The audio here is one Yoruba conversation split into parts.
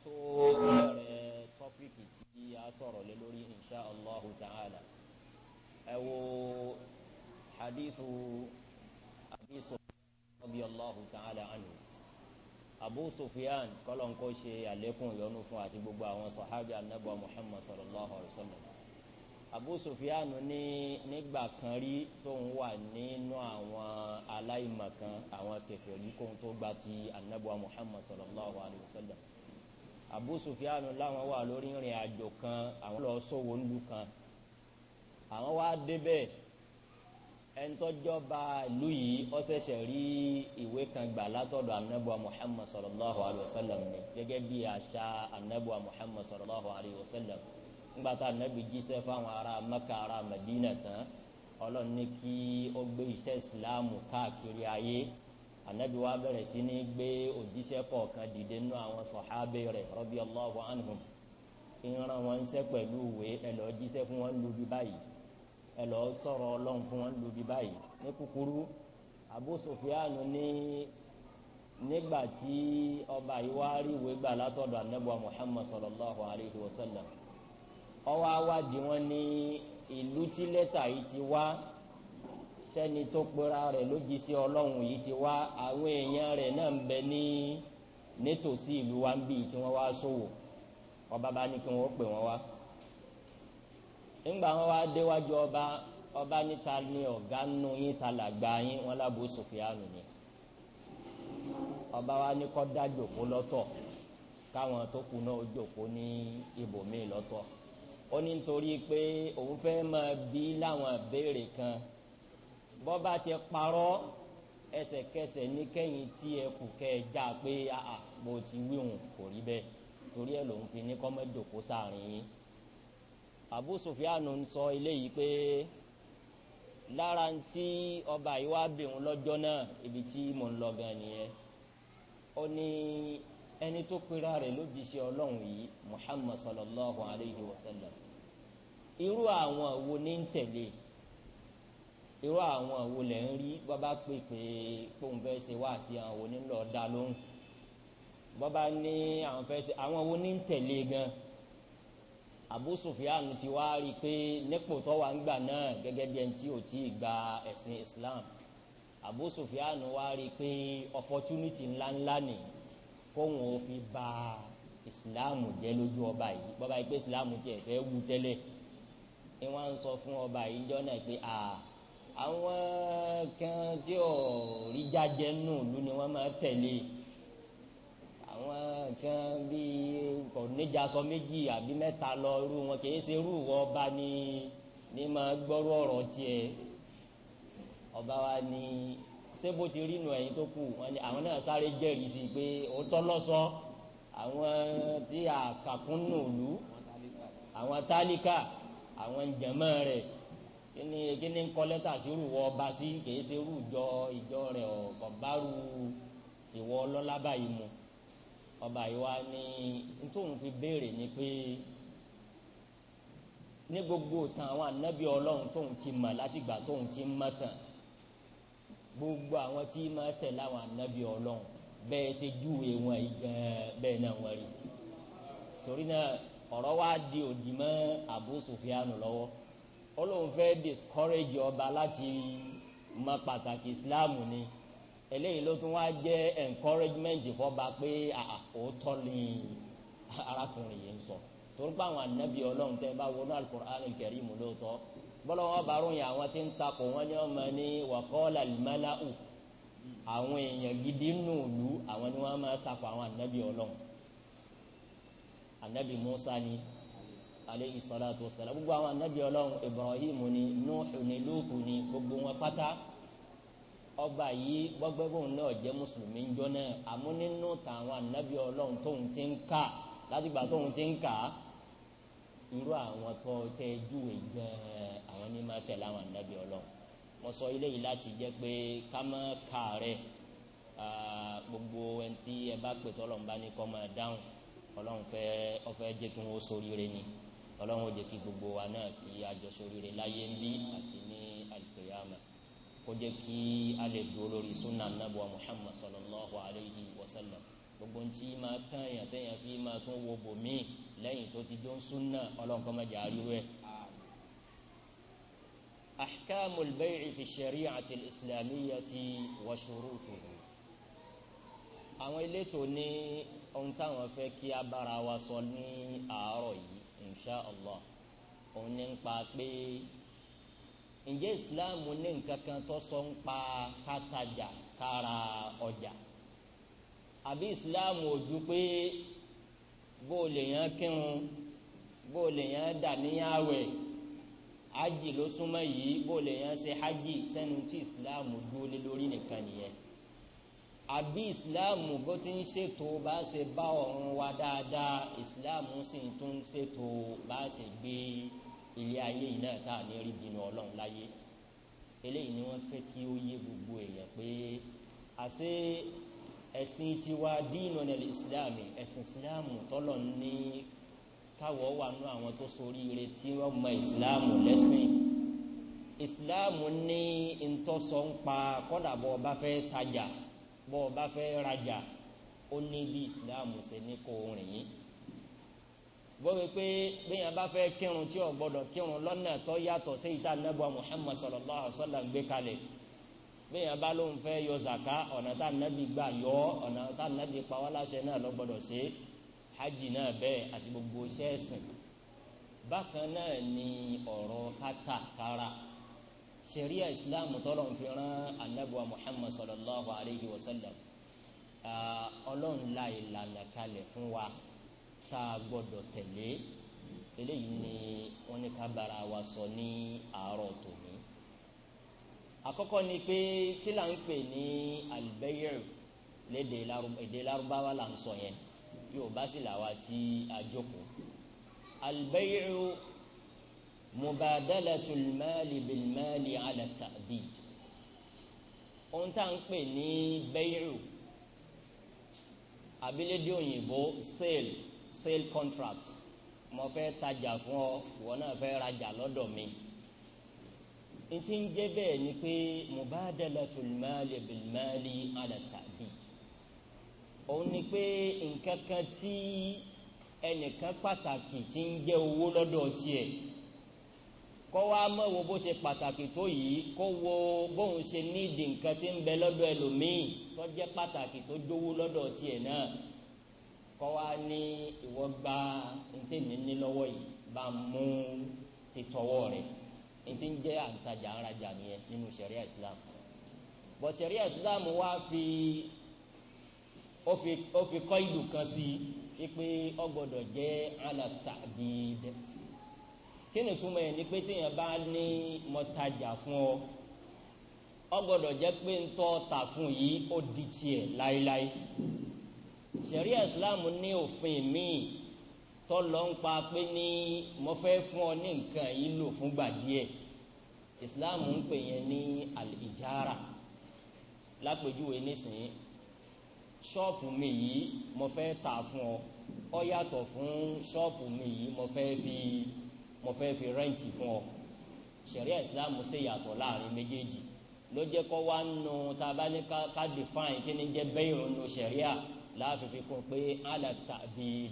Tó bẹ̀rẹ̀ tọ́pìkì tí a sọ̀rọ̀ lé lórí insha allahu ta'ala, ẹ wo hadithu Abi Sufyan radiyallahu ta'ala anhu. Abu Sufyan, kọ́lọ̀ ń kó ṣe àlékún ìyọ́nú fún àti gbogbo àwọn sàhábì anabi Muhammad sallallahu alayhi wa sallam. Abu Sufyan ní nígbà kan rí tóun wà nínú àwọn aláìmọ̀kan, àwọn kèfèrí, kóun tó gba ti anabi Muhammad sallallahu alayhi wa sallam. Abu Sufyan láwọn wà lórí ìrìn àjò kan, àwọn lọ sówó ńlú kan. Àwọn wá débẹ̀, ẹnitọ́jọba ìlú yìí ó ṣẹ̀ṣẹ̀ rí ìwé kan gbà látọ̀dọ̀ anabi Muhammad sallallahu alayhi wa sallam ni, gẹ́gẹ́ bí àṣà anabi Muhammad sallallahu alayhi wa sallam. Ńgbàtà anabi jíṣẹ́ fáwọn ará Mẹ́kà, ará Madina tán, Ọlọ́run ní kí ó gbé iṣẹ́ Ìsìláàmù káàkiri ayé. Anabi wa bẹ̀rẹ̀ sí ní gbé òjíṣẹ́ kọ̀ọ̀kan dìde nínú àwọn sọ̀hábẹ́ rẹ̀ radiyallahu anhum. Ìran wọn ń ṣe pẹ̀lú ìwé, ẹ lọ jíṣẹ́ fún wọn lóbi báyìí, ẹ lọ sọ̀rọ̀ Ọlọ́run fún wọn lóbi báyìí. Ní kúkúrú, Abu Sufyan ní nígbà tí ọba yìí wá rí ìwé gbà látọ̀dọ̀ anabi wa Muhammad sallallahu alayhi wa sallam, ọwọ́ awádìí wọn ní ìlú tí lẹ́tà yìí ti wá, tẹ́ni tó pera rẹ̀ lójíṣẹ́ Ọlọ́run yìí ti wá, àwọn èèyàn rẹ̀ náà ń bẹ ní nítòsí ìlú wa ń bì tí wọ́n wá sòwò. Ọba bá ní kí wọ́n pè wọ́n wá. Ńgbà wọn wá déwájú ọba, ọba níta ní ọ̀gá nù yín, ta làgbà yín? Wọn lábò Sufyanu ni. Ọba wa ní kó dá jòkó lọ́tọ̀, káwọn tó kù náà jòkó ní ibòmíì lọ́tọ̀. Ó ní nítorí pé òun fẹ́ máa bí láwọn béèrè kan, bọ́ba ti parọ́ ẹsẹ̀kẹsẹ̀ ní kẹ́yìn tí ẹ kù kẹ́ ẹ já pé àà bó ti wíhùn kò rí bẹ́ẹ̀. Torí ẹ lòun fi ní kọ́ mọ́ jòkó sáàrin yín. Abu Sufyanu ń sọ eléyìí pé lára ń tí ọba yìí wá bẹ̀ òun lọ́jọ́ náà, ibi tí mò ń lọ gan nìyẹn. Ó ní ẹni tó pera rẹ̀ lójíṣẹ́ Ọlọ́run yìí, Muhammad sallallahu alayhi wa sallam, irú àwọn wo ní ń tẹ̀lé? Irú àwọn wo lẹ̀ ń rí? Bọ́bá pè pé kóun fẹ́ ṣe wá sí, àwọn wo ní lọ́ọ́ dá lóhùn? Bọ́bá ní àwọn fẹ́ ṣe, àwọn wo ní ń tẹ̀lé gan? Abu Sufyan ti wá rí i pé nípò tó wà ń gbà náà, gẹ́gẹ́ bí ẹni tí ò tí ì gba ẹ̀sìn Islam, Abu Sufyan wá rí i pé opportunity ńláńlá ni kóun ò fi ba Islam jẹ́ lójú ọba yìí. Bọ́bá yìí pé Islam tiẹ̀ fẹ́ wú tẹ́lẹ̀ ni, wọ́n ń sọ fún ọba yìí jọ́ náà pé àwọn kan tí ò rí jájẹ́ nù lú ni wọ́n máa tẹ̀lé, àwọn kan bíi kò níjàsọ méjì àbí mẹ́ta lọ, irú wọn kì í ṣe irú ìwọ ọba ní máa gbọ́rú ọ̀rọ̀ tiẹ̀. Ọba wa ní ṣé bó ti rí nu ẹ̀yin tó kù wọn ni àwọn náà sáré jẹ́rìí sí i pé òótọ́ lọ́sọ, àwọn tí àkàkùn nù lù, àwọn tálíkà, àwọn jẹ̀mọ́ rẹ̀, kíni ń kọ́ lẹ́tà sí irú ìwọ ọba sí? Kì í ṣe irú ìjọ rẹ̀ ọ̀bárù tìwọ ọlọ́lá báyìí mu. Ọba yìí wá ní ntòun fi béèrè ni pé ní gbogbo tán àwọn ànábì Ọlọ́run tóun ti mọ̀ látìgbà tóun ti mọ̀ tán, gbogbo àwọn tí máa tẹ̀lé àwọn ànábì Ọlọ́run, bẹ́ẹ̀ ṣe júwe wọn yìí gan bẹ́ẹ̀ náà wọ́n rí. Torí náà ọ̀rọ̀ wá di òdì mọ́ Abu Sufyan lọ́wọ́. Ó lóun fẹ́ discourage ọba láti mọ pàtàkì Islam ni. Eléyìí ló tún wá jẹ́ encouragement fọba pé òótọ́ ni arákùnrin yìí ń sọ, torí pé àwọn ànábì Ọlọ́run tẹ́ bá wọnú Al-Qur'an al-Karim lóòótọ́, bọ́lá wọn bá ròyìn àwọn tí ń takò wọn ní ọmọ ní wa qala al-mala'u, àwọn èèyàn gidi nù lù, àwọn ni wọ́n máa takò àwọn ànábì Ọlọ́run. Ànábì Musa ni aleyhi salatu wa salam, gbogbo àwọn ànábì Ọlọ́run, Ibrahim ni, Nuhu ni, Lutu ni, gbogbo wọn pátá. Ọba yìí gbọgbẹbọn náà jẹ́ mùsùlùmí ńjọ́ náà, àmọ́ nínú tàwọn ànábì Ọlọ́run tóun ti ń kà látìgbà tóun ti ń kà, irú àwọn tó tẹ júwe gan àwọn ní máa tẹ̀lé àwọn ànábì Ọlọ́run. Mo sọ ilé yìí láti jẹ́ pé ká má kà rẹ̀. Gbogbo ẹni tí ẹ bá pè tọ́lọ̀ ń bá ní kọ́ máa dáhùn, Ọlọ́run fẹ́ ọfẹ́ jẹ́ kí wọ́n ṣoríire ni. Ọlọ́run ó jẹ́ kí gbogbo wa náà kí a jọ ṣoríire láyé ń bí àti ní al-qiyamah, kó jẹ́ kí a lè dúró lórí sunna nabuwa Muhammad sallallahu alayhi wa sallam. Gbogbo ntí máa tán yàn téèyàn fi máa tún wo bòmíì lẹ́yìn tó ti dún súnà, Ọlọ́run kó má jẹ́ àríwú ẹ̀. Ahkamul bay'i fi shari'ati al-islamiyyati wa shurutuhu. Àwọn elétò ní ohun táwọn fẹ́ kí a bára wa sọ ní àárọ̀ yìí, insha Allah, òun ní ń pa pé ǹjẹ́ ìsìláàmù ní nǹkan kan tó sọ ń pa kátajà kára ọjà, àbí ìsìláàmù ò ju pé bó lè yàn kírun, bó lè yàn dà níyàwẹ̀, hajj ló súnmọ́ yìí, bó lè yàn ṣe hajj, sẹ́nu tí ìsìláàmù dúró lé lórí nìkan nìyẹn? Àbí ìsìláàmù bó ti ń ṣètò bá ṣe bá ọ̀run wa dáadáa, ìsìláàmù sì tún ń ṣètò bá ṣe gbé ilé ayé yìí náà tá à ní rí bínú Ọlọ́run láyé? Eléyìí ni wọ́n fẹ́ kí ó yé gbogbo èèyàn pé àṣé ẹ̀sìn tiwa dínú ní ìsìláàmù, ẹ̀sìn ìsìláàmù tọ́lọ̀ ní káwọ́ wà nú àwọn tó ṣoríire tí wọ́n mọ ìsìláàmù lẹ́sìn. Ìsìláàmù ní ntọ́sọ̀ ń pa kọ́dà bọ́ ọ bá fẹ́ tajà, bọ́ ọ bá fẹ́ rajà, ó ní bí ìsìláàmù ṣe ní kó rìn yín. Bọ́wé pé bẹ́yàn bá fẹ́ kírun tí ò gbọ́dọ̀ kírun lọ́nà tó yàtọ̀ sí ìta nẹ́bọ̀ Muhammad sallallahu alaihi wasallam gbé kalẹ̀. Bẹ́yàn bá lóun fẹ́ yọ zaka, ọ̀nà tá nẹ́bí gbà yọ, ọ̀nà tá nẹ́bí pa wá láṣẹ náà ló gbọ́dọ̀ ṣe. Hajj náà bẹ́ẹ̀ àti gbogbo iṣẹ́ ẹ̀sìn. Bákan náà ni ọ̀rọ̀ kátàkárà. Ṣẹ̀ríà ìsìláàmù tọ́lọ̀ ń fi rán anabuwa Muhammad sallallahu alaihi wasallam. Ọlọ́run la ìlànà kalẹ̀ fún wa tá a gbọ́dọ̀ tẹ̀lé. Eléyìí ni wọ́n ní ká bára wa sọ ní àárọ̀ tòní. Àkọ́kọ́ ni pé kí là ń pè ní al-bay' lédè èdè Lárúbáwá là ń sọ yẹn, yóò bá sì làwa tí a jókòó. Al-bay'u mubadalatul mali bil mali ala ta'bid. Ohun tá à ń pè ní bay'u, abilédè òyìnbó sale contract, mo fẹ́ tajà fún ọ, ìwọ náà fẹ́ rajà lọ́dọ̀ mi. N ti ń jẹ́ bẹ́ẹ̀ ni pé mubadalatul mali bil mali ala ta'bid, òun ni pé nǹkan kan tí ẹnìkan pàtàkì tí ń jẹ́ owó lọ́dọ̀ tiẹ̀, kó wá mọ̀ wo bó ṣe pàtàkì tó yìí, kó wo bóun ṣe nídìí nǹkan tí ń bẹ lọ́dọ̀ ẹlòmíì tó jẹ́ pàtàkì tó jówó lọ́dọ̀ tiẹ̀ náà, kọ́ wa ní ìwọ gba ntẹ̀mí ní lọ́wọ́ yìí, bá mú titọ́wọ́ rẹ̀. Ntí ń jẹ́ àǹtajà ńrajà nìyẹn nínú sẹ̀ríà Islam. Bọ̀ sẹ̀ríà Islam wá fi ó fi kọ́ ìlú kan sí i pé ó gbọ́dọ̀ jẹ́ ala ta'bid. Kí ni túmọ̀ yẹn ni pé tíyẹn bá ní mo tajà fún ọ, ó gbọ́dọ̀ jẹ́ pé ntọ́ ta fún yìí ó di tiẹ̀ láéláé. Ṣẹ̀ríà Islam ní òfin míì tó lọ ń pa pé ní mo fẹ́ fún ọ ní nǹkan yìí lò fúngbà díẹ̀. Islam ń pè yẹn ní al-ijara. Lápèjúwe nísìnyí, ṣọ́ọ̀pù mi yìí mo fẹ́ tà fún ọ, ó yàtọ̀ fún ṣọ́ọ̀pù mi yìí mo fẹ́ fi rẹ́ǹtì fún ọ. Ṣẹ̀ríà Islam ṣe yàtọ̀ láàrin méjèèjì. Ló jẹ́ kó wá nù tá a bá ní ká define kí ni jẹ́ bẹ́ẹ̀ nù ṣẹ̀ríà, láàfin fi kún pé ala ta'bid,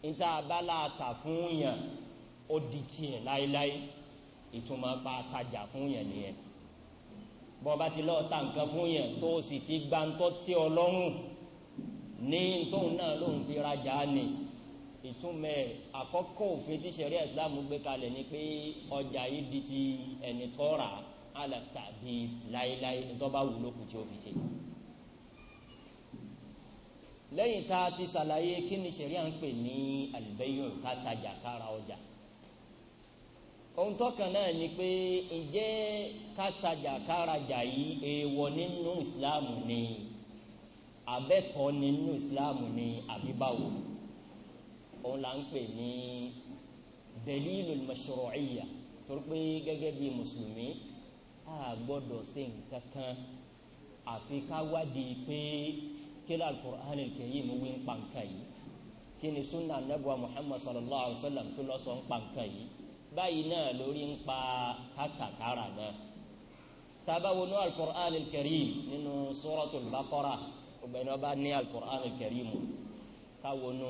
níta abala ta fún yàn ó di tiẹ̀ láéláé. Ìtumọ̀ pa tajà fún yàn nìyẹn. Bọ́ba ti lọ́ọ́ ta nǹkan fún yàn tó o sì ti gba ńtọ́ tí ọ lọ́rùn ní tóun náà lóun fi rajà ni. Ìtumọ̀ àkọ́kọ́ òfin tí ṣẹ̀ríà Ìsìlámù gbé kalẹ̀ ni pé ọjà yìí di ti ẹni tó rà ala ta'bid láéláé, ntọ́ bá wù lókun tí ó fi ṣe. Lẹ́yìn tá a ti ṣàlàyé kí ni ṣẹ̀ríà ń pè ní al-bay'u, ká tajà kára ọjà, ohun tọ́kàn náà ni pé ǹjẹ́ ká tajà kárajà yìí èèwọ̀ nínú ìsìláàmù ni, àbẹ́tọ̀ nínú ìsìláàmù ni, àbí báwo? Òun là ń pè ní dalilul mashru'iyya. Torí pé gẹ́gẹ́ bí mùsùlùmí, a gbọ́dọ̀ ṣe nǹkan kan àfi ká wádìí pé kí ló al-Qur'an al-Karim wí ń pa nǹkan yìí, kí ni sunna anabuwa Muhammad sallallahu alayhi wa sallam tó lọ sọ ń pa nǹkan yìí. Báyìí náà lórí ń pa kátàkárà náà. Tá bá wọnú al-Qur'an al-Karim nínú suratul Baqara, Ọgbẹ́ni ọba ní al-Qur'an al-Karim, káwọnú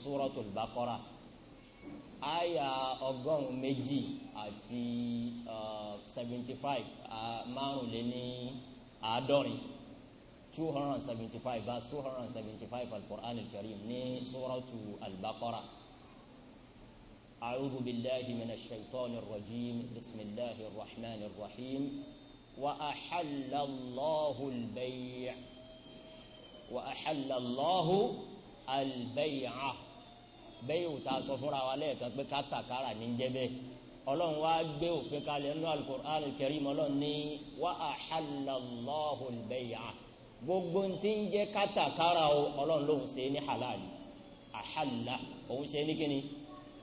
Suratul Baqara, àyà 275, 75, 275, verse 275 al-Qur'an al-Karim ní Suratu al-Baqara. أعوذ بالله من الشيطان الرجيم، بسم الله الرحمن الرحيم. وأحل الله البيع، وأحل الله البيع. Bẹ́ẹ̀ ò ta sọ fúnra wa lẹ́ẹ̀kan pé kátàkárà ní jẹ́ bẹ́ẹ̀. Ọlọ́run wá gbé òfin kalẹ̀ nínú al-Qur'an al-Karim. Ọlọ́run ní wa ahalla Allahu al-bay'a, gbogbo tí ń jẹ́ kátàkárà o, Ọlọ́run lòun ṣe ní halali. Ahalla, òun ṣe ní kíni?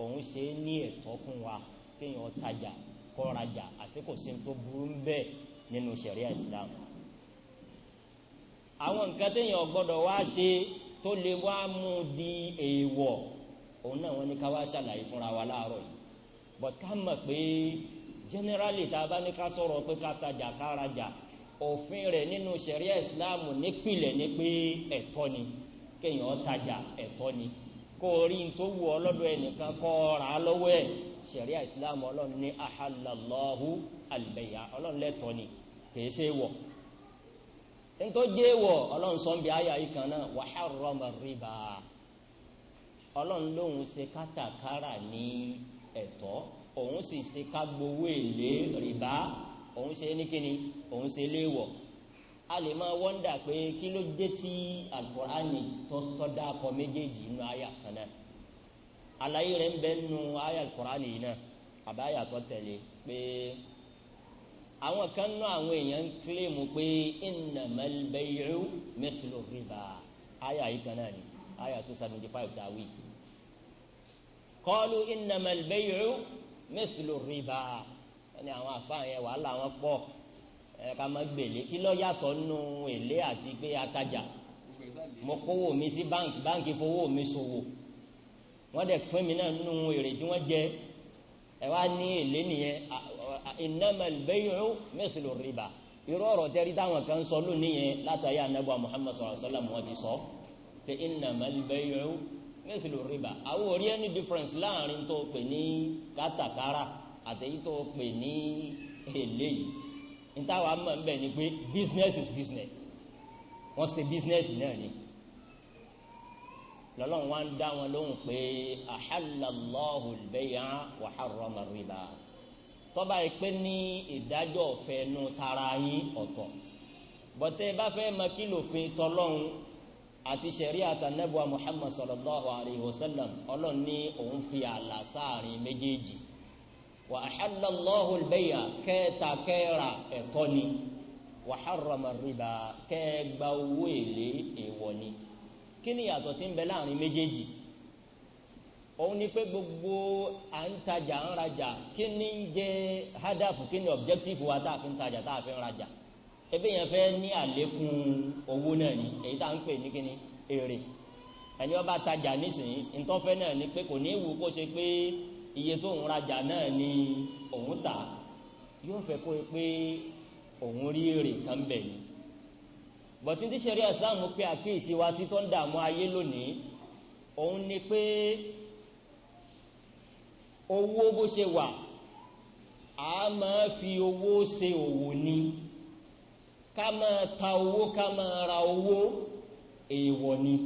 Òun ṣe ní ẹ̀tọ́ fún wa kéèyàn tajà kọ́rajà, àsìkò sí tó burú ń bẹ́ẹ̀ nínú ṣẹ̀ríà Islam. Àwọn nǹkan téèyàn gbọ́dọ̀ wá ṣe tó lè wá mú di èèwọ̀, òun náà wọ́n ní ká wá ṣàlàyé fúnra wa láàárọ̀ yìí. But ká mọ̀ pé generally, tá a bá ní ká sọ̀rọ̀ pé ká tajà ká rajà, òfin rẹ̀ nínú ṣẹ̀ríà Islam nípìlẹ̀ ní pé ẹ̀tọ́ ni kéèyàn tajà, ẹ̀tọ́ ni kó o rí n tó wù ọ́ lọ́dọ̀ ẹnìkan kó o rà á lọ́wọ́ ẹ̀. Ṣẹ̀ríà Islam, Ọlọ́run ní ahallallahu al-bay'a, Ọlọ́run lẹ́tọ́ ni, kìí ṣe wọ̀. Ntọ́ jẹ́ wọ̀, Ọlọ́run sọ ń bi àyà yìí kan náà, wa harrama riba. Ọlọ́run lóhun ṣe kátàkárà ní ẹ̀tọ́, òun sì ṣe ká gbowó èlé rìbá, òun ṣe ní kíni? Òun ṣe léèwọ̀. A lè máa wonder pé kí ló dé tí Al-Qur'ani tó dákọ méjèèjì nínú àyà kan náà. Àlàyé rẹ̀ ń bẹ nínú àyà Al-Qur'ani yìí náà àbáyà tó tẹ̀lé, pé àwọn kan náà, àwọn èèyàn ń claim pé innamal bay'u mithlu riba. Àyà yìí kan náà ni, àyà 275 tàwí. Qalu innamal bay'u mithlu riba. Ẹni àwọn àfáà yẹn, wàhálà wọn pọ̀. Ẹ ká má gbèlé, kí ló yàtọ̀ nínú èlé àti pé atajà? Mo kówó mi sí báńkì, báńkì fowó mi ṣòwò, wọ́n dẹ̀ pín mi náà nínú èrè tí wọ́n jẹ. Ẹ wá ní èlé nìyẹn, innamal bay'u mithlu riba. Irú ọ̀rọ̀ tẹ́rí táwọn kan sọ lónìí yẹn, látàrí anabu Muhammad sallallahu alaihi wasallam, wọ́n ti sọ pé innamal bay'u mithlu riba. Àwọn ò rí any difference láàrin tó pè ní kátàkárà àtẹ̀yí tó pè ní èlé yìí. Ntàwa mọ̀ ń bẹ̀ ni pé business is business, wọ́n ṣe business náà ni. Lọ́lọ́run wá ń dá wọn lóhùn pé ahallallahu al-bay'a wa harrama riba. Tọ́ba yìí pé ní ìdájọ́ ọ̀fẹ́ nu tara yín ọ̀tọ̀, bọ́tẹ́ bá fẹ́ mọ kí lòfin tọ́lọ́hún àti sẹ̀ríà àtànẹ́bùà Muhammad sallallahu alayhi wa sallam, Ọlọ́run ní òun fi àlà sáàrin méjèèjì. Wa ahallallahu al-bay'a, kẹta kẹra ẹ̀tọ́ ni, wa harrama riba, kẹgba owó èlé èèwọ̀ ni. Kí ni ìyàtọ̀ tí ń bẹ láàrin méjèèjì? Òun ni pé gbogbo à ń tajà ń rajà, kí ni ń jẹ́ hadafu? Kí ni objective wa tá a fi ń tajà, tá a fi ń rajà? Ebi yẹn fẹ́ ní àlékún owó náà ni, èyí tá à ń pè ní kíni? Èrè. Ẹni ó bá tajà nísìnyí, ntọ́fẹ́ náà ni pé kò ní wù kó ṣe pé iye tó ń rajà náà ni òun tà, yóò fẹ́ kó pé òun rí èrè kan bẹ̀ ni. But tí sẹ́ríà Islam pé àkíyèsí wa sí tó ń dààmú ayé lónìí, òun ni pé owó bó ṣe wà, a máa fi owó ṣe òwò ni. Ká máa ta owó, ká máa ra owó, èèwọ̀ ni.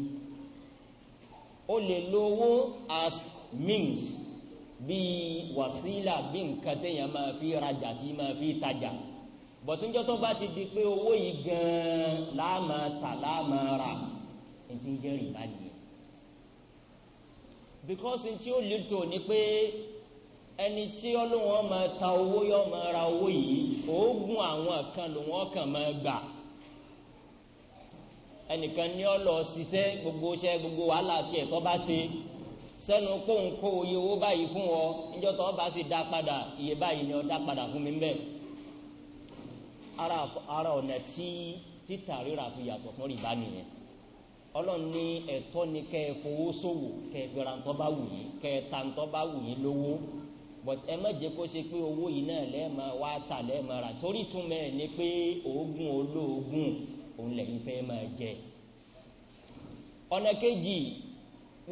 Ó lè lo owó as means, bíi wàsílà, bí nǹkan téèyàn máa fi rajà, tí máa fi tajà. But níjọ́ tó bá ti di pé owó yìí gan-an láàmà tà, láàmà rà, ní ti ń jẹ́ rìbá nìyẹn. Because n tí ó lè tó ni pé ẹni tí ọlọ́wọ́n máa ta owó, yọ máa ra owó yìí, oògùn àwọn kan ló wọ́n kàn máa gbà. Ẹnìkan ní ọ lọ ṣiṣẹ́, gbogbo iṣẹ́, gbogbo wàhálà tiẹ̀ tó bá ṣe sẹ́nu kóun kó iye owó báyìí fún ọ, níjọ́ tó bá sì dá padà, iye báyìí ni ọ dá padà fún mi ń bẹ́ẹ̀. Ara ọ̀nà tí títà rírà fi yàtọ̀ fún rìbá nìyẹn. Ọlọ́run ní ẹ̀tọ́ ni kẹ́ ẹ fowó ṣòwò, kẹ́ ẹ fi ra ntọ́ bá wù yín, kẹ́ ẹ ta ntọ́ bá wù yín lówó. But ẹ má jẹ́ kó ṣe pé owó yìí náà lẹ́ẹ̀ma wá tà, lẹ́ẹ̀ma rà, torí túmọ̀ ẹ̀ ni pé oògùn olóògùn òun lẹ́yìn fẹ́ máa jẹ. Ọ̀nà kejì,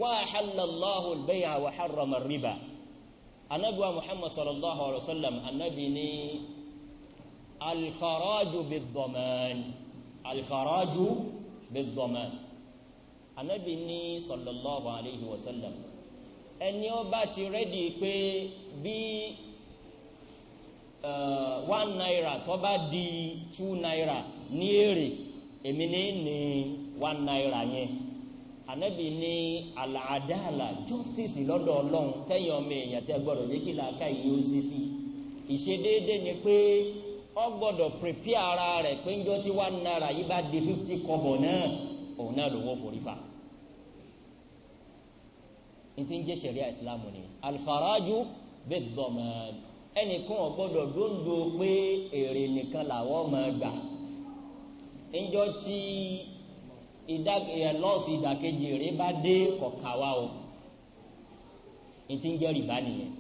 wa ahalla Allahu al-bay'a wa harrama ar-riba. Anabi wa Muhammad sallallahu alayhi wa sallam, anabi ní al-kharaju bid-daman, al-kharaju bid-daman. Anabi ní sallallahu alayhi wa sallam, ẹni ó bá ti rẹ́dí pé bí ₦1 tó bá di ₦2 ní èrè, èmi ní ₦1 yẹn. Anabi ní al-adala, justice lọ́dọ̀ Ọlọ́run tẹ́yìn ọmọ èèyàn tẹ́ gbọ́dọ̀ jẹ́ kí làákà yìí ó sisi. Ìṣedéédé ni pé ó gbọ́dọ̀ prepare ara rẹ̀ pé njọ́ tí ₦1 yìí bá di 50 kọ́bọ̀ náà, òun náà lòun ò forí fa. N ti ń jẹ́ ṣẹ̀ríà ìsìlámù ni al-kharaju bid-daman. Ẹnìkan ò gbọ́dọ̀ dóńdó pé èrè nìkan làwọn máa gbà. Njọ́ tí lọ́ọ̀sì ìdàkejì èrè bá dé, kọ̀ọ̀kà wa o. N ti ń jẹ́ rìbá nìyẹn.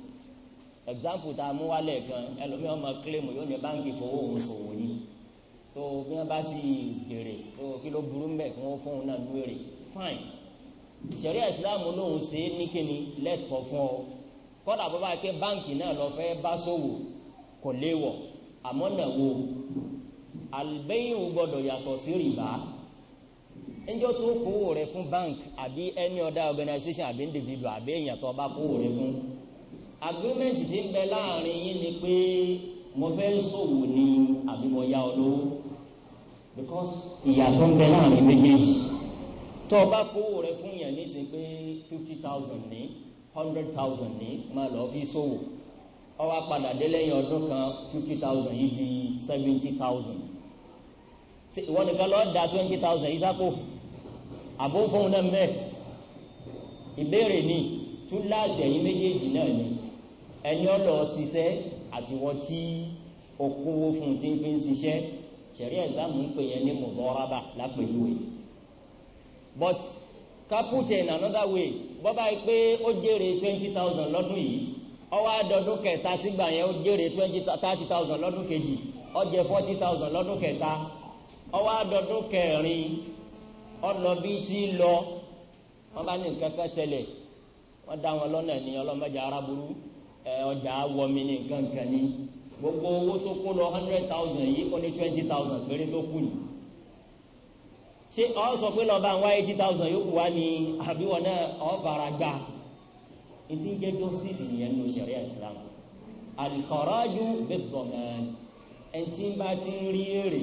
Example tá a mú wálẹ̀ kan, ẹlòmíràn máa claim yóò ní báńkì fowó òun ṣòwò ni. Tó bí wọ́n bá sì jèrè, tó kí ló burú mbẹ̀ kí wọ́n fóun náà nú èrè? Fine. Ṣẹ̀ríà ìsìláàmù lòun ṣe é ní kíni lẹ́tọ̀ọ́ fún ọ. Kọ́dà bó bá ké báńkì náà lọ fẹ́ bá ṣòwò, kò léwọ̀. Àmọ́ náà wo àlùbẹ́yìn gbọ́dọ̀ yàtọ̀ sí rìbá. Ńjọ́ tó kówó rẹ fún bank àbí any other organization àbí individual àbí èèyàn tó bá kówó rẹ fún, agreement tí ń bẹ láàrin yín ni pé mo fẹ́ ṣòwò ni àbí mo yá ọ lówó, because ìyàtọ̀ ń bẹ láàrin méjèèjì. Tó o bá kówó rẹ fún yàn ní sìn pé 50,000 ní, 100,000 ní, máa lọ fi ṣòwò, ó wá padà dé lẹ́yìn ọdún kan, 50,000 yìí di 70,000. Ìwọ nìkan lọ́ọ́ da 20,000 yìí sápò, àbó fóun náà mẹ́? Ìbéèrè ni. Túláàsì ẹ̀yin méjèèjì náà ni, ẹni ọlọ́ ṣiṣẹ́ àti wọ́n tí okòwò fún tí ń fi ń ṣiṣẹ́. Ṣẹ̀ríà ìsìlámù ń pè yẹn ní mùdọ́rábà lápèjúwe. But ká put it in another way, bọ́bá yìí pé ó jèrè 20,000 lọ́dún yìí, ó wá dọdún kẹta sígbà yẹn, ó jèrè 30,000 lọ́dún kejì, ó jẹ 40,000 lọ́dún kẹta, ó wá dọdún kẹrin, ó lọ bí tí lọ, wọ́n bá ní nǹkan kan ṣẹlẹ̀, wọ́n dá wọn lọ́nà ní ọlọ́mọdé aráburú, ọjà wọmi ní nǹkan kan ní gbogbo owó tó kó lọ, 100,000 yìí, ó ní 20,000 péré tó kù ní. Ṣé ọ sọ pé lọ́ba àwọn 80,000 yòókù wá ní, àbí wọn náà ọ fara gbà? Ètí ń jẹ́ justice nìyẹn ní ṣẹ̀ríà Islam. Al-kharaju bid-daman. Ẹni tí ń bá ti ń rí èrè,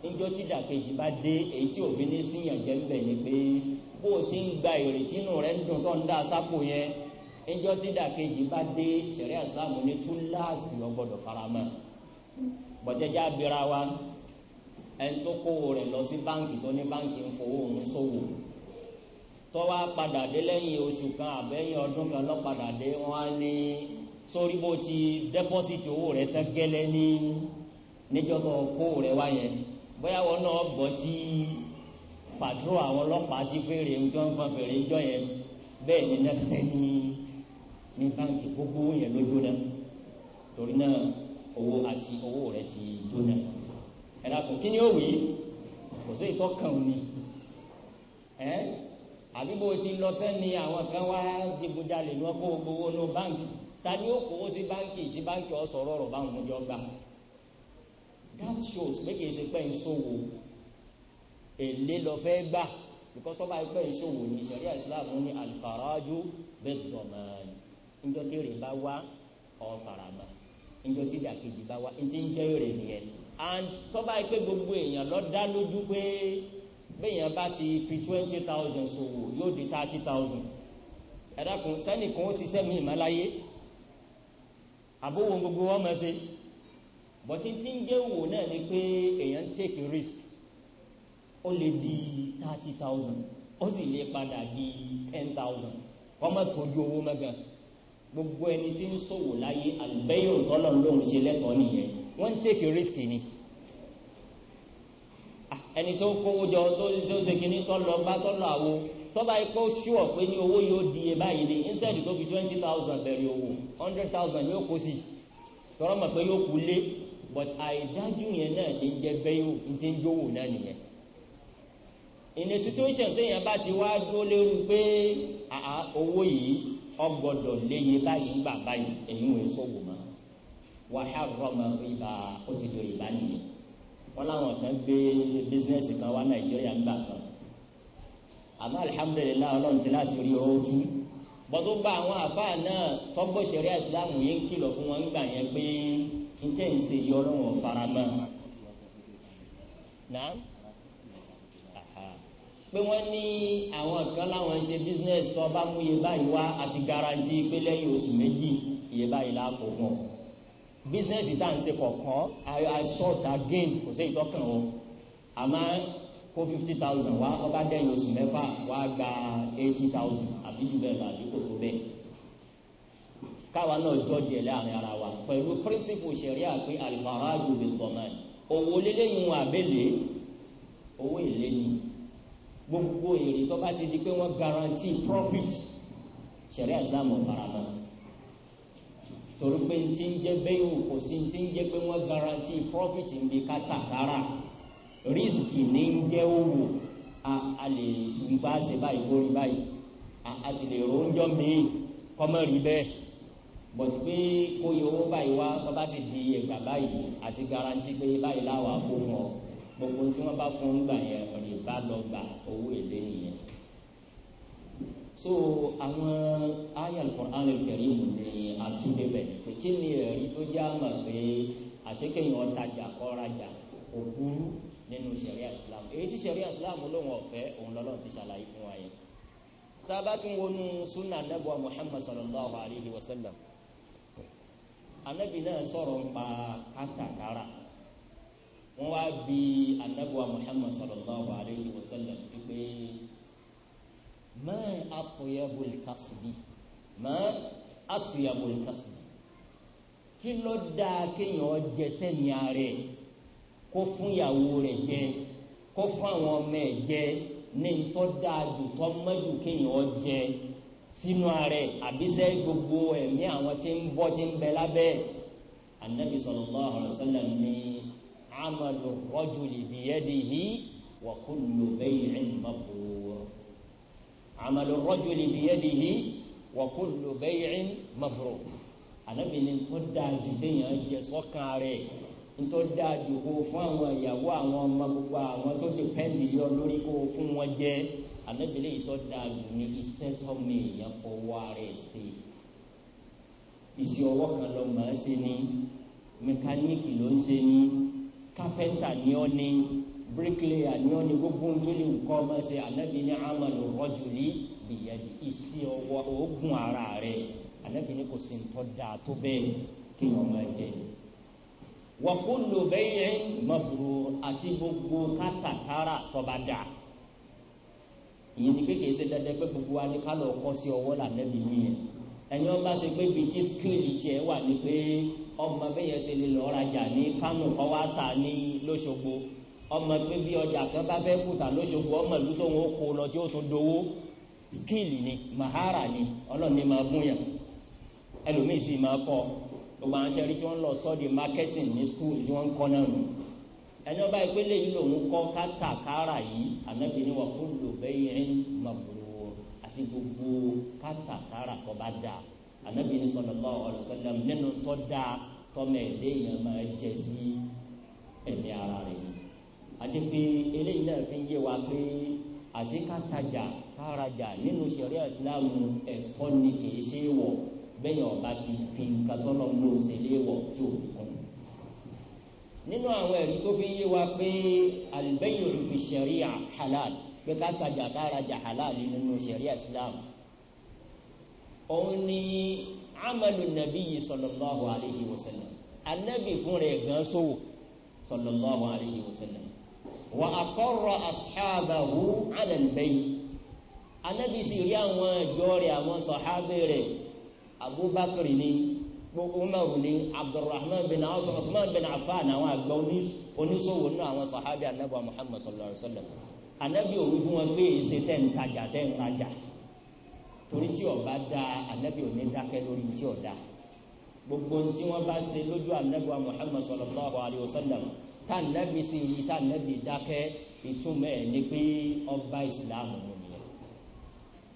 níjọ́ tí ìdàkejì bá dé, èyí tí òfin ní síyàn jẹ́ ń bẹ̀ ni pé bó o ti ń gba èrè tí inú rẹ̀ ń dùn tó ń dá sápò yẹn, níjọ́ tí ìdàkejì bá dé, ṣẹ̀ríà Islam ní túláàsì ó gbọ́dọ̀ faramọ́. Bọ̀dẹ́jà abira wa, ẹni tó kówó rẹ̀ lọ sí báǹkì, tó ní báǹkì ń fowó òun ṣòwò, tó wá padà dé lẹ́yìn oṣù kan àbẹ́yìn ọdún kan lọ padà dé, wọ́n á ní sórí bó ti deposit owó rẹ̀ tán gẹ́lẹ́ ní níjọ́ tó kówó rẹ̀ wá yẹn, bóyá wọn náà gbọ́ tí patrol àwọn ọlọ́pàá ti fèrè ń jọ ń fan fèrè ń jọ yẹn, bẹ́ẹ̀ ni náà sẹ́ni ní báǹkì, gbogbo yẹn ló jóná, torí náà owó àti owó rẹ̀ ti jóná. Ẹ dákun, kí ni ó wí? Kò sí ìtọ́kàn ni ẹ àbí bó ti lọ tán ni àwọn kan wá digunjalè ní wọn kó gbogbo owó ní báǹkì. Ta ni ó kówó sí báǹkì tí báǹkì ọ sọ̀rọ̀ ọ̀rọ̀ báwọn jọ gbà? That shows pé kìí ṣe pé ń ṣòwò, èlé lọ fẹ́ gbà, because tọ́ba yìí pé ń ṣòwò ní, ṣẹ̀ríà Islam ní al-kharaju bid-daman. Níjọ́ tí èrè bá wá, ọ̀ farama. Níjọ́ tí ìdàkejì bá wá, ní ti ń jẹ́ èrè nìyẹn. And tọ́ba yìí pé gbogbo èèyàn lọ dá lójú pé béèyàn bá ti fi 20,000 ṣòwò, yóò di 30,000, ẹ dákun, sẹ́nìkan ó ṣiṣẹ́ mi ìmọ̀láyé àbówó gbogbo wọn máa ṣe? Bọ́tí tí ń jẹ́ òwò náà ni pé èèyàn take risk. Ó lè di 30,000, ó sì lè padà di 10,000, kọ́ má tọ́jú owó mẹ́gàn. Gbogbo ẹni tí ń ṣòwò láyé, àlùbẹ́yìn tọ́lọ̀ lóhùn ṣe lẹ́tọ̀ọ́ nìyẹn, wọ́n ń take risk ni. Ẹni tó kówó jọ, tó ṣe kínní, tó lọ bá tó lọ àwo, tọ́ba yìí kó sure pé ní owó yóò di iye báyìí ni, instead tó fi 20,000 bẹ̀rẹ̀ owó, 100,000 yóò kó sí, tọ́rọ mọ̀ pé yóò kú lé. But àìdájú yẹn náà ní jẹ́ bẹ́yò, ní ti ń jówó náà nìyẹn. In a situation téèyàn bá ti wá dúró lérú pé owó yìí ó gbọ́dọ̀ léye báyìí ń gbà báyìí, èyí wọ́n sọ̀wọ́ mọ́. Wa harrama riba, ó ti di rìbá nìyẹn. Wọ́n láwọn kan gbé bísínẹ́sì kan wá Nàìjíríà ńgbà kan, àmọ́ alihamudulilayi Ọlọ́run ti láti rí owó tú. Bọ́tú bá àwọn àfáà náà tọ́gbọ́ ṣẹ̀ríà ìsìlámù yìí ń kìlọ̀ fún wọn ńgbà yẹn pé n tẹ́ ń ṣe yọ Ọlọ́run faramọ́. Náà pé wọ́n ní àwọn kan láwọn ń ṣe business, tó bá mú iye báyìí wá àti garanti pé lẹ́yìn oṣù 2 iye báyìí la kó fún ọ. Business tá à ń ṣe kọ̀ọ̀kan, I short again, kò sí ìtọ́kàn o, àmọ́ kó 50,000 wá, ọba dẹ́yìn oṣù 6 wá gba 80,000 àbí jù bẹ́ẹ̀ lọ àbí kò tó bẹ́ẹ̀. Káwa náà jọ́jẹ̀ láàrin ara wa pẹ̀lú píríncípù ṣẹ̀ríà pé al-kharaju bid-daman, owó lélẹ́yìn wọn àbẹ̀lẹ̀ owó èlé ni. Gbogbo èrè tó bá ti di pé wọ́n guarantee profit, ṣẹ̀ríà Islam ò faramọ́. Torí pé n ti ń jẹ́ bẹ́yìn kò sí n ti ń jẹ́ pé wọ́n guarantee profit ń bi kátàkárà, risk ní ń jẹ́ owó. A lè fi bá ṣe báyìí kórí báyìí, a sì lè róúnjọ́ míì kọ́mọ́ rí bẹ́ẹ̀. Bọ̀tí pé kó yẹ owó báyìí wá, tó bá sì di ẹgbà báyìí àti guarantee pé báyìí láwàá kó fún ọ, gbogbo tí wọ́n bá fún un gbà yẹn rìbá lọ gbà, owó èlé nìyẹn. So àwọn àyá al-Qur'an al-Karim ní àtúndé bẹ̀ pé kí ni ẹ̀rí tó jẹ́ àmọ̀ pé àṣekẹ́yìn ọ̀tajà kọ́rajà kò burú nínú ṣẹ̀ríà Islam. Èyí tí ṣẹ̀ríà Islam lóun ọ̀fẹ́ òun lọ́lọ́run ti ṣàlàyé fún wa yẹn. Tá a bá tún wọnú sunna anabuwa Muhammad sallallahu alayhi wa sallam, anabi náà sọ̀rọ̀ ń pa kátàkárà. Wọ́n wá bi anabuwa Muhammad sallallahu alayhi wa sallam pé ma atyabul kasbi, ma atyabul kasbi, kí ló dáa kéèyàn jẹsẹ́ ní ara ẹ̀, kó fún ìyàwó rẹ̀ jẹ, kó fún àwọn ọmọ ẹ̀ jẹ, ní ntọ́ dáa jù tọ́ mọ́jú kéèyàn jẹ sínú ara ẹ̀, àbísẹ́ gbogbo ẹ̀mí àwọn tí ń bọ́ tí ń bẹ lábẹ́. Anabi sallallahu alayhi wa sallam ní amalu rajuli biyadihi wa kullu bay'in mabrur. Amalu rajuli biyadihi wa kullu bay'in mabrur. Anabi ní ntọ́ dáa jù kéèyàn jẹ sọ́kàn rẹ̀, ntọ́ dáa jù kó fún àwọn ìyàwó àwọn ọmọ gbogbo àwọn tó dìpẹ́ndì lé ọ lórí kó fún wọn jẹ. Anabi lè tọ́ dáa jù ní iṣẹ́ tó mi èèyàn fọwọ́ rẹ̀ ṣe. Iṣẹ́ ọwọ́ kan lọ màá ṣe ni, mẹkáníìkì ló ń ṣe ni, kápẹ́ntà ni ọ́ ni, bíríkìlẹ́yà ni ọ́ ni, gbogbo ohun tó lè kọ́ ọmọ ṣe. Anabi ní amalu rajuli biyadi, iṣẹ́ ọwọ́ oògùn ara rẹ̀. Anabi ní kò sí ntọ́ dáa tó bẹ́ẹ̀ kí wọ́n máa jẹ. Wa kullu bay'in mabrur, àti gbogbo kátàkárà tó bá dáa. Ìyẹn ni pé kìí ṣe dandan pé gbogbo wa ní ká lọ kọ́ sí ọwọ́ lànàbí nìyẹn. Ẹni wọn bá ṣe pé bíi tí skilli tiẹ̀ wà ní pé ọmọ bẹ́yẹn ṣe lè lọ́ọ́ rajà ní Kánò kọ́ wá tà ní Lóṣogbo, ọmọ pé bí ọjà kan bá fẹ́ kùtà Lóṣogbo, ọmọ ìlú tó ń kó lọ tí ó tún dowó. Skilli ni, mahara ni, ọlọ́ọ̀ni máa gún yàn, ẹlòmíì sì máa kọ́. Gbogbo àwọn tẹ́rí tí wọ́n lọ study marketing ní school tí wọ́n ń kọ́ náà nù. Ẹni ọba ìpele yìí lòun kọ́ kátàkárà yìí. Ànábì ní wa kullu bay'in mabrur, àti gbogbo kátàkárà tó bá dáa. Ànábì ní sallallahu alaihi wasallam nínú tó dáa tọ́mọ ẹ̀dẹ́ yẹn máa jẹ sí ẹ̀mí ara rẹ̀ yìí. Àti pé eléyìí náà fi ń yé wa pé àṣé kátajà kárajà nínú ṣẹ̀ríà Ìsìlámù ẹ̀tọ́ ni, kìí ṣe é wọ̀ bẹ́ẹ̀ ọba ti fi nǹkan tọ́lọ́ ń lò ṣe léwọ̀ tí ò fi kún. Nínú àwọn ẹ̀rí tó fi ń yé wa pé al-bay'u fi ṣẹ̀ríà halal, pé ká tajà ká rajà halal nínú ṣẹ̀ríà Islam, òun ni amalu nabiyyi sallallahu alayhi wa sallam. Anabi fún rẹ̀ gan sówò sallallahu alayhi wa sallam. Wa aqarra ashabahu ala al-bay'. Anabi sì rí àwọn ìjọ rẹ̀, àwọn sọ̀hábẹ́ rẹ̀, Abubakar ni, Umaru ni, Abdulrahman bin Awf, Uthman bin Affan, àwọn àgbà oníṣòwò nínú àwọn sọ̀hábì anabi Muhammad sallallahu alayhi wa sallam. Anabi òwú fún wọn pé èsì tẹ̀ ń tajà tẹ̀ ń rajà, torí tí ó bá da anabi ò ní dákẹ́ lórí tí ó da. Gbogbo tí wọ́n bá ṣe lójú anabi Muhammad sallallahu alayhi wa sallam, tá anabi sì rí, tá anabi dákẹ́, Ìtumọ̀ ẹ̀ ni pé ọba ìsìláàmù mu nìyẹn.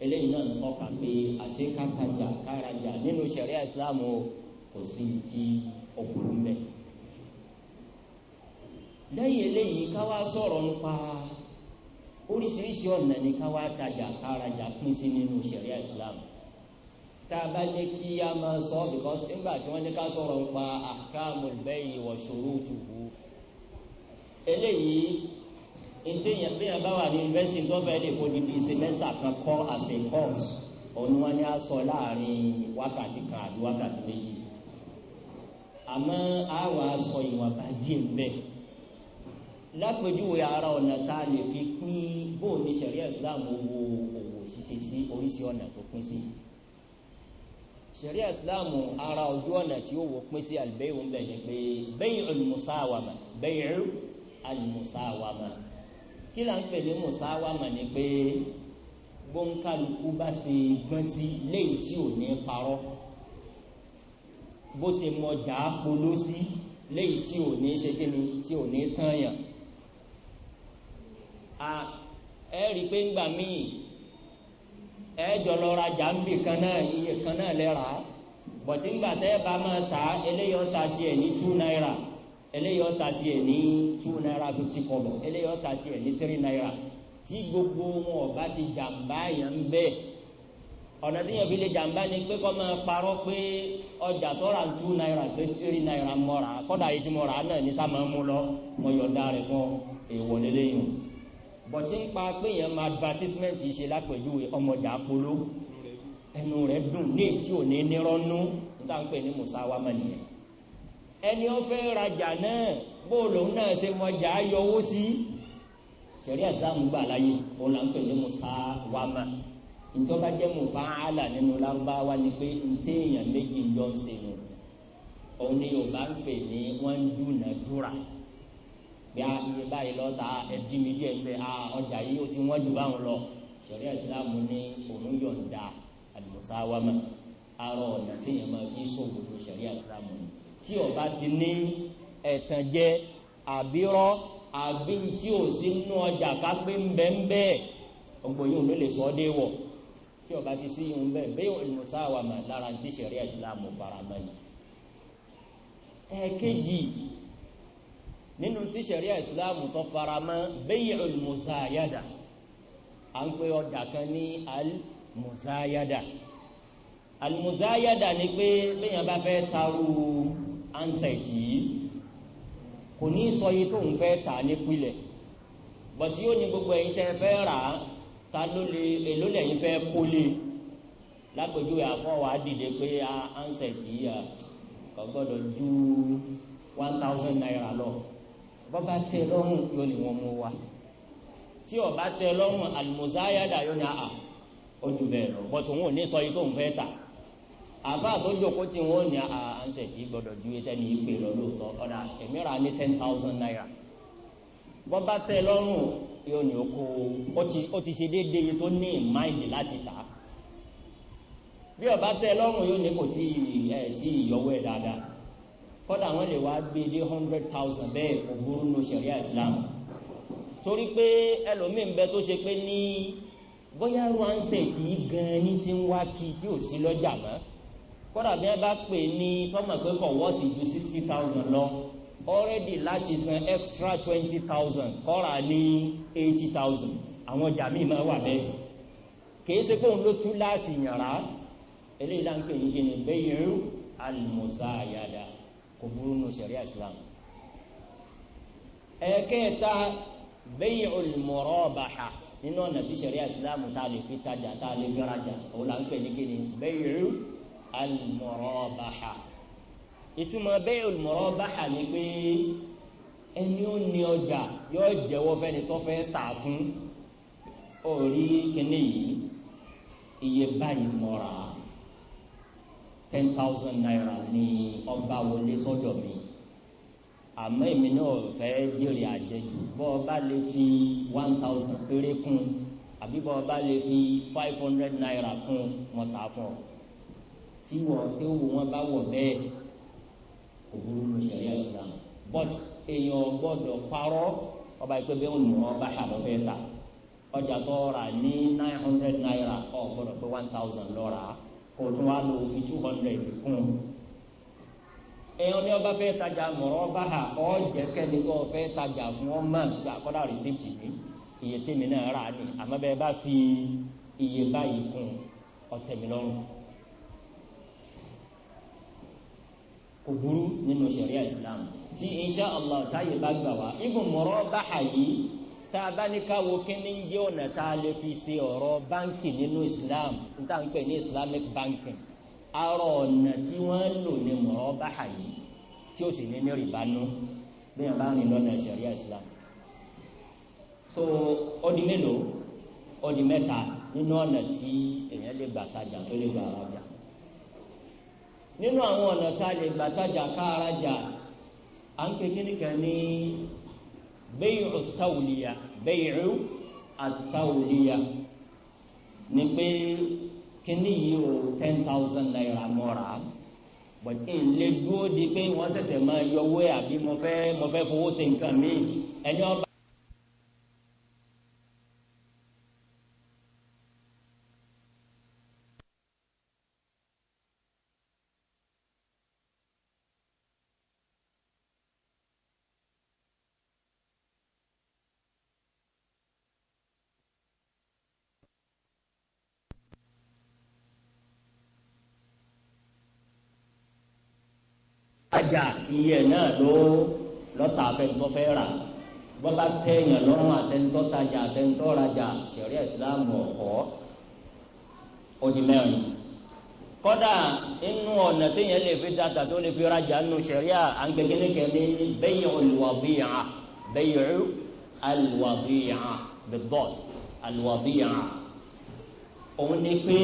Eléyìí náà ń tọ́ka pé àṣekátajà kárajà nínú ṣẹ̀ríà ìsìláàmù kò sí ti ọkùnrin mbẹ. Lẹ́yìn eléyìí, ká wá sọ̀rọ̀ nípa oríṣiríṣi ọ̀nà ní ká wá tajà kárajà pín sí nínú ṣẹ̀ríà ìsìláàmù. Tá a bá ní kí a máa sọ, because nígbà tí wọ́n ní ká sọ̀rọ̀ nípa ahkamul bay'i wa shurutuhu, eléyìí ntẹ̀yìn bí yẹn bá wà ní yunifásitì tó fẹ́ lè fún níbi semester kan kọ́ as a course, òun ni wọ́n ní a sọ láàrin wákàtí kan àbí wákàtí 2. Àmọ́ a wà sọ ìwọ̀nba díẹ̀ mbẹ́. Lápèjúwe, ara ọ̀nà tá a lè fi pín bóun ní ṣẹ̀ríà Islam wo òwò ṣíṣe sí, oríṣi ọ̀nà tó pín sí ṣẹ̀ríà Islam, ara ojú ọ̀nà tí ó wò pín sí al-bay'u ń bẹ̀ ni pé bay'ul musawama. Bay'u al-musawama, kí là ń pè ní musawama? Ni pé gbóńkálukú bá ṣe gbọ́n sí léyìí tí ò ní parọ́, bó ṣe mọjà polo sí léyìí tí ò ní ṣe kíni, tí ò ní tán yàn. A ẹ rí i pé ńgbà míì, ẹ jọ lọ rajà ń bì kan náà, iye kan náà lẹ rà á, but ńgbà tẹ́ ẹ bá máa ta, eléyìí ó ta tiẹ̀ ní ₦2, eléyìí ó ta tiẹ̀ ní ₦2.50, eléyìí ó ta tiẹ̀ ní ₦3. Tí gbogbo wọn ọba ti jàmbá yẹn ń bẹ́ẹ̀, ọ̀nà tí yẹn fi lè jàmbá ni pé kọ́ máa parọ́ pé ọjà tó rà ₦2, pé ₦3 mọ́ra, kọ́dà yìí tí mo rà á náà ní sáà máa mú lọ, mo yọ̀ǹda rẹ̀ fún èèwọ̀ lélẹ́yìn. But ń pa pé yẹn máa advertisement ṣe lápèjúwe, ọmọjà polo, ẹnu rẹ̀ dùn ní èyí tí ò ní nírọ́nú, níta ń pè ní musawama nìyẹn. Ẹni ó fẹ́ rajà náà, bóòlù náà ṣe mọjà yọwó sí, ṣẹ̀ríà Ìsìlámù gbà láyé, òun là ń pè ní musawama. Ìjọba jẹ́ mufaala nínú Lárúbáwá ni pé ntẹ̀yàn méjì ń jọ ń ṣe nù, òun ni Yorùbá ń pè ní wọ́n ń dúnàdúrà. Bí a iye báyìí lọ́ta, ẹbí mi díẹ̀ ń bẹ, a ọjà yìí ó ti wọ́n jù báwọn lọ. Ṣẹ̀ríà Ìsìlámù ní òun yọ̀ǹda al-musawama. Arọ ọ̀nà téèyàn máa fi ṣòwò ní ṣẹ̀ríà Ìsìlámù ni tí ó bá ti ní ẹ̀tàn jẹ, àbírọ́, àbí tí ò sí nínú ọjà ká pé ń bẹ́ ń bẹ́ẹ̀, ọgbọ̀n yìí ló lè sọ ọ́ dé wọ̀. Tí ó bá ti sí yìí ń bẹ́ẹ̀, bẹ́ẹ̀ al-musawama lára ti ṣẹ̀ríà Ìsìlámù faramọ́ ni. Ẹ̀ẹ̀kejì nínú tí ṣẹ̀ríà Ìsìlámù tó faramọ́, bay'ul muzayada. À ń pè ọjà kan ní al-muzayada. Al-muzayada ni pé bẹ́yàn bá fẹ́ taru handset yìí, kò ní sọ iye tóun fẹ́ tà nípìlẹ̀, but yóò ní gbogbo ẹ̀yin tẹ́ fẹ́ rà á, ta ló lè, èló lẹ́yìn fẹ́ kó lé. Lápèjúwe, àfọwọ́ dìde pé handset yìí kò gbọ́dọ̀ ju ₦1,000 lọ. Bọ́bá tẹ́ lọ́rùn, yóò ní wọ́n mú wa. Tí ó bá tẹ́ lọ́rùn, al-muzayada, yóò ní àà, ó ju bẹ́ẹ̀ lọ, but òun ò ní sọ iye tóun fẹ́ tà. Àfa tó jókòó tí wọ́n ní handset yìí gbọ́dọ̀ ju etẹ́ ní ìpè lọ lóòótọ́, ọ̀dà èmi rà ní ₦10,000. Bọ́bá tẹ́ lọ́rùn, yóò ní oko ó ti ṣe déédéé iye tó ní mind láti tà. Bí ó bá tẹ́ lọ́rùn, yóò ní kò tí ẹ̀ tí ìyọwọ́ ẹ̀ dáadáa. Kọ́dà wọ́n lè wá gbé dé 100,000 bẹ́ẹ̀, kò burú nù ṣẹ̀ríà Islam, torí pé ẹlòmíín bẹ tó ṣe pé ní bóyá handset yìí gan ní ti ń wá kí tí ò sí lọ́jà mọ́. Kọ́dà bí wọ́n bá pè ní tọ́mọ̀ pé kọ̀ wọ́ọ̀tì ju 60,000 lọ, already láti san extra 20,000, kọ́ra ní 80,000. Àwọn ọjà míì máa wà bẹ́ẹ̀, kìí ṣe pé òun ló tú láàsì yàrá. Eléyìí là ń pè ní kíni? Bay'u al-muzayada, kò burú nù ṣẹ̀ríà Islam. Ẹ̀kẹta, bay'ul murabaha. Nínú ọ̀nà tí ṣẹ̀ríà Islam tá a lè fi tajà, tá a lè fi rajà, òun là ń pè ní kíni? Bay'u al-murabaha. Ìtumọ̀ bay'ul murabaha ni pé ẹni ó ní ọjà yóò jẹ́wọ́ fẹ́ni tó fẹ́ tà fún orí kíní yìí, iye báyìí mọ́ra, ₦10,000 ní ọba wọlé sọ́dọ̀ mi, àmọ́ èmi náà fẹ́ jèrè àjẹjù. Bọ́ ọ bá lè fi 1,000 péré kún, àbí bọ́ ọ bá lè fi ₦500 kún, mo tà fún ọ. Tí wọ́n tó wù wọ́n bá wọ̀ bẹ́ẹ̀, kò burú ní ṣẹ̀ríà Islam, but èèyàn gbọ́dọ̀ parọ́. Ọba yìí pé bẹ́ẹ̀ ń mọ̀ ọ́ bá hà lọ́ fẹ́ ta ọjà tó rà ní ₦900, ọ̀ gbọ́dọ̀ pé 1,000 lọ rà á, kó o tún wá lò fi 200 kún un. Èèyàn ní ọba fẹ́ tajà mọ̀rọ́ bá hà, ọ́ jẹ́ kẹ́ni tó fẹ́ tajà fún ọ mọ̀ gba kọ́dà rìsíptì ní iye tèmi náà rà ní, àmọ́ bẹ́ẹ̀ bá fi iye báyìí kún ọ̀tẹ̀ mi lọ́rùn. Kò burú nínú ṣẹ̀ríà Islam tí insha Allah táyé bá gbà wá. Ibùn mọ̀rọ́ bá hà yìí, tá a bá ní ká wo kíní ń jẹ́ ọ̀nà tá a lè fi ṣe ọ̀rọ̀ báńkì nínú Islam, n tá n pè ní Islamic banking, arọ ọ̀nà tí wọ́n lò ní mọ̀rọ́ bá hà yìí tí ó sì ní ní rìbá nú bí wọ́n bá rìn lọ́nà ṣẹ̀ríà Islam. So ó di mélòó? Ó di mẹ́ta nínú ọ̀nà tí èèyàn lè gbà tajà tó lè gbà rajà. Nínú àwọn ọ̀nà tá a lè gbà tajà ká rajà, à ń pè kíní kan ní bay'u tawliya. Bay'u at-tawliya ni pé kíní yìí o, ₦10,000 mọ́ra, but n lè dúró di pé wọ́n ṣẹ̀ṣẹ̀ máa yọwọ́ ẹ̀ àbí mo fẹ́ fowó ṣe nǹkan mi, ẹni ọba. Rajà iye náà ló lọ́ta afẹ́ntọ́ fẹ́ rà. Bọ́bá tẹ̀yàn lọ́rùn, àtẹ̀ntọ́ tajà, àtẹ̀ntọ́ rajà, ṣẹ̀ríà ìsìlámù ọ̀kọ́. Ó di mẹ́rin. Kọ́dà inú ọ̀nà téèyàn lè fi dàtà tó lè fi rajà nínú ṣẹ̀ríà, à ń gbẹgẹ́lẹ́kẹ́ ní bay'ul wadi'a. Bay'u al-wadi'a bid-dad, al-wadi'a, òun ni pé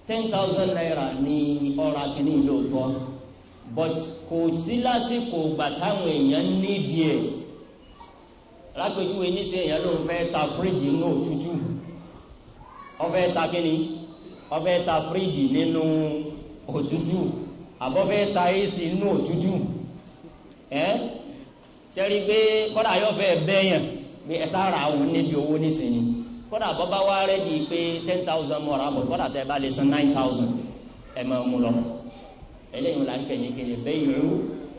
₦10,000 ní ọ̀rọ̀ akínní lóòótọ́, but kò sí lásìkò ìgbà táwọn èèyàn nídìí ẹ̀. Lápèjúwe níṣẹ́, èèyàn ló ń fẹ́ ta fíríjì nínú òtútù. Ó fẹ́ ta kíni? Ó fẹ́ ta fíríjì nínú òtútù, àbọ̀ fẹ́ ta AC nínú òtútù. Ẹ́ sẹ́rí pé kọ́dà yóò fẹ́ bẹ́yàn pé ẹ sára òun níbi owó nísìnyí. Kọ́dà bọ́ bá wá ready pé 10,000 mọ̀ra bọ̀, kọ́dà tẹ́ bá lè san 9,000, ẹ máa mú lọ. Eléyìí là ń pè ní kéde bay'u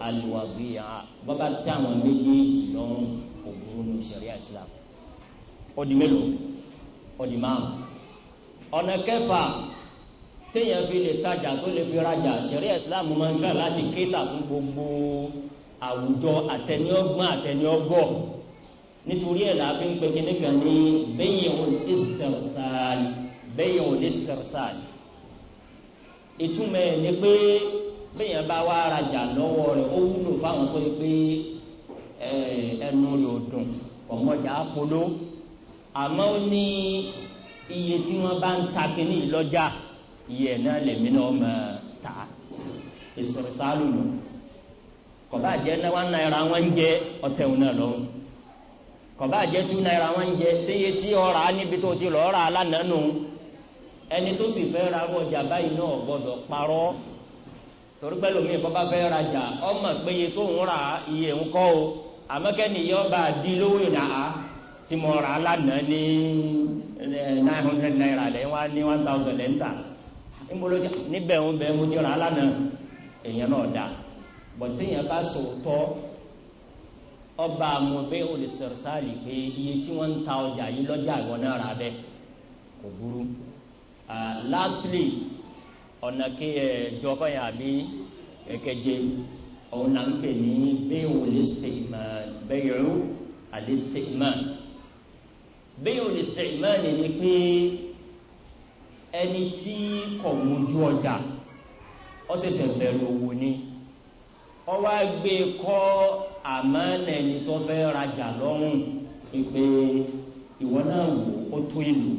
al-wadi'a. Bọ́bá tí àwọn méjèèjì lọ́rùn, kò burú ní ṣẹ̀ríà Islam. Ó di mélòó? Ó di márùn. Ọ̀nà kẹfà téèyàn fi lè tajà tó lè fi rajà, ṣẹ̀ríà Islam máa ń fẹ́ láti kéta fún gbogbo àwùjọ, àtẹniọgbọ́n àtẹniọgọ́. Nítorí ẹ̀ la fi ń pe kíní kan ní bay'ul istirsal. Bay'ul istirsal, ìtumọ̀ ẹ̀ ni pé bẹ́yẹn bá wá rajà lọ́wọ́ rẹ̀, ó wúlò fáwọn tó yẹ pé ẹnu rẹ̀ ò dùn, ọmọjà polo, àmọ́ ó ní iye tí wọ́n bá ń ta kínní lọ́jà, iye náà lèmi náà mọ̀ ta. Ìsọ̀rọ̀sálù nù. Kọ̀bá jẹ́ ₦1 wọ́n ń jẹ́ ọ̀tẹ̀wọ̀n náà lọ́wọ́, kọ̀bá jẹ́ ₦2 wọ́n ń jẹ́ séye tí ọ̀rà níbi tó ti lọ́ọ́ rà lánàá nù. Ẹni tó sì fẹ́ ra ọjà báyìí náà gbọ́dọ̀ parọ́, torí pẹ́ lómi ìbọn bá fẹ́ rajà, ọmọ péye tó ń ra iye ń kọ́ o, àmọ́ kẹ́ni yọ bá di lówó ìdá tí mo rà lánàá ní ₦900 lẹ́yìn wá ní 1,000 lẹ́ńtà níbẹ̀ ń bẹ mo ti rà lánàá. Èèyàn náà dá bọ̀tẹ́yìn bá sòótọ́, ọba àmọ́ olùsọ̀rọ̀sálì pé iye tí wọ́n ń ta ọjà yìí lọ́jà, ìwọ náà rà bẹ́ẹ̀, kò burú. Lastly, ọ̀nà kí ẹ jọkọ̀ yẹn àbí ẹ̀kẹ́jẹ, òun là ń pè ní bay'ul isti'mal. Bay'u al-isti'mal. Bay'ul isti'mal ni pé ẹni tí kò mójú ọjà, ó ṣẹ̀ṣẹ̀ bẹ̀rẹ̀ òwò ni, ó wá gbé kọ́ àmánà ẹni tó fẹ́ rajà lọ́rùn pé ìwọ náà wò ó tó ìlú.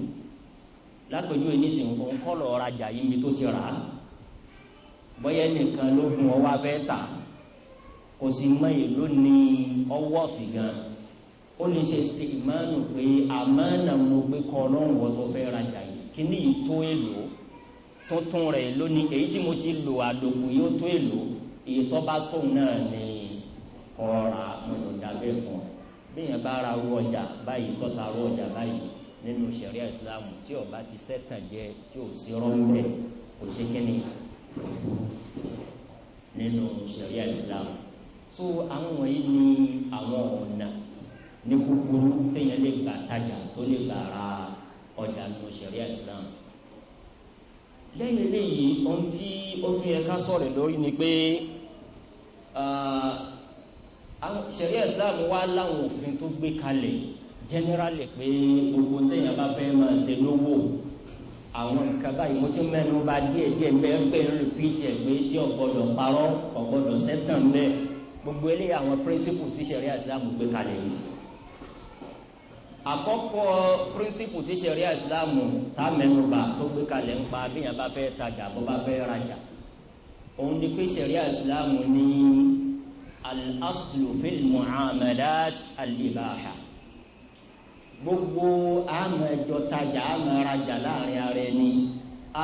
Lápèjúwe nísìnyí, òun kọ́ lọ́ọ́ rajà yìí mi tó ti rà á, bóyá nìkan ló gun ọ wá fẹ́ tà, kò sì mọ èlò ní ọwọ́ fìgàn, ó lè ṣe ìmánu pé àmánà mo gbé kọ́ ọlọ́run, wọ́n tó fẹ́ rajà yìí, kíní yìí tó èlò tuntun rẹ̀ lónìí, èyí tí mo ti lò àlòkù yóò tó èlò, èyí tó bá tóun náà ní ọ̀rà mo lò dábẹ́ fún ọ. Bí yẹn bá ra ru ọjà báyìí, tọ́ta ru ọjà báyìí nínú ṣẹ̀ríà Islam, tí ó bá ti sẹ́tàn jẹ, tí ò sí rọ́ńbẹ́, kò ṣe kíni nínú ṣẹ̀ríà Islam. So àwọn wọ̀nyí ni àwọn ọ̀nà ní kúkúrú téèyàn lè gbà tajà, tó lè gbà ra ọjà nínú ṣẹ̀ríà Islam. Lẹ́yìn eléyìí, ohun tí ó tún yẹ ká sọ̀rọ̀ lórí ni pé ṣẹ̀ríà Islam wá láwọn òfin tó gbé kalẹ̀ generally pé gbogbo téèyàn bá fẹ́ máa ṣe lówó, àwọn nǹkan báyìí mo ti mẹ́nu bà díẹ̀ díẹ̀ mẹ́rin pé ń repeat ẹ̀ pé tí ò gbọ́dọ̀ parọ́, ò gbọ́dọ̀ sẹ́tàn bẹ́ẹ̀. Gbogbo eléyìí, àwọn principles tí ṣẹ̀ríà Islam gbé kalẹ̀ yìí. Àkọ́kọ́ principle tí ṣẹ̀ríà Islam tá mẹ́nu bà tó gbé kalẹ̀ ń pa bíyàn bá fẹ́ tajà, bó bá fẹ́ rajà, òun ni pé ṣẹ̀ríà Islam ní al-aslu fil mu'amalat al-ibaha. Gbogbo àmọ́ ẹjọ́ tajà, àmọ́ rajà láàrin ara ẹni,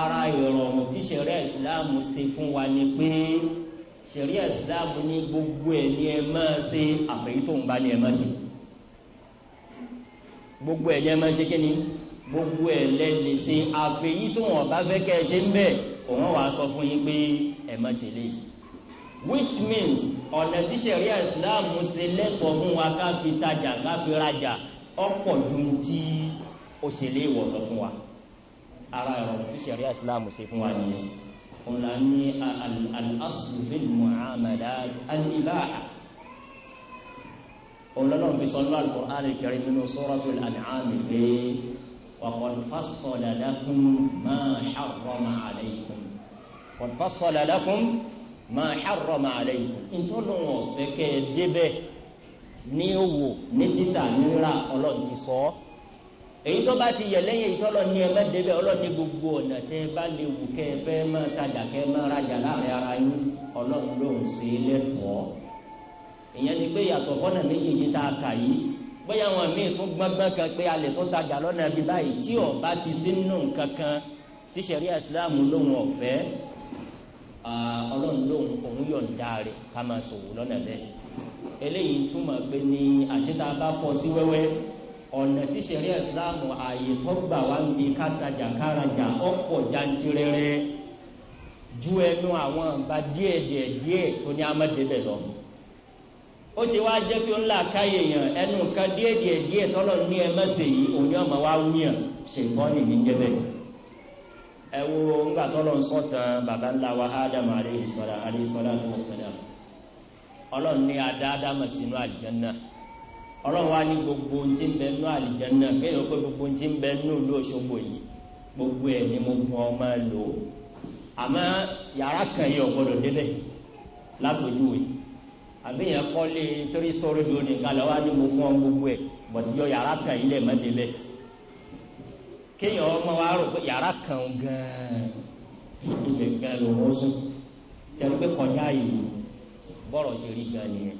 ara ìrọ̀rùn tí ṣẹ̀ríà Islam ṣe fún wa ni pé ṣẹ̀ríà Islam ní gbogbo ẹ̀ ní ẹ máa ṣe, àfẹ́yí tó ń bá ní ẹ máa ṣe. Gbogbo ẹ̀ ní ẹ máa ṣe kíni? Gbogbo ẹ̀ lẹ́lẹ̀ ṣe, àfẹ́yí tó wọ́n bá fẹ́ kẹ́ ẹ ṣe ń bẹ̀, òun wàá sọ fún yín pé ẹ má ṣe léyìí. Which means ọ̀nà tí ṣẹ̀ríà Islam ṣe lẹ́tọ̀ọ́ fún wa ká fi tajà, ká fi rajà, ọ̀pọ̀ ju tí ó ṣe lé ìwọ̀ lọ fún wa. Ara ìrọ̀rùn tí ṣẹ̀ríà Islam ṣe fún wa nìyẹn. Òun là ní al-aslu fil mu'amalat al-ibaha. Òun lọ́nà fi sọ nínú al-Qur'an al-Karim nínú Suratul An'am pé wa qad fassala lakum ma harrama alaykum, qad fassala lakum ma harrama alaykum. Ntọ́lọ́wọ̀n ọ̀fẹ́ kẹ́ ẹ débẹ̀ ní owó, ní títà, ní rírà, Ọlọ́run ti sọ ọ́. Èyí tó bá ti yẹ lẹ́yìn èyí tọ́lọ́ ní ẹ má débẹ̀, Ọlọ́run ní gbogbo ọ̀nà tẹ́ ẹ bá lè wù kẹ́ ẹ fẹ́ máa tajà, kẹ́ ẹ máa rajà láàrin ara yín, Ọlọ́run lòun ṣe é lẹ́tọ̀ọ́. Ìyẹn ni pé yàtọ̀ fọ́nà méjèèjì tá a kà yìí, bóyá àwọn míì tún gbọ́ngbọ́n kan pé a lè tún tajà lọ́nà ibi báyìí, tí ó bá ti sí nínú nǹkan kan tí ṣẹ̀ríà Ìsìláàmù lòun ọ̀fẹ́, Ọlọ́run lòun òun yọ̀ǹda rẹ̀ ká máa ṣòwò lọ́nà bẹ́ẹ̀. Eléyìí túmọ̀ pé ní àṣetá bá fọ́ sí wẹ́wẹ́, ọ̀nà tí ṣẹ̀ríà Ìsìláàmù ààyè tó gbà wá ń bi kátajà kárajà ọ̀pọ̀ jantirẹrẹ ju ẹnu àwọn nǹkan díẹ̀ díẹ̀ díẹ̀ tó ní amẹ́dẹ́bẹ̀ lọ. Ó ṣe wá jẹ́ pé ńlá káyè yàn ẹnu nǹkan díẹ̀ díẹ̀ díẹ̀ tọ́lọ̀ ní ẹ mẹ́sẹ̀ yìí, òun yóò máa wá wúyàn. Ṣètọ́nì ní jẹ́bẹ̀. Ẹ wo ńgbà tọ́lọ̀ ń sọ̀tàn baba ńlá wa Ádámù alayhi salatu wassalam. Ọlọ́run ní adá Ádámù sínú àlìjánnà. Ọlọ́run wá ní gbogbo ohun tí ń bẹ nínú àlìjánnà, kéèyàn pé gbogbo ohun tí ń bẹ nínú ìlú Òṣogbo yìí, gbogbo ẹ̀ ni mo fún ọ máa lò ó, àmọ́ yàrá kan yìí ò gbọ́dọ̀ débẹ̀ lápèjúwe. Àbí yẹn kọ́lé 3 story building kalẹ̀, wá ní mo fún ọ gbogbo ẹ̀, bọ̀dé yọ yàrá kan yìí lẹ̀ mọ́ débẹ̀. Kéèyàn ọmọ wa rò pé yàrá kan gan-an, ibẹ̀ gan ló wọ́n sùn sẹ́ni pé kọjá yìí. Bọ́rọ̀ ṣe rí gan nìyẹn.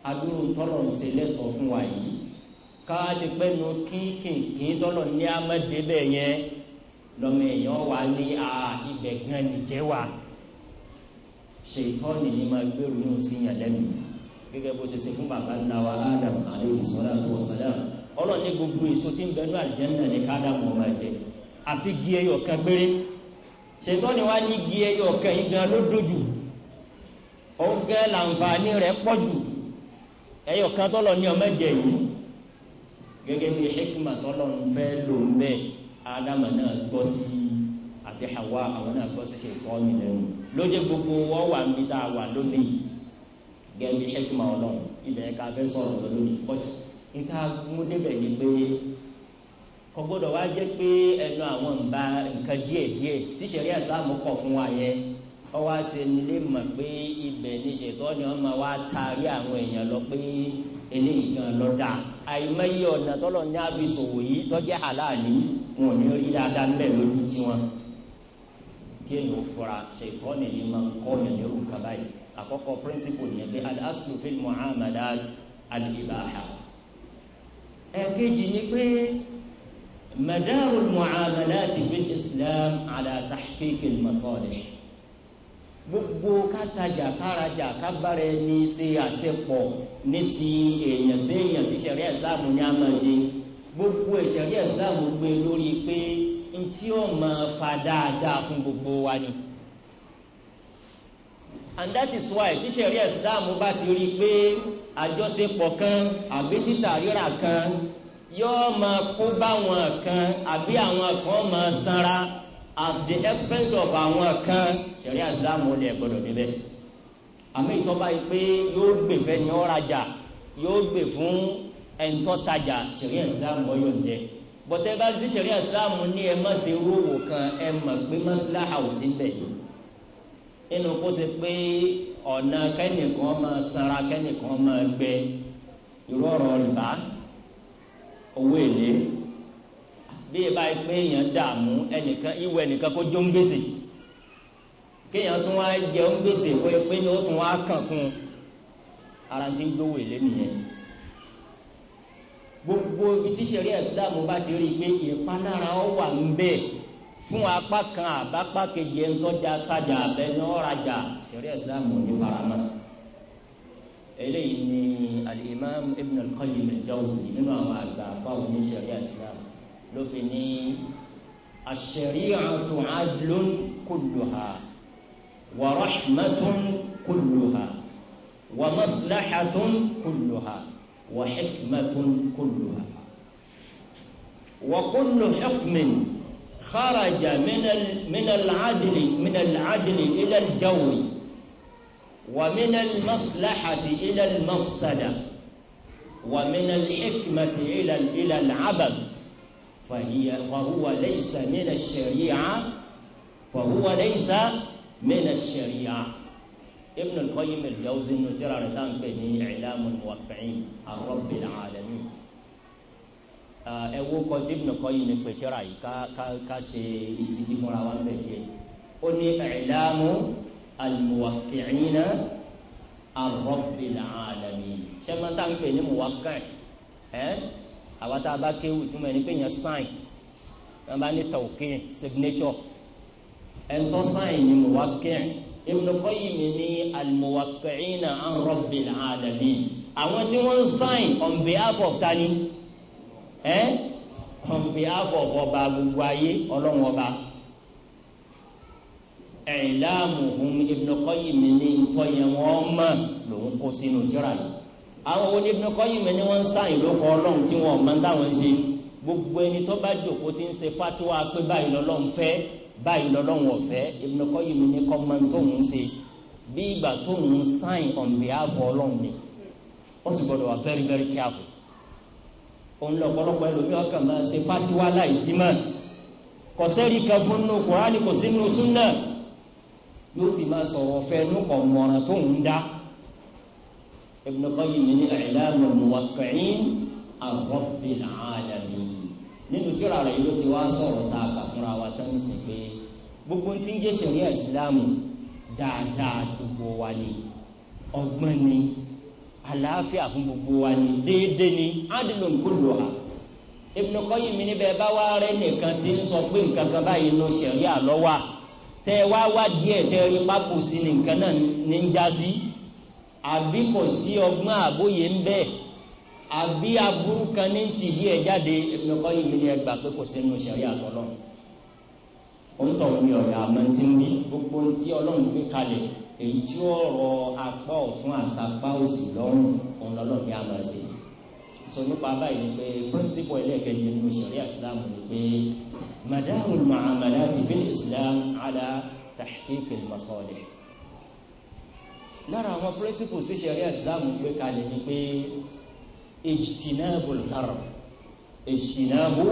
Adúrú tọ́lọ̀ ń ṣe lẹ́tọ̀ọ́ fún wa yìí, ká ṣe pẹ́nu kínkìnkín tọ́lọ̀ ní amẹ́dẹ́bẹ̀ yẹn lọ́mọ èèyàn wà ní ibẹ̀ gan nìjẹ́ wa. Ṣètọ́nì ní máa gbèrú ní òsì yàn lẹ́nu, gẹ́gẹ́ bó ṣe ṣe fún bàbá ńlá wa Adam alayhi salatu wa salam. Ọlọ́run ní gbogbo èso tí ń bẹ ní àlùjánnà ní kádámù ọmọ ẹ̀jẹ̀, àfi gí ẹyọ kan péré. Ṣètọ́nì wá ní gí ẹyọ kan yìí gan ló dojú, ó gẹ́ làǹfààní rẹ̀ pọ̀ jù, ẹyọ kan tọ́lọ̀ ní ọmọ ẹ̀jẹ̀ yìí. Gẹ́gẹ́ bí hikma tọ́lọ̀ ń fẹ́ lò ń bẹ́ẹ̀, Ádámù náà gbọ́ sí, àti Hawa, àwọn náà gbọ́ sí ṣètọ́nì lẹ́nu, lójé gbogbo wọ́n wà níbi tá a wà lónìí, gẹ́gẹ́ bí hikma Ọlọ́run. Ibẹ̀ ká fẹ́ sọ̀rọ̀ lọ lónìí bọ́tù níta mú débẹ̀ ni pé kò gbọ́dọ̀ wá jẹ́ pé ẹnu àwọn nba nǹkan díẹ̀ díẹ̀ tí ṣẹ̀ríà Ìsìlámù kọ̀ fún wa yẹn, ọ wá ṣe nílé mọ̀ pé ibẹ̀ ní ṣètọ́ni ọmọ wa taari àwọn èèyàn lọ pé eléyìí gan lọ dà. Àìmọye ọ̀nà tọ́lọ̀ ní àbísòwò yìí tọ́jú àlàálí, wọn ò ní rí dáadáa ńbẹ̀ lójú tiwọn. Kí èèyàn fura, ṣètọ́ni ni máa ń kọ́ yẹn ní orúkọ báyìí. Àkọ́kọ́ principle yẹn pé al-aslu fil mu'amalat al-ibaha. Ẹ̀kejì ni pé madaru al-mu'amalat fil Islam ala tahqiq al-masalih. Gbogbo kátajà kárajà kábàárẹ̀ ní ṣe àṣepọ̀ ní ti èèyàn sí èèyàn tí ṣẹ̀ríà ìsìláàmù ní a máa ṣe, gbogbo ṣẹ̀ríà ìsìláàmù gbé lórí pé ntí ó máa fa dáadáa fún gbogbo wa ni. And that is why tí ṣẹ̀ríà ìsìláàmù bá ti rí i pé àjọṣepọ̀ kan àbí títà rírà kan yóò máa kó báwọn kan àbí àwọn kan máa sanra at the expense of àwọn kan, ṣẹ̀ríà ìsìláàmù ó lè gbọ́dọ̀ débẹ̀. Àmì ìtọ́ba yìí pé yóò gbè fẹ́ ni ó rajà, yóò gbè fún ẹ̀ńtọ́ tajà, ṣẹ̀ríà ìsìláàmù ó yọ̀ǹdẹ̀. Bọ̀tẹ́ bá ti ṣẹ̀ríà ìsìláàmù ní ẹ má ṣe rówó kan, ẹ mọ̀ pé maslaha ò sí bẹ̀. Inú kó ṣe pé ọ̀nà kẹ́nìkan máa sanra, kẹ́nìkan máa gbẹ, irú ọ̀rọ̀ rìbá, owó èlé, bí ẹ báyìí pé èèyàn dààmú ẹnìkan, ìwọ ẹnìkan kó jó ń gbèsè, kéèyàn tún wá jẹ ń gbèsè, kó o pé ní ó tún wá kàn kún ara tí ń gbówó èlé nìyẹn. Gbogbo ibi tí ṣẹ̀ríà ìsìlámù bá ti rí i pé ìpalára ó wà ń bẹ fún apá kan àbápá kejì, ẹni tó já tajà abẹni ọ̀rajà, ṣẹ̀ríà ìsìlámù ò ní faramọ́. Eléyìí ni al-Imam Ibn al-Qayyim al-Jawzi, nínú àwọn àgbà fáwọn ní ṣẹ̀ríà ìsìlámù, ló fi ní ash-shari'atu 'adlun kulluha wa rahmatun kulluha wa maslahatun kulluha wa hikmatun kulluha wa kullu hukmin kharaja min al-'adli ila al-jawri wa min al-maslahati ila al-mafsada wa min al-hikmati ila al-'abath فهي فهو ليس من الشريعة، فهو ليس من الشريعة. ابن القيم الجوزي نترى رتان بني إعلام الموقعين عن رب العالمين. Ẹ wo kọ tí Ibn Qayyim ní pẹ̀tẹ́rà yìí, ká ṣe ìsìtì fúnra wa ń bẹ̀ díẹ̀. Ó ní إعلام الموقعين عن رب العالمين. Ṣé máa tá ń pè ní muwaqqi'in? Ẹ́ àwa tá a bá kéwù, túmọ̀ ẹni pé yẹn sign, wọn bá ní tawqi', signature, ẹ̀ńtọ́ sign ni muwaqqi'in. Ibn Qayyim ní al-muwaqqi'ina an rabbil alamin, àwọn tí wọ́n ń sign on behalf of tani? On behalf of ọba gbogbo ayé, Ọlọ́run Ọba. I'lamuhum, Ibn Qayyim ní ntọ́ yẹn wọ́n mọ̀ lòun kó sínú tírà yìí. Àwọn wo ni Ibn Qayyim ní wọ́n ń sign ló kọ́ Ọlọ́run tí wọ́n mọ̀ táwọn ń ṣe? Gbogbo ẹni tó bá jòkó tí ń ṣe fatiwa pé báyìí lọ́lọ́run fẹ́, báyìí lọ́lọ́run ọ̀fẹ́, Ibn Qayyim ní kọ́ mọ́ tóun ń ṣe, bí ìgbà tóun ń sign on behalf Ọlọ́run ni. Ó sì gbọ́dọ̀ wà very very careful. Òun lọ́pọ̀lọpọ̀ ẹlòmíì ọkàn máa ṣe fatiwa láìsí mọ́, kò sẹ́rí kan fún nínú Kùránì, kò sí nínú súnà, yóò sì máa sọ̀rọ̀ fẹ́ nú kọ̀ mọ̀ràn tó ń dá. Ibn Qayyim ní I'lamul Muwaqqi'in an Rabbil Alamin, nínú tírà rẹ̀ ló ti wá sọ̀rọ̀ tá a kà fúnra wa tán nísìnyí pé gbogbo tí ń jẹ́ ṣẹ̀ríà ìsìlámù, dáadáa gbogbo wa ni, ọgbọ́n ni, àlàáfíà fún gbogbo wa ni, déédéé ni, adlun kulluha. Ibn Qayyim níbẹ̀ bá wá rẹ́ nìkan tí ń sọ pé nǹkan kan báyìí ló ṣẹ̀ríà lọ́wọ́, tẹ́ wá wá díẹ̀, tẹ́ rí pákó sí ni nǹkan náà ní ń já sí, àbí kò sí ọgbọ́n àbóyè ń bẹ, àbí aburú kan ní ti díẹ̀ jáde, Ibn Qayyim ní ẹgbà pé kò sí nínú ṣẹ̀ríà tọ́lọ́. Òun tọ̀ ní ọ̀yà àmọ́ tí ń bí gbogbo ohun tí Ọlọ́run gbé kalẹ̀, èyí tí ó rọ apá ọ̀tún àtàpá òsì lọ́rùn, òun lọ́lọ́run ní a máa ṣe. Sọ nípa báyìí ni pé principle ẹlẹ́ẹ̀kejì nínú ṣẹ̀ríà Islam ni pé madarul mu'amalati fil Islam ala tahqiq al-masalih. Lára àwọn principles tí ṣẹ̀ríà Islam gbé kalẹ̀ ni pé ijtinabul gharar, ijtinabu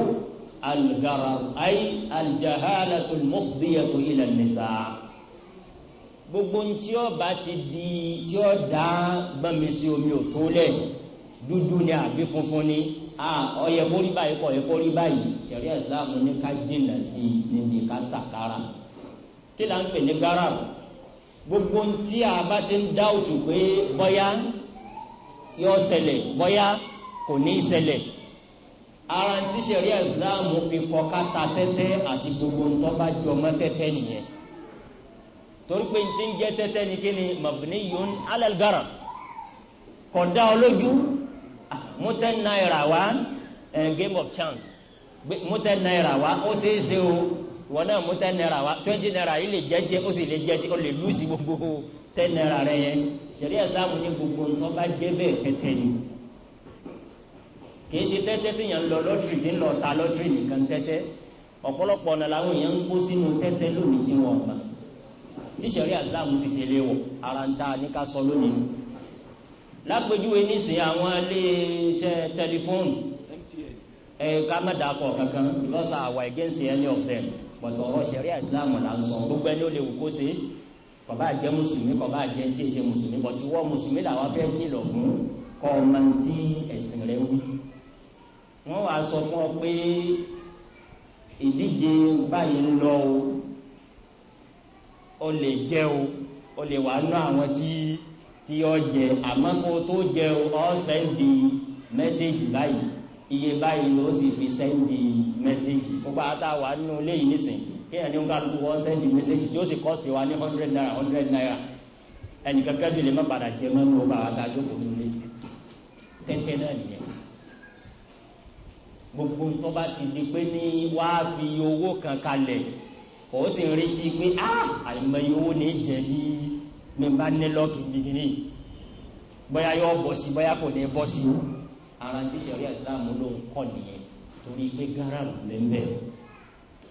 al-gharar, ay al-jahalatu al-mufdiyatu ila an-nizaa. Gbogbo ntí ó bá ti di tí ó dá gbọ́nmi sí omi ò tó lẹ̀, dúdú ni àbí funfun ni, ó yẹ kó rí báyìí, kò yẹ kó rí báyìí, ṣẹ̀ríà Islam ní ká jìnnà sí níbi kátàkárà. Kí là ń pè ní gharar? Gbogbo ntí a bá ti ń dá òtù pé bọ́yá yóò ṣẹlẹ̀, bọ́yá kò ní í ṣẹlẹ̀, ara ntí ṣẹ̀ríà Islam fi kọ́ ká ta tẹ́tẹ́ àti gbogbo ntọ́ bá jọ mọ́ tẹ́tẹ́ nìyẹn. Torí pé ti ń jẹ́ tẹ́tẹ́ ni kí ni mabniyun ala al-gharar, kò dá ọ lójú. Mú ₦10 wá, game of chance, mú ₦10 wá, ó ṣeé ṣe o, ìwọ náà mú ₦10 wá, ₦20 yìí lè jẹ́ tiẹ̀, ó sì lè jẹ́ tiẹ̀, ó lè lùsì gbogbo ₦10 rẹ yẹn. Ṣẹ̀ríà Ìsìlámù ní gbogbo nǹkan bá jẹ́ bẹ́ẹ̀ tẹ́tẹ́ ni. Kìí ṣe tẹ́tẹ́ tí yẹn ń lọ lọ́tìrì, tí ń lọ ta lọ́tìrì nìkan tẹ́tẹ́. Ọ̀pọ̀lọpọ̀ ọ̀nà làwọn èèyàn ń kó sínú tẹ́tẹ́ lónìí tí wọ́n mọ̀, tí ṣẹ̀ríà Ìsìlámù sì ṣe léwọ̀. Ara ń ta ní ká sọ lónìí. Lápèjúwe nísìnyí, àwọn iléeṣẹ́ tẹlifóònù, ẹ ká má dàpọ̀ kankan because I were against any of them, but ọ̀rọ̀ ṣẹ̀ríà Ìsìlámù là ń sọ. Gbogbo ẹni ó lè wù kó ṣe, kò bá jẹ́ mùsùlùmí, kò bá jẹ́ tí ì ṣe mùsùlùmí, but ìwọ mùsùlùmí làwọn fẹ́ kìlọ̀ fún, kọ́ ọmọ tí ẹ̀sìn rẹ̀ wí. Wọ́n wàá sọ fún ọ pé ìdíje báyìí ń lọ o, ó lè jẹ́ o, ó lè wà nú àwọn tí ó jẹ, àmọ́ kó tó jẹ o, ó send message báyìí, iye báyìí ló sì fi send message. Gbogbo àtàwà nínú ilé yìí nísìn, kéèyàn ní kálukú wọ́n send message tí ó sì cost wa ní ₦100, ₦100, ẹnìkan kẹ́sì lè má padà jẹ mọ́tò bá wa ta jókòó nílé. Tẹ́tẹ́ náà nìyẹn. Gbogbo tó bá ti di pé ní wàá fi owó kan kalẹ̀, ó sì ń retí pé àìmọye owó ní jẹ ní mi bá ní luck bìgínì, bóyá yóò bọ̀ sí, bóyá kò ní bọ́ sí. Ara tí ṣẹ̀ríà Ìsìlámù ló ń kọ́ nìyẹn, torí pé gáràrù lẹ́ńbẹ̀.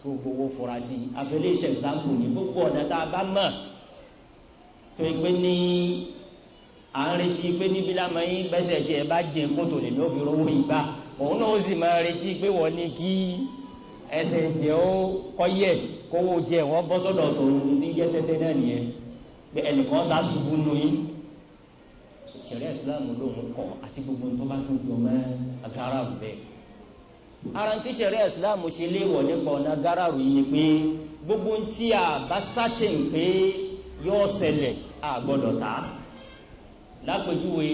Gbogbo owó fura sí i. Abẹ́lé iṣẹ́ example ní gbogbo ọ̀nà tá a bá mọ̀ tó pé ní à ń retí pé níbi lámọ̀ yín bẹ́sẹ̀ tí ẹ bá jẹ kótó lèmi ó fi rówó ìgbà, òun náà ó sì máa retí pé wọ́n ní kí ẹsẹ̀ tiẹ̀ ó kọ́yẹ̀ kówó tiẹ̀ wọ́n bọ́ sọ́dọ̀ tòun. Ní jẹ́ tẹ́tẹ́ náà nìyẹn, pé ẹnìkan sá ṣubú nù yín. Ṣẹ̀ríà Ìsìlámù lòun kọ̀, àti gbogbo tó bá tún jọ mọ́ gáràrù bẹ́ẹ̀. Ara tí ṣẹ̀ríà Ìsìlámù ṣe léèwọ̀ nípa ọ̀nà gáràrù yìí ni pé gbogbo tí a bá sátìn pé yóò ṣẹlẹ̀, a gbọ́dọ̀ ta. Lápèjúwe,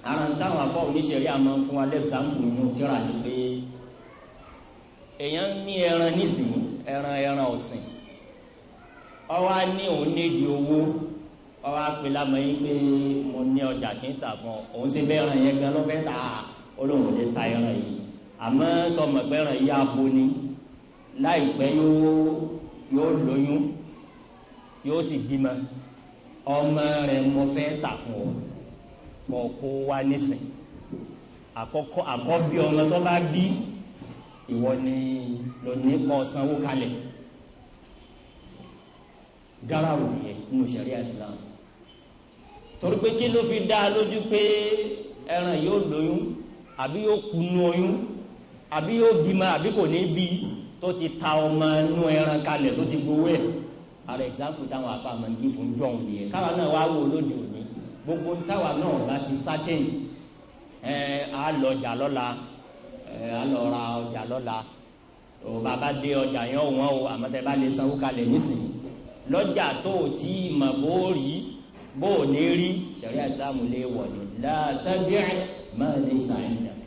ara táwọn afọ oníṣẹ̀ríà máa ń fún wa l'example nínú tíra ni pé èèyàn ní ẹran nísìnyí, ẹran ọ̀sìn, ó wá ní òun nídìí owó, ó wá pè lámọ̀ yín pé mo ní ọjà tí ń tà fún ọ. Òun ṣe bẹ́ẹ̀ ẹran yẹn gan lọ́fẹ́ tà, ó lóun lè ta ẹran yìí, àmọ́ sọmọ pé ẹran yìí abo ni, láìpẹ́ yóò lóyún, yóò sì bímọ, ọmọ rẹ̀ mo fẹ́ tà fún ọ, kọ̀ kó wá nísìn. Àkọ́kọ́ àkọ́bí ọmọ tó bá bí, ìwọ ni lóní kọ́ sanwó kalẹ̀. Gáràrù yẹn nínú ṣẹ̀ríà Islam, torí pé kí ló fi dá a lójú pé ẹran yóò lóyún, àbí yóò kunu oyún, àbí yóò bímọ, àbí kò ní bí, tó ti ta ọmọ inú ẹran kalẹ̀, tó ti gbowó ẹ̀? Ara example táwọn afáàmọ́ ń kí fún jọ̀hún nìyẹn. Káwa náà wá wò lóde òní, gbogbo táwa náà bá ti certain, ẹ á lọ ọjà lọ́la, ẹ á lọ ra ọjà lọ́la o, bàbá dé ọjà yẹn wọ́n o, àmọ́ tẹ́ bá lè sanwó kalẹ̀ nísìnyí lọ́jà tó o tí mọ̀ bó rí bó o ní rí, ṣẹ̀ríà Ìsìlámù lè wọ̀ ní la tabi' ma laysa 'indak.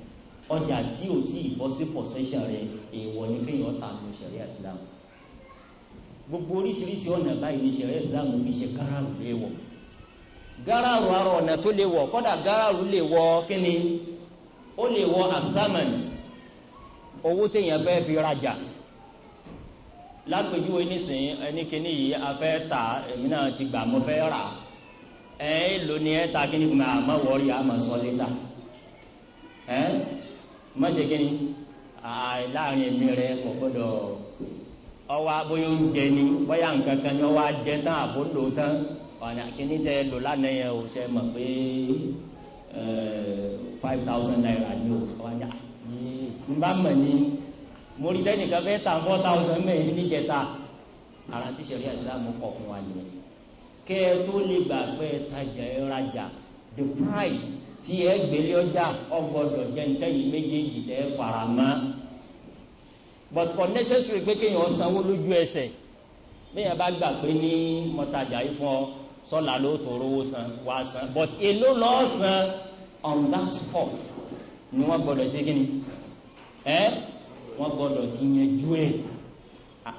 Ọjà tí o tí bọ́ sí possession rẹ̀, èèwọ̀ ní kéèyàn tà ní ṣẹ̀ríà Ìsìlámù. Gbogbo oríṣiríṣi ọ̀nà báyìí ní ṣẹ̀ríà Ìsìlámù fi ṣe gáràrù lè wọ̀. Gáràrù ara ọ̀nà tó lè wọ̀, kọ́dà gáràrù lè wọ̀ kíni, ó lè wọ̀ àtàmàn, owó téèyàn fẹ́ fi rajà. Lápèjúwe nísìnyí, ẹni kíní yìí a fẹ́ tà, èmi náà ti gbà, mo fẹ́ rà, ẹ ló ní ẹ ta kíní fún mi, àmọ́ wọ́ọ̀rì àmọ́ sọ létà, ẹ má ṣe kíní láàrin èmi rẹ, kò gbọ́dọ̀. Ọwọ́ bóyá oúnjẹ ni, bóyá nǹkan kan ni, ọwọ́ ajẹ tán àbó lò tán, ọ̀nà kíní tẹ lò lánàá yẹn o, ṣe mọ̀ pé ₦5,000 ni o? Ọwọ́ ajá yìí n bá mọ̀ ní mo rí tẹ́nìkan fẹ́ ta 4,000 mẹ́rin níjẹta. Ara tí ṣẹ̀ríà Ìsìlámù kọ̀ fún wa nìyẹn. Kẹ́ ẹ tó lè gbà pé ẹ tajà, ẹ rajà, the price tí ẹ gbélé ọjà ó gbọ́dọ̀ jẹ́ ntẹ́yìn méjèèjì tẹ́ fara mọ́, but for necessary pé kéèyàn sanwó lójú ẹsẹ̀. Bẹ́ẹ̀ bá gbà pé ní mọ́tajà yìí fún ọ, sọ́la ló tó rówó san, wá san, but èló lọ́ọ́ san on that spot ni wọ́n gbọ́dọ̀ ṣe kí ni ẹ́, wọ́n gbọ́dọ̀ ti yanjú ẹ̀.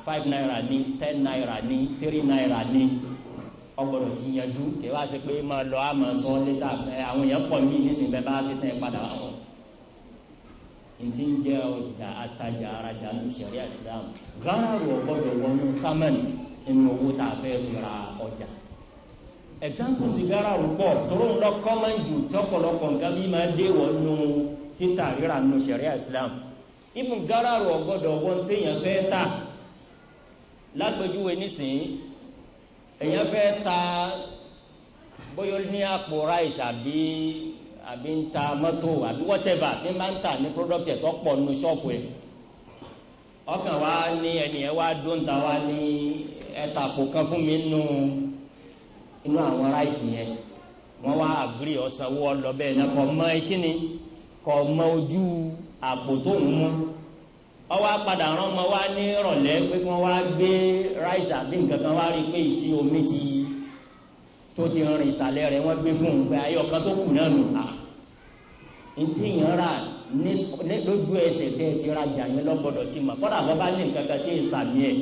5 naira ní, 10 naira ní, 3 naira ní, ọgbọ́dọ̀ ti yanjú. Kí wá sí pé máa lọ àmọ́ sọ létà àwọn èèyàn pọ̀ mí nísìnyí bẹ́ẹ̀ bá sí tẹ́ padà wọn. Ntí ń jẹ́ ọjà atajà arajà ní ṣẹ̀ríà Islam, gáràrù ọgbọ́dọ̀ wọnú thaman nínú owó tá a fẹ́ fi ra ọjà. Example sí gáràrù pọ̀ tóró ń lọ common jù tí ọ̀pọ̀lọpọ̀ nǹkan bí máa dé wọnú títà rírà nínú ṣẹ̀ríà Islam. Ibùn gáràrù ọgbọ́dọ̀ wọ́n téèyàn fẹ́ tà. Lápèjúwe nísìnyí, èèyàn fẹ́ ta bóyá ní àpò rice àbí ń ta mọ́tò àbí whatever tí ń bá ń tà ní product ẹ̀ tó pọ̀ nínú ṣọ́ọ̀pù ẹ̀. Ọkàn wa ní ẹnìyẹn wá dóńtà wa ní ẹ̀ta àpò kan fún mi nínú inú àwọn rice yẹn. Wọ́n wá àgírí ọ̀sánwó ọlọ́bẹ̀ náà kọ́ mọ kíni, kọ́ mọ ojú àpò tó ń mú. Ọwọ́ apàdà rán ọmọ wa ní ìrọ̀lẹ́ pé kí wọ́n wá gbé ráìsì àbí nǹkan kan, wá rí pé ìtí omi ti tó ti rìn ìsàlẹ̀ rẹ̀ wọ́n gbé fún un pé ayé ọ̀kan tó kù náà nù. À ntí yẹn rà ní lójú ẹsẹ̀ tẹ́ ẹ ti rajà yẹn lọ́gbọ́dọ̀ ti mọ̀. Kọ́dà bọ́ bá ní nǹkan kan tí ì sàmì ẹ̀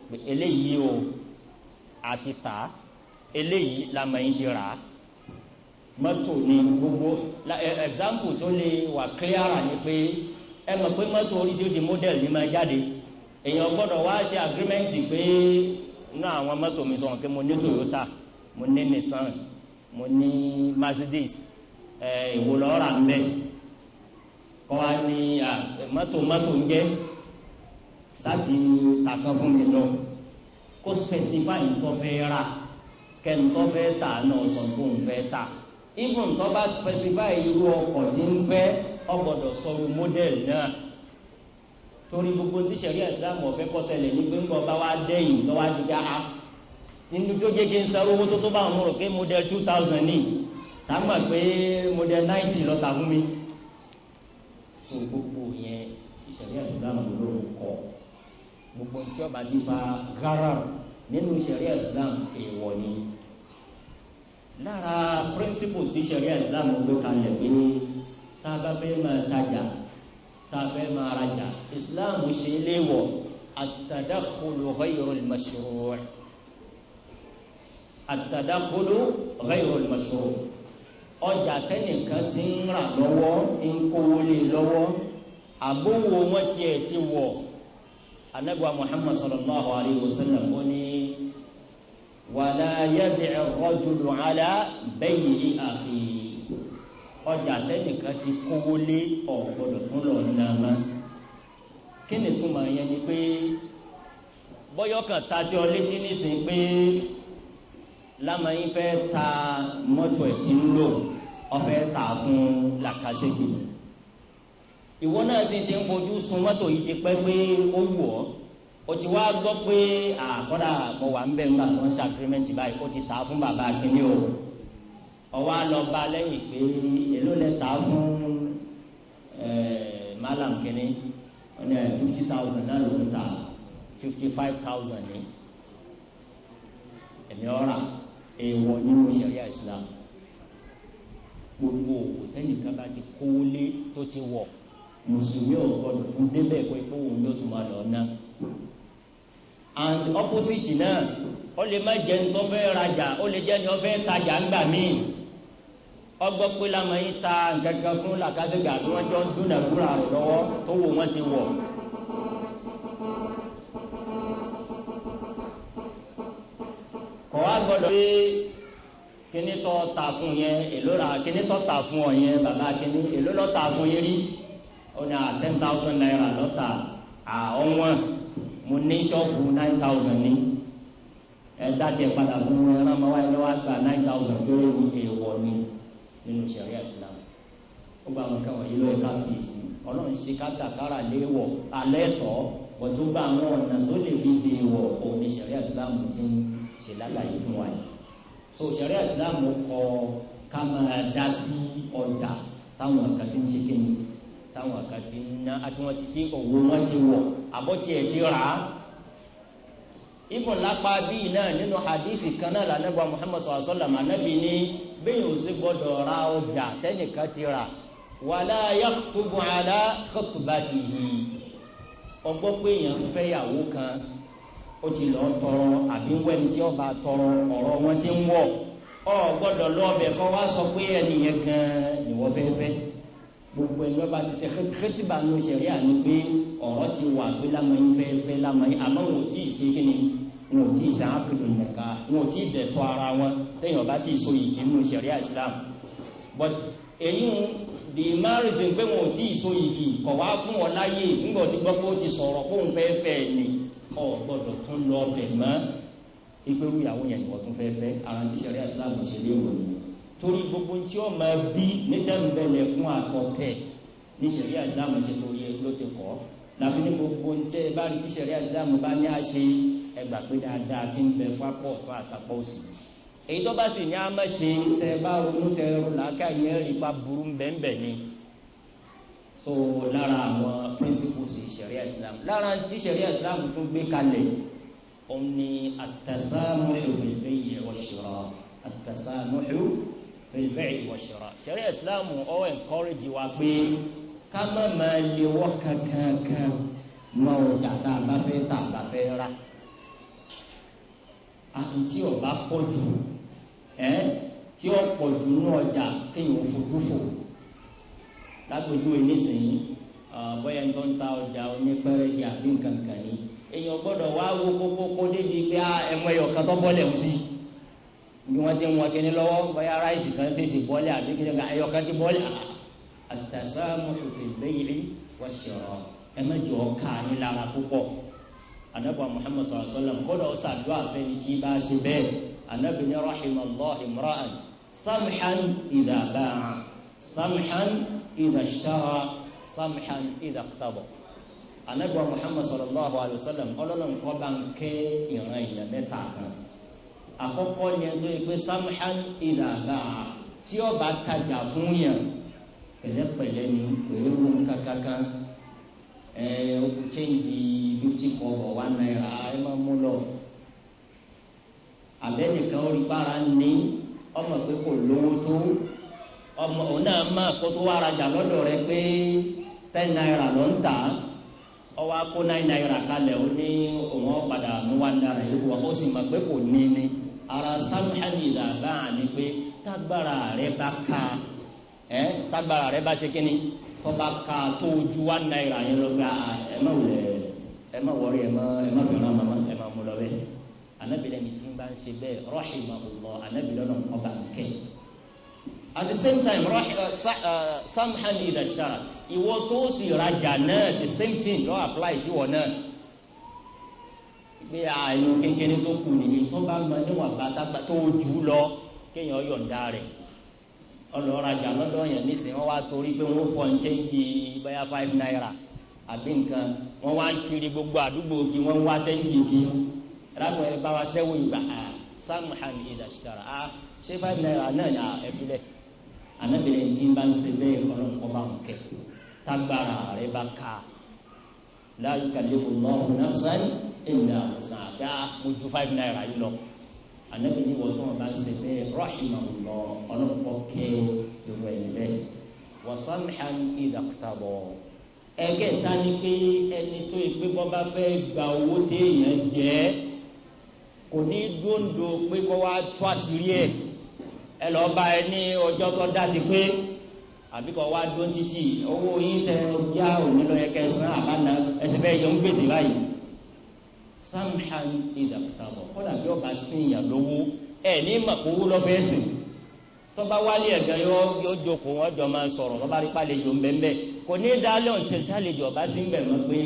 pé eléyìí o àti tà á, eléyìí lamẹ̀yìn ti rà á. Mọ́tò ní gbogbo example tó lè wà clearer ni pé ẹ mọ̀ pé mọ́tò oríṣiríṣi model ní máa jáde. Èèyàn gbọ́dọ̀ wá ṣe agreement pé inú àwọn mọ́tò mi sọ̀rọ̀ pé mo ní Toyota, mo ní Nissan, mo ní Mercedes, èwo lọ́ọ́ rà ń bẹ̀? Kọ́ wa ní mọ́tò ń jẹ́ sáti tàkan fún mi lọ. Kó specify ntọ́ fẹ́ rà, kẹ́ńtọ́ fẹ́ tà náà sọ tó ń fẹ́ tà. Even tó bá specify irú ọkọ̀ tí ń fẹ́, ó gbọ́dọ̀ sọ̀rọ̀ model náà. Torí gbogbo tí sẹ̀ríà Islam ọ̀fẹ́ kó ṣẹlẹ̀ ní pé ń bọ̀ bá wá dẹ́yìn tó wá di ká a tí ń tó jẹ́ kí n sáré owó tó bá wọn rò pé model 2000 ní tá a mọ̀ pé model 90 lọ tà fún mi. So gbogbo yẹn sẹ̀ríà Islam ló kọ. Gbogbo tí ó bá ti fa gharar nínú sẹ̀ríà Islam èèwọ̀ ni. Lára principles tí sẹ̀ríà Islam gbé kalẹ̀ pé tá a bá fẹ́ máa tajà, tá a fẹ́ máa rajà, Islam ṣe léwọ̀ at-tadakhulu ghayru al-mashru' at-tadakhulu ghayru al-mashru'. Ọjà tẹ́nìkan ti ń rà lọ́wọ́, ń kówó lé lọ́wọ́, àbówó wọn tiẹ̀ ti wọ̀. Ànábì wa Muhammad sallallahu alayhi wa sallam ó ní wala yabi'u ar-rajulu ala bay'i akhihi. Ọjà tẹ́nìkan ti kówó lé ọ̀gbọ́dọ̀ tún lọ nàmá. Kí ni túmọ̀ yẹn ni pé bọ́yọ̀ kan ta sí ọ létí nísìnyí pé lámàyín fẹ́ ta mọ́tò ẹ̀ tí ń lò, ó fẹ́ tà fún Làkàṣègbè. Ìwọ náà sì ti ń fojú sun mọ́tò yìí ti pẹ́ pé ó wù ọ́. O ti wá gbọ́ pé àkọ́dà mo wà ń bẹ̀ ńgbà tó ń ṣe agreement báyìí, ó ti tà fún bàbá akíní o. Ọwọ́ á lọ bá lẹ́yìn pé èló lẹ tà fún malam kínní? Wọ́n ní 50,000 náà ló ń tà, 55,000 ní. Ẹ̀mí ọ̀rà èèwọ̀ nínú ṣẹ̀ríà Islam. Gbogbo òwò tẹ́nìkan bá ti kówó lé tó ti wọ̀, mùsùlùmí ò gbọdọ̀ tún débẹ̀ pé kó òun yóò tún máa lọ ná. And opposite náà, ó lè má jẹ́ ní tó fẹ́ rajà, ó lè jẹ́ ní ó fẹ́ tajà ńgbà míì. Ọgbọ́ pé lamọ̀yìn ta nǹkankan fún Làkàṣègbè àbí wọ́n jọ ń dúnàdúrà rẹ̀ lọ́wọ́ tó wò wọ́n ti wọ̀. Kọ̀ wá gbọ́dọ̀ pé kíní tó ta fún yẹn èló ra, kíní tó ta fún ọ yẹn bàbá kíní èló lọ́ ta fún yẹn rí? Ó ní 10,000 naira lọ́ta. Ọ̀wọ́n mo ní ṣọ́ọ̀bù 9,000 ní. Ẹ dá tiẹ̀ padà fún ẹran máa wáyé lọ́wọ́ àgbà 9,000 péré ní. Èèwọ̀ ni nínú ṣẹ̀ríà Islam. Ó gba àwọn kan wọ̀nyí lóye ká fi èsì. Ọlọ́run ṣe kátàkárà léèwọ̀ alẹ́ tọ́, wọ́n tó bá àwọn ọ̀nà tó lè fi dè wọ̀ òun ní ṣẹ̀ríà Islam ti ń ṣe lálàyé fún wa yìí. So ṣẹ̀ríà Islam kọ ká máa dá sí ọjà táwọn kan ti ń ṣe kíni, táwọn kan ti ń ná, àti wọ́n ti tí òwò wọn ti wọ̀, àbọ̀tí ẹ̀ ti rà á. Ibùn lápá bíi náà nínú hadithi kan náà lànàbà Muhammad sallallahu alaihi wasallam, ànábì ní bẹ́ẹ̀ ò sí gbọ́dọ̀ ra ọjà tẹ́nìkan ti rà, wala yakhtubu ala khutbatihi. Ọgbọ́ pé èèyàn ń fẹ́ yàwó kan, Ó ti lọ tọrọ àbí ń wẹ́ni tí ó bá tọrọ, ọ̀rọ̀ wọn ti ń wọ̀. Ọ gbọ́dọ̀ lọ ọbẹ̀ kọ́ wá sọ pé ẹni yẹn gan-an ni wọ́n fẹ́ fẹ́. Gbogbo ẹni wọ́n bá ti ṣe xetiba ní sẹ̀ríà ni pé ọ̀rọ̀ ti wà pé lamọ̀yìn fẹ́ fẹ́ lamọ̀yìn, àmọ́ wọn ò tí ì ṣe kí ni, wọn ò tí ì ṣe àpèlú nìka, wọn ò tí ì dẹ̀tọ́ ara wọn téèyàn bá ti so yìgì nínú sẹ̀ríà Islam. But èyí ń the marriage pé wọn ò tí ì so yìgì kọ̀ wá fún wọn láyè ńgbà tí gbọ́ pé ó ti sọ̀rọ̀ kóun fẹ́ fẹ́ ni, ọ gbọ́dọ̀ tún lọ ọbẹ̀ mọ́ ìpérú ìyàwó yẹn ìwọ tún fẹ́ fẹ́. Ara ti sẹ̀ríà Islam ṣe léwọ̀ ni, torí gbogbo tí ó máa bí nítẹ̀mbẹ̀lẹ̀ fún àtọ̀tẹ̀ ní sẹ̀ríà Islam ṣe torí ló ti kọ́. Láfi ní gbogbo ń tẹ́ bá rí tí sẹ̀ríà Islam bá ní àṣe, ẹgbà pé dáadáa ti ń bẹ fún apọ̀ fún àtàpọ̀ òsì. Èyí tó bá sì ní àmọ́ ṣe, tẹ́ bá ronú tẹ́ ronú làákà yẹn rí pa burú bẹ́ẹ̀nbẹ́ẹ̀ ni. So lára àwọn principles sẹ̀ríà Islam, lára tí sẹ̀ríà Islam tún gbé kalẹ̀, òun ni at-tasamuhu fil bay'i wash-shira. At-tasamuhu fil bay'i wash-shira, sẹ̀ríà Islam ó encourage wa pé ká má máa lewọ́ kankankan mọ ọjà tá a bá fẹ́ tá a bá fẹ́ rà. Àti ọba pọ̀ jù ẹ́ tí ó pọ̀ jù ní ọjà kéèyàn fojú fò. Lágbèjúwe nísìnyí, bóyá ń tó ń ta ọjà onípẹ́rẹ́gì àbí nǹkan kan ni, èèyàn gbọ́dọ̀ wá wo kókókó débi pé ẹmọ ẹyọ kan tó bọ́lẹ̀ ń sí bí wọ́n ti ń wọn kíní lọ́wọ́, bóyá ráìsì kan ṣèṣì bọ́lẹ̀ àbí kíní kan ẹyọ kan ti bọ́lẹ̀. At-tasamuhu fil bay'i wash-shira, ẹ má jọ ká ní lára púpọ̀. Anabi Muhammad sallallahu alaihi wa sallam kódà ó ṣàdúrà fẹ́ni tí bá ṣe bẹ́ẹ̀. Anabi ní rahimallahu imra'an samhan idha ba'a, samhan idha ishtara, samhan idha iqtada. Anabi Muhammad sallallahu alaihi wa sallam ọlọ́run kọ́ bá ń kẹ́ ìran èèyàn mẹ́ta kan. Àkọ́kọ́ ni ẹni tó yẹ pé samhan idha ba'a, tí ó bá tajà fún yàn pẹ̀lẹ́pẹ̀lẹ́ ni, pẹ̀lú kankankan ẹ o kò change 50 kọ́bọ̀ ₦1 ẹ máa mú lọ. Abẹ́nìkan ó rí bára ní ọmọ pé kò lówó tó, ọmọ òun náà máa kó tó wá rajà lọ́dọ̀ rẹ pé ₦10 ló ń tà, ọwọ́ akó ₦9 kalẹ̀, ó ní òun padà mú ₦1 yìí wọ́n, ó sì mọ̀ pé kò ní ni. Ara samhani làbá ni pé tágbára rẹ bá ka ẹ, tágbára rẹ bá ṣe kínní tọba ka tó ju ₦1 yẹn lọ gba, ẹ má wulẹ̀, ẹ má wọrí, ẹ má fẹ́ràn mama, ẹ má mú lọ bẹ́ẹ̀. Anabilẹ̀ ni tí ń bá ń ṣe bẹ́ẹ̀ rahimahullah, anabilẹ̀ náà ọba nkẹ́. At the same time, samhan idha ishtara, ìwọ tó sì rajà náà, the same thing ló apply sí wọ náà. Pé àìnú kékeré tó kù nìyí tó bá mọ níwọ̀n bá tó jù lọ, kéèyàn yọ̀ǹda rẹ̀. Ọlọ́rajà lọ́dọ̀ yẹn nísìnyí, wọ́n wá torí pé wọ́n fọ́ ń ṣéǹjì bóyá ₦5 àbí nǹkan, wọ́n wá ń kiri gbogbo àdúgbò kí wọ́n wá ṣéǹjì kí rákùn ẹ bá wa sẹ́wọ́ ìgbà. Samhan idha ishtara, a ṣé ₦5 náà ní ẹ̀fílẹ̀. Anábìrin tí ń bá ń ṣe bẹ́ẹ̀, ọlọ́nkọ́ bá ń kẹ́ tágbára rẹ̀ bá ká. La yukallifu Allahu nafsan illa wus'aha, mo ju ₦5 yìí lọ. Anabi ni wọ́n tó wọn bá ń ṣe bẹ́ẹ̀ rahimahullah, ọlọ́pọ̀ kẹ́ irú ẹni bẹ́ẹ̀. Wa samhan idha iqtada. Ẹ̀kẹta ni pé ẹni tó yẹ pé bọ́ bá fẹ́ gba owó téèyàn jẹ́, kò ní dóńdó pé kó wá tó àṣírí ẹ̀, ẹ lọ bá ẹ ní ọjọ́ tó dá ti pé, àbí kó wá dó títì owó yín tẹ yá òní lọ yẹ kẹsàn àbáná ẹsẹ̀ bẹ́ẹ̀ yọ ń gbèsè báyìí. Samhan idha iqtada, kódà bí ọba sìn yàn lówó ẹ ní màkówó lọ́fẹ̀ẹ́ sìn, tọ́ba wálé ẹ̀gán yóò jókòó, wọn jọ máa sọ̀rọ̀, tọ́ba rí pàlejò ńbẹ́ńbẹ́ kò ní dálé ọ̀tí tálejò ọba sí ńbẹ̀ mọ́ pé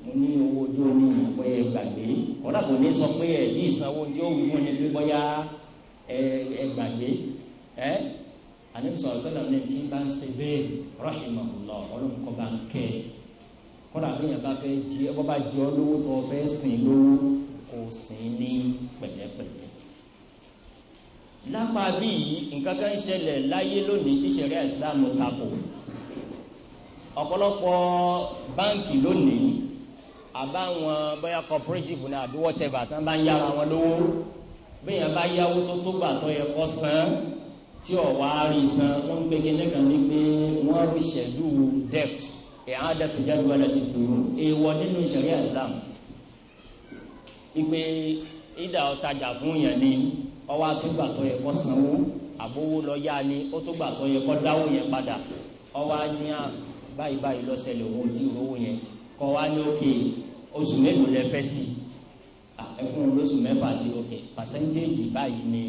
mo ní owó ojú oní ìmọ̀ ẹ gbàgbé. Kódà kò ní sọ pé ẹ tí ìsanwó tí ó wù fún ni pé bóyá ẹ gbàgbé. Ẹ Ànábì sallallahu alaihi wasallam ní tí bá ń ṣe bẹ́ẹ̀ rahimahullah, ọlọ́run kọ́ bá ń kẹ́ ẹ. Kódà bí yẹn bá fẹ́ jí ẹ, bọ́ bá jẹ ọ́ lówó tó fẹ́ sìn lówó, kò sìn ní pẹ̀lẹ́pẹ̀lẹ́. Lápá bíi nǹkan kan ń ṣẹlẹ̀ láyé lónìí tí ṣẹ̀ríà Ìsìláàmù tako. Ọ̀pọ̀lọpọ̀ báǹkì lónìí, àbáwọn bóyá cooperative ní àbí whatever, tán bá ń yára wọn lówó, bí yẹn bá yáwó tó tó gbà tó yẹ kó san tí ò wá rí san, wọ́n ń gbé kíní kan ní pé wọ́n rí schedule debt, i'adatu jadwalati duyun, èèwọ̀ nínú ṣẹ̀ríà Islam. Wípé ìdá ọ̀tajà fún yẹn ni ọwọ́ àtúgbà tó yẹ kó sanwó, àbówó lọ yá ni ó tó gbà tó yẹ kó dáwó yẹn padà. Ọwọ́ á ní à báyìí báyìí lọ́sẹ̀lẹ̀, òun ò tí ì rówó yẹn. Kọ́ wá ní òkè, oṣù mélòó lẹ fẹ́ sí? Ẹ fún un lóṣù 6 sí. Òkè, percentage báyìí ni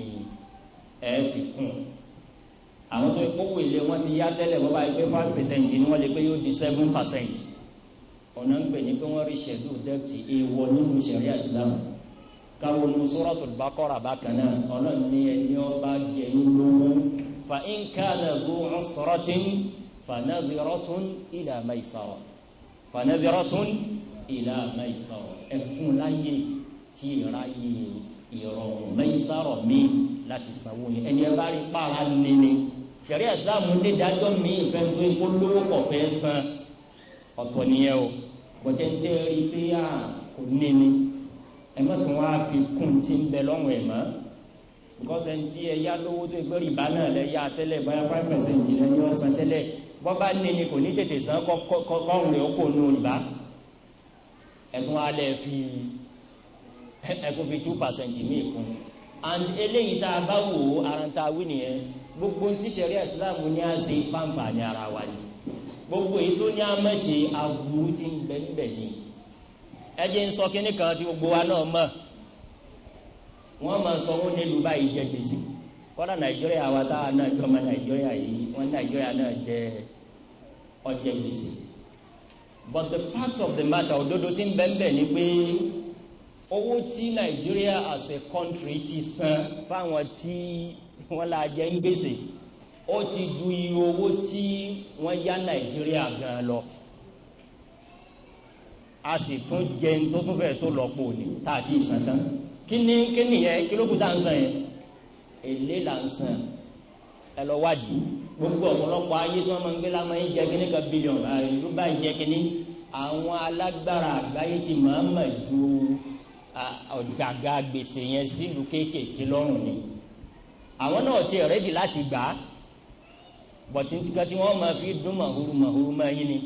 ẹ fi kún. Àwọn tó kówó ilé wọn ti yá tẹ́lẹ̀, wọ́n báyìí pé 5% ni wọ́n lè pé yóò di 7%. Ọ̀nà ń pè ní pé wọ́n rí schedule debt, èèwọ̀ nínú ṣẹ̀ríà Islam. Káwọn ní Suratul Baqara bákan náà, Ọlọ́run ní ẹni ọba jẹ yín lówó, fa in kana dhu usratin fanadhiratun ila maysara, fanadhiratun ila maysara. Ẹfun láyè tí ìráyè ìrọ̀rùn, maysara mi, láti sanwó yẹn. Ẹni ẹ bá rí para níní, ṣẹ̀ríà Islam ní dájọ́ mi ìfẹ́ tó ń kó lówó kọ̀ fẹ́ san, ọ̀tọ̀ nìyẹn o. Bọ́tẹ́ ń tẹ́ rí pé à kò níní, ẹ má tún wá fi kún tí ń bẹ lọ́rùn ẹ̀ mọ́, because ẹni tí ẹ yá lówó tó gbé rìbá náà lẹ yá tẹ́lẹ̀, bóyá 5% lẹ ní ọ̀sán tẹ́lẹ̀, bọ́ bá níní kò ní tètè san kọ́rùn rẹ̀ ó kò nù rìbá. Ẹ tún wá lẹ̀ fi ẹ kó fi 2% míì kún. And eléyìí tá a bá wò ó, ara tá a wí nìyẹn. Gbogbo tí ṣẹ̀ríà Islam ní a ṣe, fáǹfà ní ara wa ni. Gbogbo èyí tó ní a má ṣe, aburú tí ń bẹ ń bẹ ni. Ẹ jẹ́ ń sọ kínní kan tí gbogbo wa náà mọ̀. Wọ́n máa sọ wọ́n nílùú báyìí jẹ gbèsè. Kọ́dà Nàìjíríà wa táwa náà jọmọ Nàìjíríà yìí, wọ́n Nàìjíríà náà jẹ ọjẹ gbèsè. But the fact of the matter, òdodo tí ń bẹ ń bẹ ni pé owó tí Nàìjíríà as a country ti san fáwọn tí wọ́n la jẹ ń gbèsè, ó ti ju iye owó tí wọ́n yá Nàìjíríà gan lọ. A sì tún jẹ tó tún fẹ́ tó lọ́pọ̀ ní tá a ti san tán. Kí ni kí ni yẹn? Kí ló kù tá à ń san yẹn? Èlé là ń san. Ẹ lọ wádìí gbogbo ọ̀pọ̀lọpọ̀ ayé tí wọ́n máa ń gbé lámọ́ yín jẹ kíní kan bílíọ̀nù ìlú báyìí jẹ kíní. Àwọn alágbára àgbáyé ti máa ń mọ̀ ju ọ̀jàgà gbèsè yẹn sílùú kéékèèké lọ́rùn ni. Àwọn náà ti ready láti gbà á, bọ̀tí nígbà tí wọ́n máa fi dún màhúrú màhúrú máa yín ni.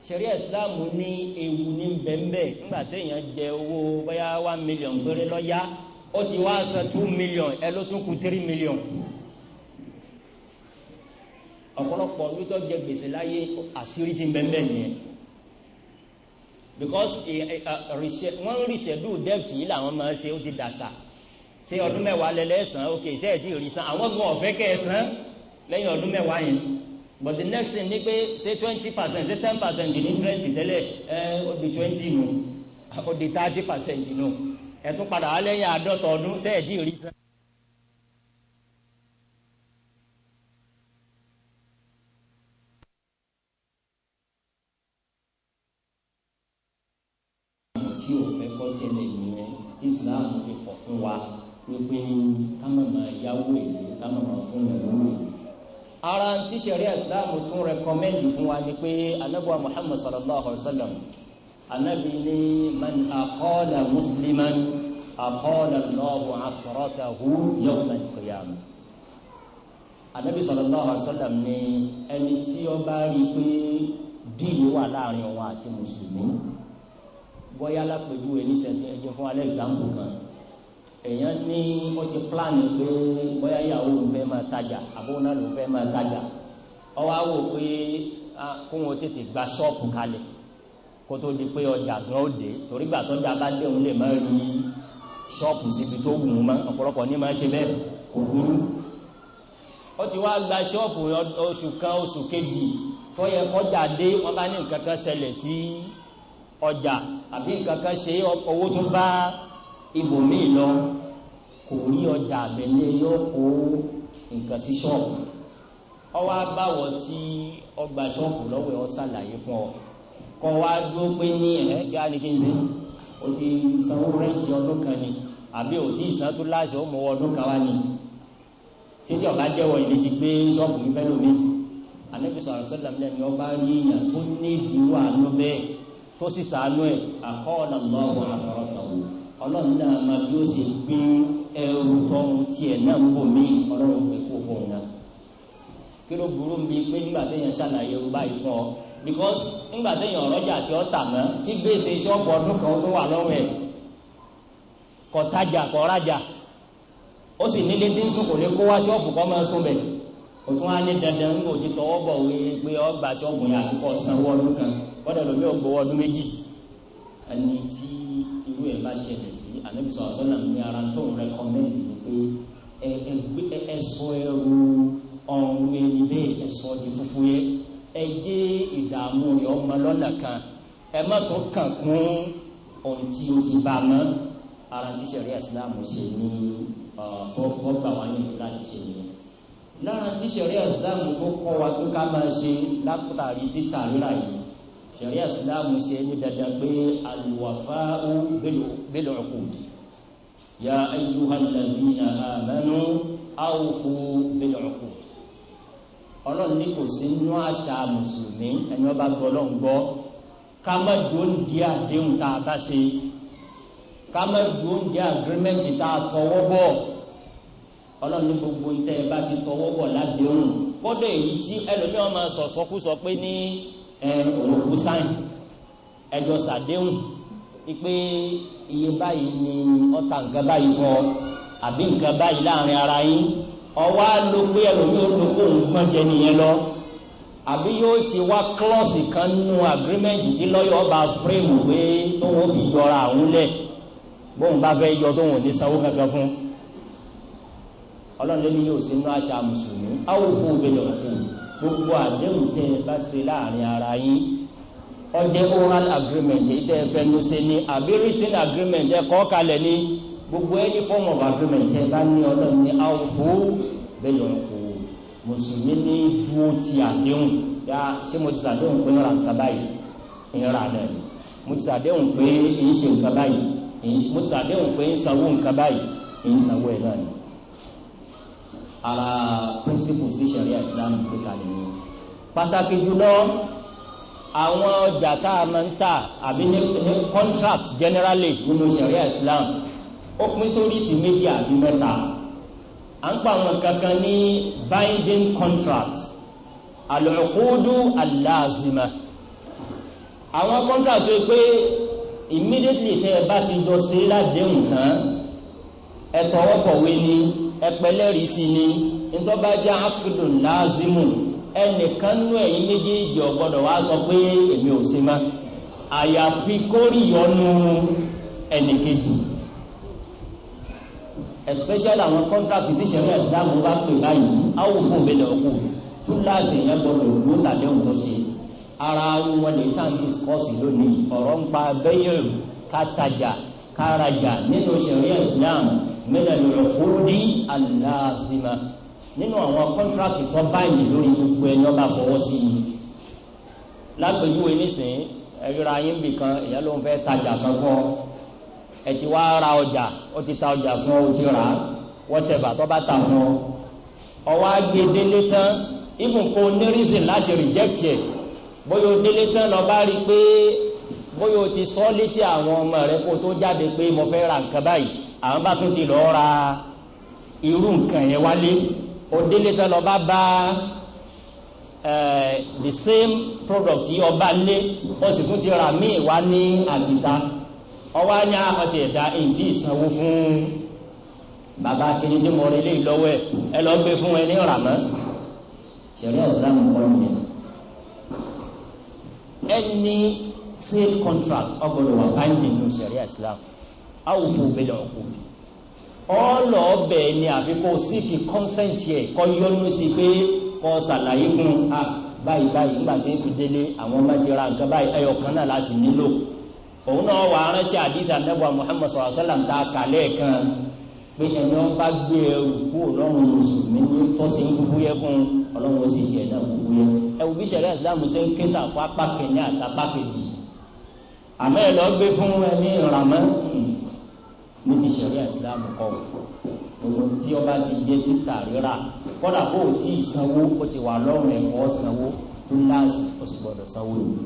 Ṣẹ̀ríà Islam ní ewu ní bẹ́ẹ̀nbẹ́ẹ̀. Nígbà téèyàn jẹ owó bóyá 1 million péré lọ́yá, ó ti wá san 2 million, ẹ ló tún kù 3 million. Ọ̀pọ̀lọpọ̀ ọdún tó jẹ gbèsè láyé, àṣírí ti ń bẹ́ẹ̀nbẹ́ẹ̀ nìyẹn, because wọ́n ń reschedule debt yìí làwọn máa ń ṣe. Ó ti dàsà. Ṣé ọdún 10 lẹ́lẹ́sàn? Ok, ṣé ẹ̀ tí ì rí san? Àwọn gan ọ̀fẹ́ kẹ́ ẹ san lẹ́yìn ọdún 10 yẹn. But the next thing ni pé ṣé 20%, ṣé 10% ní interest tẹ́lẹ̀, ẹ ó di 20 nù, ó di 30% nù. Ẹ tún padà wá lẹ́yìn 50 ọdún, ṣé ẹ̀ tí ì rí san. Tí ò fẹ́ kó ṣẹlẹ̀ nìyẹn tí Islam fi kọ̀ fún wa wípé ká má máa yáwó èlé, ká má máa fún yàn lówó èlé. Ara tí ṣẹ̀ríà Islam tún recommend fún wa ni pé anabuwa Muhammad sallallahu alayhi wa sallam, anabi ní man aqala musliman aqala Allahu athratahu yawma al-qiyamah. Anabi sallallahu alayhi wa sallam ní ẹni tí ó bá rí i pé deal wà láàrin òun àti mùsùlùmí, bóyá lápèjúwe ní sẹsẹ, ẹ jẹ́ fún alẹ́ example kan. Èèyàn ní ó ti plan pé bóyá ìyàwó òun fẹ́ máa tajà, àbó náà lòun fẹ́ máa tajà, ó wá wò pé kóun ó tètè gba ṣọ́ọ̀pù kalẹ̀ kó tó di pé ọjà gan ó dé, torí gbà tọ́jà bá dé, òun lè má rí ṣọ́ọ̀pù síbi tó wù ú mọ́. Ọ̀pọ̀lọpọ̀ ní máa ṣe bẹ́ẹ̀, kò burú. Ó ti wá gba ṣọ́ọ̀pù, oṣù kan, oṣù kejì tó yẹ kọjá dé, wọ́n bá ní nǹkan kan ṣẹlẹ̀ sí ọjà àbí nǹkan kan ṣe owó tó bá ibòmíì lọ, kò rí ọjà àbẹ̀lẹ̀ yóò kó nǹkan sí ṣọ́ọ̀bù. Ọwọ́ abáwọ̀ tí ọgbà ṣọ́ọ̀bù lọ́wọ́ ẹ̀ ọ́ ṣàlàyé fún ọ, kọ́ wá dúró pé ní ẹ̀ kí á ní kí n ṣe. O ti sanwó rent ọdún kan ni, àbí o ti san tó láṣẹ, ó mọ ọdún kan wá ni. Ṣé tí ọba jẹ́wọ́ ilé ti gbé ṣọ́ọ̀bù mi fẹ́ lómi? Ànábì sallallahu alaihi wasallam lẹ́nu ọba rí èèyàn tó ní ìdíwọ́ àánú bẹ́ẹ̀, tó sì sàánú ẹ̀, aqala Allahu athratahu, Ọlọ́run náà máa bí ó ṣe gbé ẹrù tọrun tiẹ̀ náà ń bò mí, Ọlọ́run gbé kó fóun náà. Kí ló burú mi pé nígbà téèyàn ṣàlàyé ẹrù báyìí fún ọ? Because ńgbà téèyàn ọ̀rọ̀jà tí ó tà mọ́, kí gbèsè ṣọ́ọ̀bù ọdún kan tó wà lọ́rùn ẹ̀, kò tajà kò rajà, ó sì nílé tí ń sùn, kò ní kó wá ṣọ́ọ̀bù kọ́ máa sùn bẹ̀. O tún wá ní dandan ńgbò tí tọwọ́ bọ̀ wí pé ọ gba ṣọ́ọ̀bù yẹn àkókò sanwó ọdún kan, kọ́dà lómi ò gbowó ọdún méjì. Ẹni tí irú ẹ̀ bá ṣẹlẹ̀ sí, Ànábì sallallahu alaihi wasallam ní ara tó ń recommend ni pé ẹ sọ ẹrù ọrùn ẹni bẹ́ẹ̀, ẹ sọ di fúfú yẹ, ẹ jẹ́ ìdààmú rẹ̀ ọmọ lọ́nà kan, ẹ má tó kàn kún ohun tí ó ti bá mọ́. Ara tí ṣẹ̀ríà Islam ṣe ní ọgbà wa ní ìlú láti ṣe nìyẹn. Lára tí ṣẹ̀ríà Islam tó kọ́ wa pé ká máa ṣe látàrí títà rírà yìí, ṣẹ̀ríà Islam ṣe ní dandan pé al-wafa'u bil-uqud. Ya ayyuhal ladhina amanu awfu bil-uqud. Ọlọ́run ní kò sí nínú àṣà mùsùlùmí, ẹni wọ́n bá gbọ́ Ọlọ́run gbọ́, ká má dúró di àdéhùn tá a bá ṣe, ká má dúró di agreement tá a tọwọ́ bọ̀. Ọlọ́run ní gbogbo ntẹ́ ẹ bá ti tọwọ́ bọ̀ ládéhùn, kọ́dọ̀ èyí tí ẹlòmíràn máa sọ̀sọ́kúsọ pé ní òun kú sáyìn, ẹjọ́ sàdéhùn pé iye báyìí ni ọ̀tá nǹkan báyìí fún ọ àbí nǹkan báyìí láàrin ara yín, ọwọ́ á lo pé ẹlòmíì ó lo kó òun gbọ́n jẹ nìyẹn lọ, àbí yóò ti wá klọ́ọ̀sì kan nínú agreement tí lọ́yọ̀ ọba fírèmù pé tóun ó fi yọra àwọn lẹ̀, bóun bá fẹ́ yọ tóun ò ní sanwó kankan fún. Ọlọ́run lé ní yóò sínú àṣà mùsùlùmí, awfu bil uqud, gbogbo àdéhùn tẹ́ ẹ bá ṣe láàrin ara yín, ó jẹ́ oral agreement èyí tẹ́ ẹ fẹ́ nu ṣe ni, àbí written agreement ẹ kọ kalẹ̀ ní, gbogbo any form of agreement ẹ bá ní, Ọlọ́run ní awfu bil uqud. Mùsùlùmí ní dúró ti àdéhùn. Yá ṣé mo ti ṣàdéhùn pé ń ra nǹkan báyìí, ń ra náà ni. Mo ti ṣàdéhùn pé ń ṣe nǹkan báyìí, mo ti ṣàdéhùn pé ń sanwó nǹkan báyìí, ń sanwó ẹ̀ náà ni. Ara principles tí ṣẹ̀ríà Islam gbé kalẹ̀ ni. Pàtàkì jùlọ àwọn ọjà tá a máa ń tà àbí ní contract generally nínú ṣẹ̀ríà Islam, ó pín sóríṣìí méjì àbí mẹ́ta. À ń pa àwọn kankan ní binding contract, al-uqudu al-lazima. Àwọn contract tó pé immediately tẹ́ ẹ bá ti jọ ṣe ládéhùn tán, ẹ tọwọ́ bọ̀wé ni, ẹ pẹlẹ́rìí sí ni, nítorí bá jẹ́ aqdun lazimu, ẹnìkan nú ẹ̀yin méjèèjì ò gbọ́dọ̀ wá sọ pé èmi ò ṣe mọ́, àyàfi kórìyọnu ẹnìkejì. Especially àwọn contract tí ṣẹ̀ríà Islam bá pè báyìí, awfu bil uqud, túláàsì yẹn gbọ́dọ̀ dúró tàdéhùn tó ṣe. Ara wọn lè tàn discourse lónìí, ọ̀rọ̀ ń pa bẹ́yẹ̀rù, kátajà kárajà nínú ṣẹ̀ríà Islam, min al-uqudi al-lazima, nínú àwọn contract tó báyìí lórí gbogbo ẹni ọba fọwọ́ sí i. Lápèjúwe nísìnyí, ẹ̀ríra yín bì kan, èèyàn ló ń fẹ́ tajà kan fún ọ, ẹ ti wá ra ọjà, ó ti ta ọjà fún ọ, ó ti rà á, whatever tó bá ta fún ọ, ọwọ́ á gbé délé tán, even kó ní reason láti reject ẹ̀, bóyá o délé tán lọ bá rí i pé bóyá o ti sọ létí àwọn ọmọ rẹ kó tó jáde pé mo fẹ́ ra nǹkan báyìí, àwọn bá tún ti lọ ra irú nǹkan yẹn wálé, o délé tán lọ bá bá the same product yìí ọba lé, o sì tún ti ra míì wá ní àtìta, ọwọ́ á ní àkọsí ẹ̀dá èyí ìsanwó fún bàbá kìíní tí mo rí lé lọ́wọ́ ẹ̀, ẹ lọ gbé fún ẹ ní ràmọ́. Ṣẹ̀ríà Islam kọ́ nìyẹn. Any sale contract ọgbọ́dọ̀ wà binding nínú ṣẹ̀ríà Islam, awfu bil uqud. Ọlọ́ ọbẹ̀ ni àfi kó seek consent yẹ, kọ́ yọnu sí pé kọ́ ṣàlàyé fún a báyìí báyìí, nígbà tí ń fi délé àwọn ọmọ ti ra nǹkan báyìí, ẹyọ kan náà láti nílò. Òun náà wà rántí àdìtà nẹ́bà Muhammad sallallahu alaihi wasallam tá a kà lẹ́ẹ̀kan pé ẹni wọn bá gbé ẹrù kúrò lọ́rùn mùsùlùmí ní tọ́sí ń fúfú yẹ fún ọlọ́run, ó sì tiẹ̀ náà fúfú yẹ. Ẹ wo bí ṣẹ̀ríà Ìsìlámù ṣe ń kéta fún apá kìíní àtàpá kejì, àmọ́ ẹ lọ gbé fún ẹni ìrànmọ́ ní ti ṣẹ̀ríà Ìsìlámù kọ́. Gbogbo tí ọba ti jẹ́ títà rírà, kọ́dà bó o tí ì sanwó, ó ti wà lọ́rùn ẹ̀kọ́ sanwó túláàsì, ó sì gbọ́dọ̀ sanwó yìí.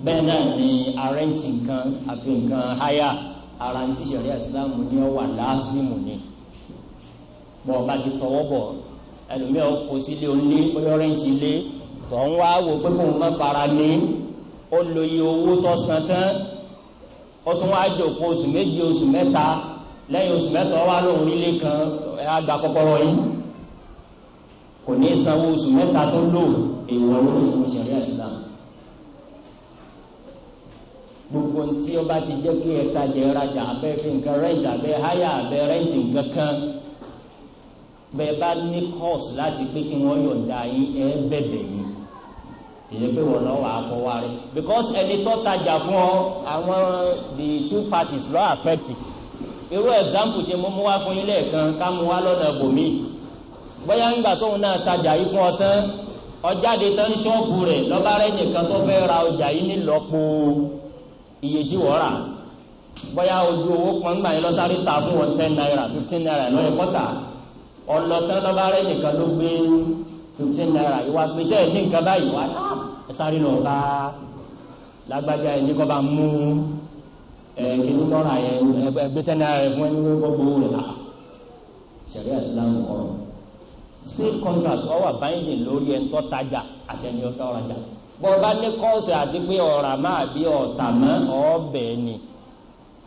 Bẹ́ẹ̀ náà ni arẹ́ǹtì nǹkan àfi nǹkan háyà, ara ń tí ṣẹ̀ríà Ìsìlámù ní ọ wà láàzìmù ni. Bọ́ ọba ti tọwọ́ bọ̀, ẹlòmíràn kó sílé onílé, bóyá rẹ́ǹtì ilé Tọ̀ ń wá wò pé kóun má fara ní, ó lo iye owó tó san tán, ó tún wá jòkó oṣù 2, oṣù 3. Lẹ́yìn oṣù 3 wá lóhun ilé kan, ẹ á gba kọ́kọ́rọ́ yìí, kò ní sanwó oṣù 3 tó lò. Èèwọ̀ ló lè fún ṣẹ̀ríà Islam. Gbogbo ntí ó bá ti jẹ́ pé ẹ̀ka jẹ́ rajà, abẹ́ fi nǹkan rẹ́ǹtì, abẹ́ háyà, abẹ́ rẹ́ǹtì nǹkan kan, bẹ́ẹ̀ bá ní kọ́ọ̀sì láti pé kí wọ́n yọ̀ǹda yín, ẹ bẹ̀bẹ̀ yín. Èyí pé wọ́n lọ́wọ́ àfọwọ́ rẹ̀, because ẹni tó tajà fún ọ, àwọn the two parties ló affect. Irú example tí mo mú wá fún yín lẹ́ẹ̀kan, ká mú wá lọ́nà bòmí. Bóyá ńgbà tóun náà tajà yìí fún ọ tán, ọjáde tán ṣọ́ọ̀bù rẹ̀, lọ́ba rẹ̀ nìkan tó fẹ́ ra ọjà yìí nílọ́po iye tí wọ́n rà. Bóyá ojú owó pọ́ngbà yín lọ́sáré ta fún wọn 10 naira, 15 naira lọ́yẹ kọ́tà. Ọlọ́tán lọ́ba rẹ̀ nìkan ló gbé 15 naira ìwà gbèsè ní nǹkan báyìí wá, ẹ sáré lọ bá lágbájá ẹ ní kọ́ bá mú ẹ kíní tọ́ra yẹn, ẹgbẹ́ 10 naira fún ẹni gbogbo rẹ̀. Ṣẹ̀ríà Islam kọ́ sale contract ó wà binding lórí ẹni tó tajà àti ẹni tó rajà. Bọ́ bá ní kọ́ọ̀sì àti pé ọ̀rà máa bí ọ̀tà mọ́, ọ̀bẹ ni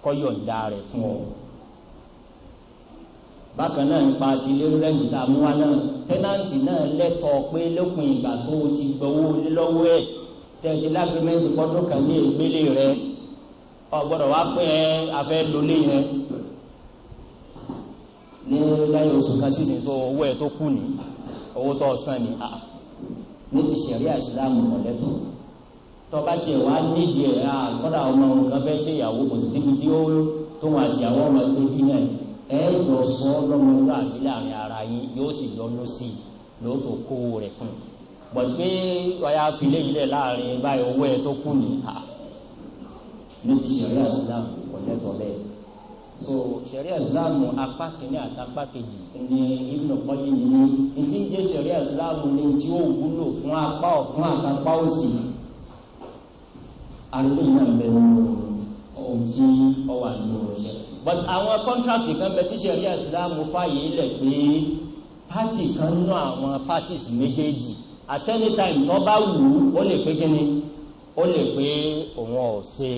kọ́ yọ̀ǹda rẹ̀ fún ọ. Bákan náà, nípa ti ilé rẹ́ǹtì tá a mú wá náà, tenant náà lẹ́tọ̀ọ́ pé lópin ìgbà tó o ti gbowó lé lọ́wọ́ ẹ̀, tẹ̀tí l'agreement pọ́dún kan ní ìgbélé rẹ̀, o gbọ́dọ̀ wá pé ẹ afẹ́ lólé yẹn ní lẹ́yìn oṣù kan sísìn, so owó ẹ̀ tó kù ní owó tó san ní. Ní ti ṣẹ̀ríà Ìsìlámù, ọ̀lẹ́tọ̀. Tó bá tiẹ̀ wá nídìí ẹ̀, kọ́dà ọmọ òun kan fẹ́ ṣe ìyàwó, kò sí síbi tí ó tóun àti ìyàwó ọmọ ẹgbẹ́ bí náà, ẹ jọ sọ lọ́mọlúwàbí láàrin ara yín, yóò sì yọnu sí i lóòótọ́ kówó rẹ̀ fún un. Bọ̀tí pé ọ̀yà filé yìí lẹ̀ láàrin báyìí, owó ẹ̀ tó kù ní, ní ti ṣẹ̀ríà Ìsìlámù, ọ̀lẹ́tọ̀ bẹ́ẹ̀. So ṣẹ̀ríà Ìsìlámù, apá kìíní àti apá kejì ní Ibn Qayyim ní ìdí ń jẹ́ ṣẹ̀ríà Ìsìlámù ní tí ó wúlò fún apá ọ̀tún àtàpá òsì. Àríwé yìí náà ń bẹ nínú ohun tí ó wà nínú iṣẹ́. But àwọn contract kan bẹ tí ṣẹ̀ríà Ìsìlámù fàyè lẹ̀ pé party kan nú àwọn parties méjèèjì, at any time tó bá wù ú, ó lè pé kíni, ó lè pé òun ò ṣe,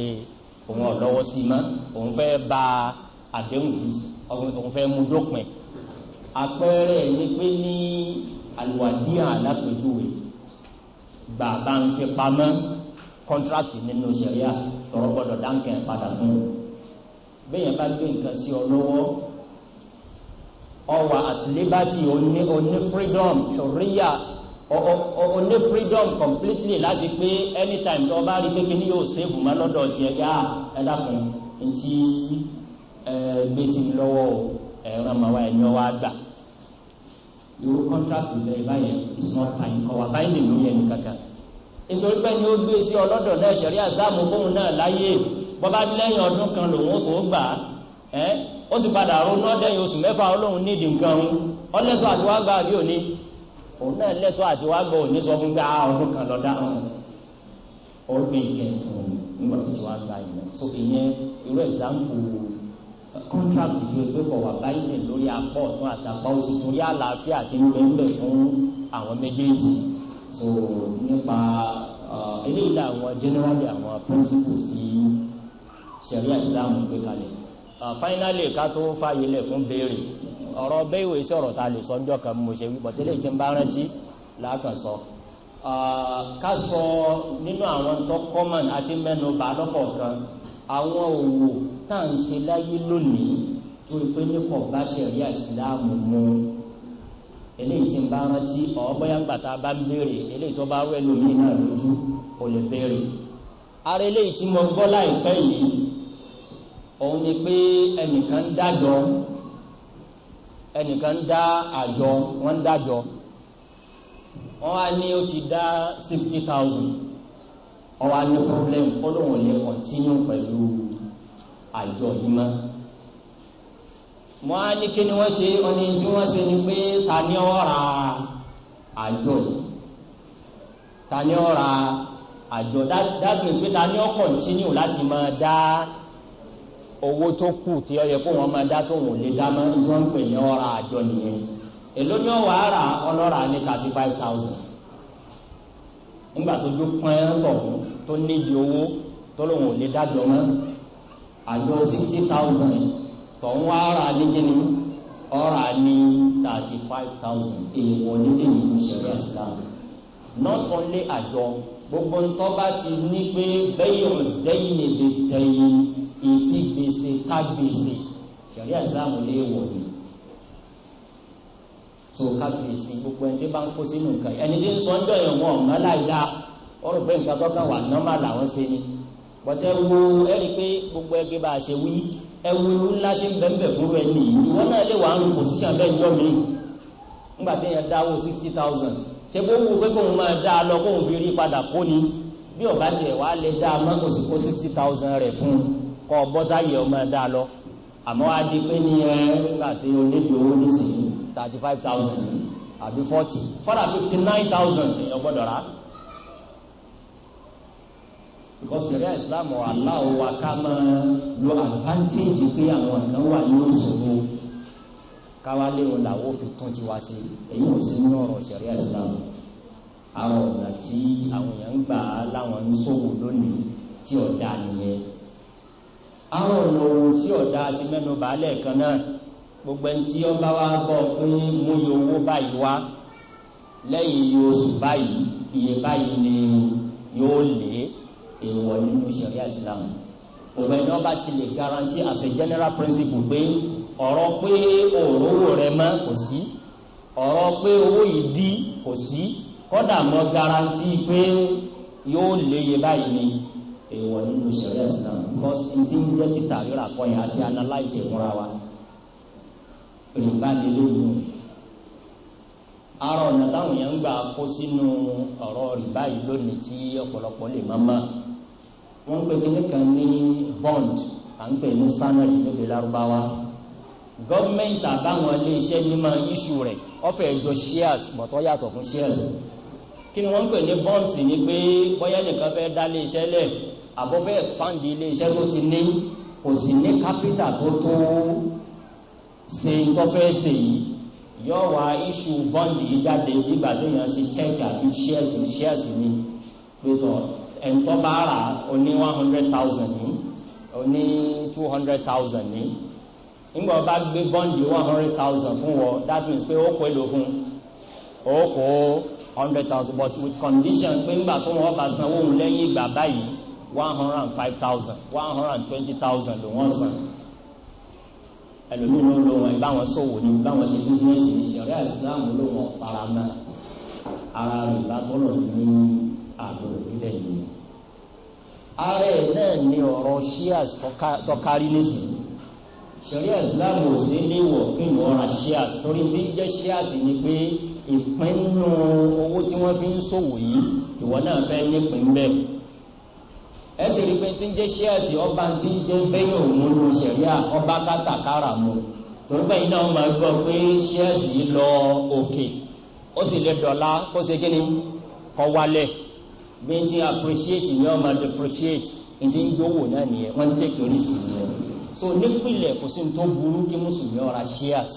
òun ò lọ́wọ́ sí mọ́, òun fẹ́ bá àdéhùn yìí, òun fẹ́ mú dópin. Àpẹẹrẹ ni pé ní àlùwàdíà alápèjúwe, bàbá ń fi pamọ́, contract nínú ṣẹ̀ríà, tọrọ gbọ́dọ̀ dáńkẹ́ padà fún un. Bẹ́ẹ̀ bá gbé nǹkan sí ọ lọ́wọ́, ọ wà at liberty, oní freedom, ṣòríyà, oní freedom completely láti pé anytime tó bá rí pé kí ni yóò save mọ́ lọ́dọ̀ tiẹ̀ gá, ẹ dákun, ntí ẹ gbé sí mi lọ́wọ́ o, ẹ̀rọ máa wá ẹni ọwọ́ àgbà. Irú contract bẹ́ẹ̀ báyẹn is not binding, kọ́ wa binding lórí ẹni kankan, nítorí pé ni ó gbé sí ọlọ́dọ̀ náà, ṣẹ̀ríà Ìsìlámù fóun náà láyé. Bọ́bá lẹ́yìn ọdún kan lòun ó tó gbà ẹ́, ó sì padà ronú ọdẹ́yìn oṣù 6, olóhun nídìí nǹkan òun, ọlẹ́tọ̀ àti wá gbà bí òní, òun náà lẹ́tọ̀ àti wá gbà. Òní sọ fún gbà ọdún kan lọ́dá ó gbé ìkẹ́ fún un nígbà tó ti wá gbà yìí. So ìyẹn irú example contract fi pé kọ̀ wà báyìí lórí apá ọ̀tún àtàpá òsì, torí àlàáfíà ti ń bẹ ń bẹ fún àwọn méjèèjì. So nípa eléyìí làwọn generally àwọn principles tí ṣẹ̀ríà Islam gbé kalẹ̀. Finally, ká tó fàyè lẹ̀ fún béèrè, ọ̀rọ̀ bẹ́ẹ̀wé sí ọ̀rọ̀ ta lè sọ ọjọ́ kan, mo ṣe wí bọ̀tẹ́lẹ̀ tí ń bá rántí lákàn sọ. Ká sọ nínú àwọn tó common àti mẹ́nu bà lọ́kọ̀ọ̀kan, àwọn òwò tá à ń ṣe láyé lónìí tó rí pé nípò bá ṣẹ̀ríà Islam mu. Eléyìí tí ń bá rántí ọ̀, bóyá ń gbàtà bá ń béèrè, eléyìí tó bá rẹ̀ lómi náà lójú, ò lè béèrè. Ara eléyìí tí mo gbọ́ láìpẹ́ yìí, òun ni pé ẹnìkan ń dájọ́, ẹnìkan ń dá àjọ, wọ́n ń dájọ́, wọ́n wá ní ó ti dá 60,000. Wọ́n wá ní problem, ó lóun ò lè continue pẹ̀lú àjọ yìí mọ́. Wọ́n á ní kí ni wọ́n ṣe? Wọ́n ní tí wọ́n ṣe ni pé ta ni ó ra àjọ yìí, ta ni ó ra àjọ. That means pé ta ni ó continue láti máa dá owó tó kù tí ó yẹ kó wọn máa dá, tó wọn ò lè dá mọ́. Tí wọ́n ń pè ní ọ̀rà àjọ nìyẹn. Èló ni ó wàá rà? Ọlọ́rà ní 35,000. Nígbà tó jó pọ́n tọ̀ tó nídìí owó tó lóun ò lè dájọ́ mọ́, àjọ 60,000 tọ̀hún wá rà ní kíni, ọ̀rà ní 35,000. Èèwọ̀ nílé ìlú ṣẹ̀ríà Islam. Not only àjọ, gbogbo ntọ́ bá ti ní pé bẹ́yìn dẹ́yìn lè dẹ́yìn, ìfi gbèsè ká gbèsè, ṣẹ̀ríà Islam lè wọ̀ ni. So káfíìsì gbogbo ẹni tí bá ń kó sínú nǹkan yìí, ẹni tí ń sọ ń dọ̀yìn wọn ọ̀mọ́ láìda, ó rò pé nǹkan tó kàn wà nọ́mà làwọn ṣe ni. Bọ́tẹ́ wo ẹ rí i pé gbogbo ẹgbẹ́ bá a ṣe wí, ẹ wo ewu ńlá tí ń bẹ ń bẹ fún ẹ nìyí. Ìwọ náà lè wà ń lu pòsíṣàn bẹ́ẹ̀ jọ mí. Ńgbà tí yẹn dáwó 60,000, ṣé bó wù pé kóun máa dá a lọ kóun fi rí padà kó ni? Bí ọba tiẹ̀ wá lè dá a mọ́, kó sì kó 60,000 rẹ̀ fún un, kọ́ bọ́sáyé ọmọ dá a lọ. Àmọ́ wá di pé ní ẹ nígbà tí o níbi owó nísìnyí 35,000 àbí 40, kọ́dà 59,000 èèyàn gbọ́dọ̀ rà. Because ṣẹ̀ríà Islam allow wa ká máa lo advantage pé àwọn kan wà ní òṣòro, káwá léwọn làwọn fi tún tiwa ṣe. Èyí ò sí nínú ọ̀rọ̀ ṣẹ̀ríà Islam. Àwọn ọ̀nà tí àwọn èèyàn ń gbà láwọn ń ṣòwò lónìí tí ọ̀dà nìyẹn. Àwọn ọ̀nà òwò tí ọ̀dà ti mẹ́nu bàálẹ̀ kan náà, gbogbo ẹni tí ó bá wá bọ̀ pé mú iye owó báyìí wá lẹ́yìn iye oṣù báyìí, iye báyìí ni yóò lé, èèwọ̀ nínú ṣẹ̀ríà Islam. Òwò ẹni ọba ti lè guarantee as a general principle pé ọ̀rọ̀ pé òrówó rẹ mọ́ kò sí, ọ̀rọ̀ pé owó yìí dí kò sí, kọ́dà mọ́ guarantee pé yóò léye báyìí ni, èèwọ̀ nínú ṣẹ̀ríà Islam. Because n ti ń jẹ́ títà rírà kọ́ yẹn àti analyse ìmúra wa, rìbá lélẹ́yìn. Ara ọ̀nà táwọn èèyàn ń gbà kó sínú ọ̀rọ̀ rìbá yìí lónìí tí ọ̀pọ̀lọpọ̀ lè má mọ̀, wọ́n ń pè kíní kan ní bond, à ń pè ní sanad lédè Lárúbáwá. Gọ́ọ̀mẹ̀ntì àbáwọn iléeṣẹ́ ní máa issue rẹ̀, ọ̀fẹ́ ẹ̀jọ shares, bọ̀tọ̀ yàtọ̀ fún shares. Kí ni wọ́n ń pè ní bonds? Ni pé bóyá nìkan fẹ́ dá iléeṣẹ́ lẹ̀, àbọ̀ fẹ́ expand iléeṣẹ́ tó ti ní, kò sì ní capital tó tó ṣe ń tó fẹ́ ṣe yìí, yóò wá issue bond yìí jáde nígbà téèyàn ṣe check àbí shares. Shares ni pé tọ ẹ̀ńtọ́ bá rà ó ní 100,000 ní, ó ní 200,000 ní. Nígbà wọ́n bá gbé bond 100,000 fún wọ, that means pé ó kó èlò fún, ó kó 100,000, but with condition pé nígbà tó wọ́n bá sanwó òun lẹ́yìn ìgbà báyìí, 105,000, 120,000 ló wọ́n san. Ẹlòmíì ló ń lo wọn ìbáwọn ṣòwò ní, ìbáwọn ṣe business ní. Ṣẹ̀ríà Islam ló wọn faramọ́. Ara rìbá tọ́lọ̀ ní àgbọ̀dọ̀ nílẹ̀ yìí, ara ẹ̀ náà ní ọ̀rọ̀ shares tọ́kárí nísìnyí. Ṣẹ̀ríà Islam ò sí léwọ̀ kéèyàn ọ̀ra shares, torí tí ń jẹ́ shares ni pé ìpinnu owó tí wọ́n fi ń ṣòwò yìí, ìwọ náà fẹ́ nípìn bẹ́ẹ̀. Ẹ sì rí pé tí ń jẹ́ shares, ọba tí ń jẹ́ bẹ́yìn òun lu ṣẹ̀ríà, ọba kátàkárà mu, torí pé iná wọn máa gbọ́ pé shares yìí lọ òkè, ó sì lè dọ̀la kó ṣe kí ni, kọ́ wálẹ̀. Bí n ti appreciate ni wọ́n máa depreciate, n ti ń gbówó náà nìyẹn, wọ́n ń take risk nìyẹn. So nípìnlẹ̀ kò sí ní tó burú kí mùsùlùmí ó ra shares,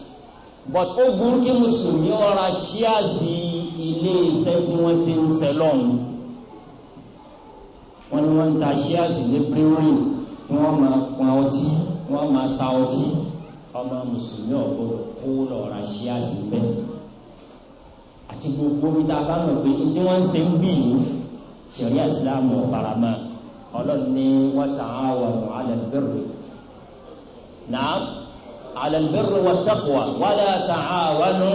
but ó burú kí mùsùlùmí ó ra shares ilé iṣẹ́ tí wọ́n ti ń ṣe lọ́hùn. Wọ́n ní wọ́n ń ta shares ní brewery tí wọ́n máa pọn ọtí, wọ́n máa ta ọtí, ọmọ mùsùlùmí ò gbọ́dọ̀ kó lọ ra shares bẹ́ẹ̀. Àti gbogbo bí tá a bá mọ̀ pé tí wọ́n ń ṣe ń bì yìí, ṣẹ̀ríà Ìsìlámù faramọ́. Ọlọ́run ní wa ta'awanu 'ala al-birri, na'am, 'ala al-birri wat-taqwa wa la ta'awanu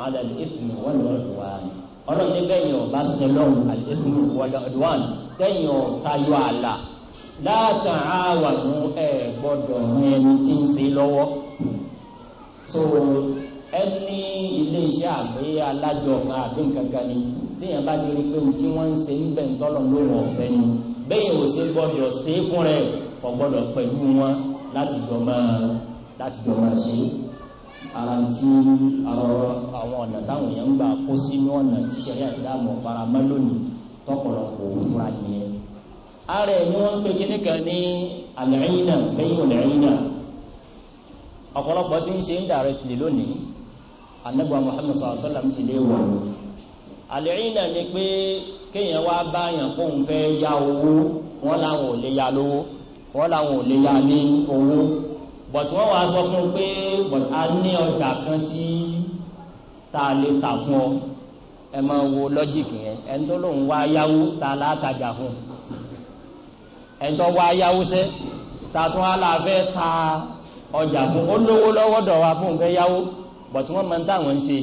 'ala al-ithmi wal-'udwan. Ọlọ́run ní bẹ́ẹ̀ yẹn ọba sẹlọ́n al-ithmi wal-'udwan, tẹ́yìn ọ̀tayọ àlà, la ta'awanu, ẹ̀ gbọ́dọ̀ rìn ẹni tí ń ṣe lọ́wọ́. So ẹni ilé iṣẹ́ àgbé alájọ kan àbí nǹkan kan ni, tíyẹn bá ti rí pé tí wọ́n ń ṣe ń bẹ̀ ń tọ́lọ̀ lóhùn ọ̀fẹ́ ni, bẹ́ẹ̀ ò ṣe gbọ́dọ̀ ṣe é fún rẹ̀, kò gbọ́dọ̀ pẹ̀lú wọn láti jọ máa ṣe. Ara tí àwọn ọ̀nà táwọn èèyàn ń gbà kó sínú ọ̀nà tí ṣẹ̀ríà Ìsìlámù faramọ́ lónìí tọ́pọ̀lọpọ̀ òfúra nìyẹn. Ara ẹ̀ ni wọ́n ń pè kíní kan ní al-'ayna, bay'u al-'ayna. Ọ̀pọ̀lọpọ̀ tí ń ṣe indirectly lónìí, anabuwa Muhammad sallallahu alaihi wa sallam sì lè wọ̀. Al-'ayna ni pé Kéèyàn wá báyàn kóun fẹ́ yá owó, wọ́n làwọn ò lè yá lówó, wọ́n làwọn ò lè yá ní owó, but wọ́n wá sọ fún un pé but a ní ọjà kan tí tá a lè tà fún ọ. Ẹ máa wo lọ́jíìkì yẹn. Ẹni tó lóun wá yáwó, ta látajà fún? Ẹni tó wá yáwó sẹ́, ta tún á la fẹ́ ta ọjà fún? Ó lówó lọ́wọ́ dọ̀ wá fún un fẹ́ yáwó, but wọ́n máa ń táwọn ń ṣe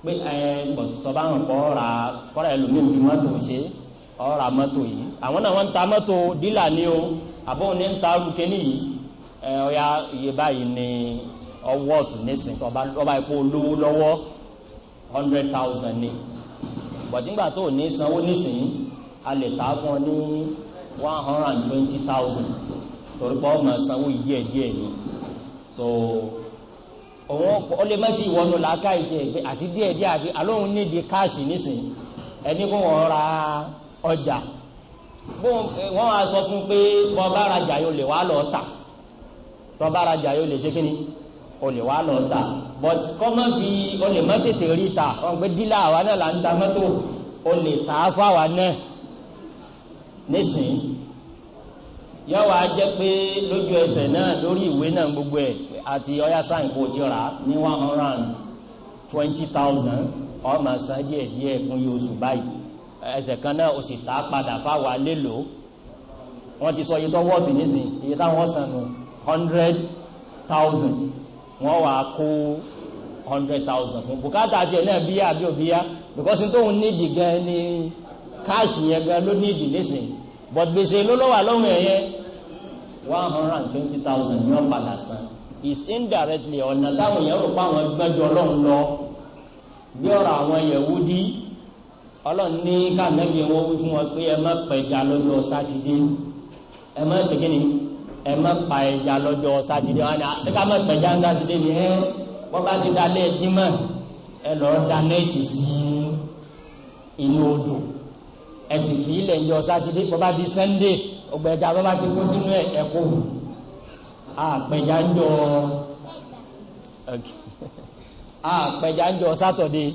pé ẹ but tọ́ba hàn kọ́ ra kọ́ra ẹlòmíì fi mọ́tò ṣe ọ́ ra mọ́tò yìí. Àwọn náà wọ́n ń ta mọ́tò, dílà ní o, àbóhùn ní ń ta arúgbó yìí. Ẹ ọ̀ya, iye báyìí ni ọwọ́ ọ̀tún nísìn, tọ́ba ipò olówó lọ́wọ́, 100,000 ni, but nígbà tó ní sanwó nísìnyí, a lè ta fún ọ ní 120,000, torí pé ọmọ sanwó díẹ̀ díẹ̀ ni. So òun ó lè má ti wọnú làákàyè tiẹ̀ pé àti díẹ̀ díẹ̀ àti alóhùn níbi cash nísìnyí. Ẹni kó wọn ra ọjà, wọ́n wá sọ fún pé bọ́ bá rajà yóò lè wá lọ tà, tọ́ bá rajà yóò lè ṣe kíni, o lè wá lọ tà, but kọ́mọ́ fi o lè má tètè rí ta. Wọn pé dílà àwa náà là ń ta mọ́tò, o lè tà á fáwa náà nísìnyí. Yóò wá jẹ́ pé lójú ẹsẹ̀ náà, lórí ìwé náà, gbogbo ẹ̀ àti ọyá sáyìn kò ti rà ní 120,000, ó máa san díẹ̀ díẹ̀ fún yìí oṣù báyìí. Ẹsẹ̀ kan náà, o sì tà á padà fáwa lélo. Wọ́n ti sọ iye tó wọ́ọ̀tì nísìnyí, iye táwọn san nù, 100,000. Wọ́n wá kó 100,000 fún bùkátà tiẹ̀ náà bíyà àbí òbíyá, because tóun nídìí gan ni cash yẹn gan ló nídìí nísìnyí, but gbèsè ló lọ́wọ́ àlọ́hùn ẹ̀ yẹn, 120,000 ní wọ́n padà san. Is indirectly ọ̀nà táwọn èèyàn rò pé àwọn gbẹ́jọ Ọlọ́run lọ, bí ọ̀rọ̀ àwọn Yẹ̀wúdí. Ọlọ́run ní káàmẹ́bí wọn wí fún wọn pé ẹ má pẹja lọ́jọ́ Sátidé, ẹ má ṣe kíni, ẹ má pa ẹja lọ́jọ́ Sátidé. Wọn ni ṣé ká má pẹja Sátidé ni? Ẹ wọ́n bá ti dalẹ̀ dímọ̀, ẹ lọ́ọ́ da net sí inú odò, ẹ sì fi ilẹ̀ ń jọ Sátidé. Bọ́ bá di Sunday, ọgbẹ̀ja tó bá ti kó sínú ẹ̀, ẹ kó. Àpẹja ń jọ, àpẹja ń jọ Saturday.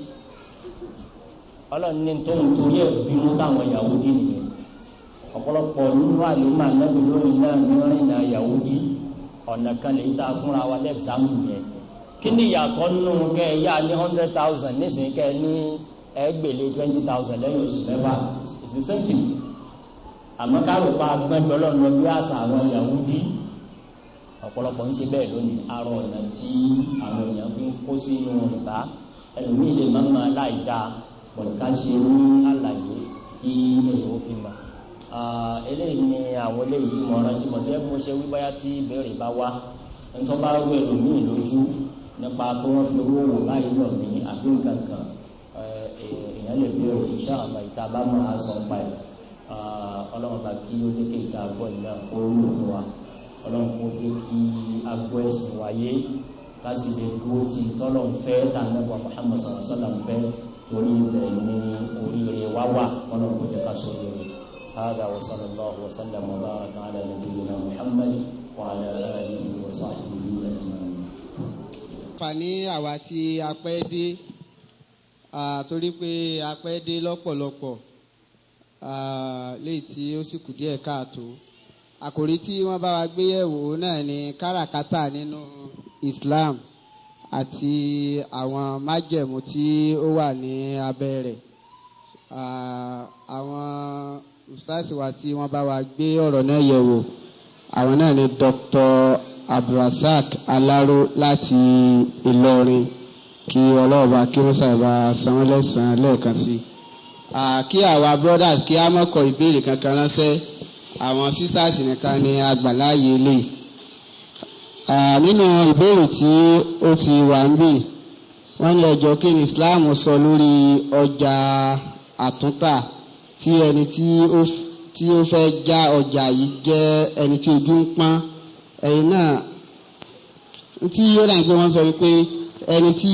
Ọlọ́run ní tó ń torí ẹ̀ bínú sáwọn Yahudi nìyẹn. Ọ̀pọ̀lọpọ̀ nínú àlùmọ́ ànábì lónìí náà ní rìnnà Yahudi. Ọ̀nà kan lè ta fúnra wa lẹ́gzámù yẹn. Kí ni ìyàtọ̀ nínú kẹ́ ẹ yá ní 100,000 nísìnyí, kẹ́ ẹ ní ẹgbẹ̀lẹ̀ 20,000 lẹ́yìn oṣù 6? It's the same thing. Àmọ́ ká rò pa agbẹ́jọ́ lọ́nà bí àṣà àwọn Yahudi, ọ̀pọ̀lọpọ̀ ń ṣe bẹ́ẹ̀ lónìí. Arọ ọ̀nà tí àwọn èèyàn fi ń kó sínú rìbá, ẹlòmíì lè má máa láì dáa, but ká ṣe ní àlàyé kí èèyàn ó fi mọ̀. Eléyìí ni àwọn eléyìí tí mo rántí mọ̀ bí mo ṣe wí. Báyá tí ìbéèrè bá wá, nítorí bá rú ẹlòmíì lójú nípa pé wọ́n fi owó wò báyìí lọ mí àbí nǹkan kan, èèyàn lè béèrè, insha Allah, ìta bá máa sọ pa ẹ̀. Ọlọ́run bá kí ó jẹ́ kí ìta gbọ́ ìlà kó wúlò fún wa. Ọlọ́run kó jẹ́ kí agbọ́ ẹ̀sìn wáyé, ká sì lè dúró tí tọ́lọ́run fẹ́, tànàbọ̀ Muhammad sallallahu alaihi wasallam fẹ́, torí ibẹ̀ ní oríire wá wà. Ọlọ́run kó jẹ́ ká sọ oríire. هذا وصلى الله وسلم وبارك على نبينا محمد وعلى آله وصحبه أجمعين. Àǹfààní àwa tí a pẹ́ dé, torí pé a pẹ́ dé lọ́pọ̀lọpọ̀, léyìí tí ó sì kù díẹ̀ káàtó. Àkòrí tí wọ́n bá wa gbé yẹ̀wò náà ni káràkátà nínú Islam àti àwọn májẹ̀mú tí ó wà ní abẹ́ rẹ̀. Àwọn ustaz wa tí wọ́n bá wa gbé ọ̀rọ̀ náà yẹ̀wò, àwọn náà ni Dr. Abdulrasaq Alaro láti Ìlọrin. Kí ọlọ́ọ̀bá kí wọ́n sábà san wọ́n lẹ́sàn-án lẹ́ẹ̀kan sí i. Kí àwa brothers kí á má kọ ìbéèrè kankan ránṣẹ́, àwọn sisters nìkan ni agbàláyé lè. Nínú ìbéèrè tí ó ti wà ń bì, wọ́n ní ẹjọ́, kí ni Islam sọ lórí ọjà àtúntà tí ẹni tí ó fẹ́ já ọjà yìí jẹ́ ẹni tí ojú ń pọ́n? Ẹ̀yin náà tí ó dà ní pé wọ́n sọ wípé ẹni tí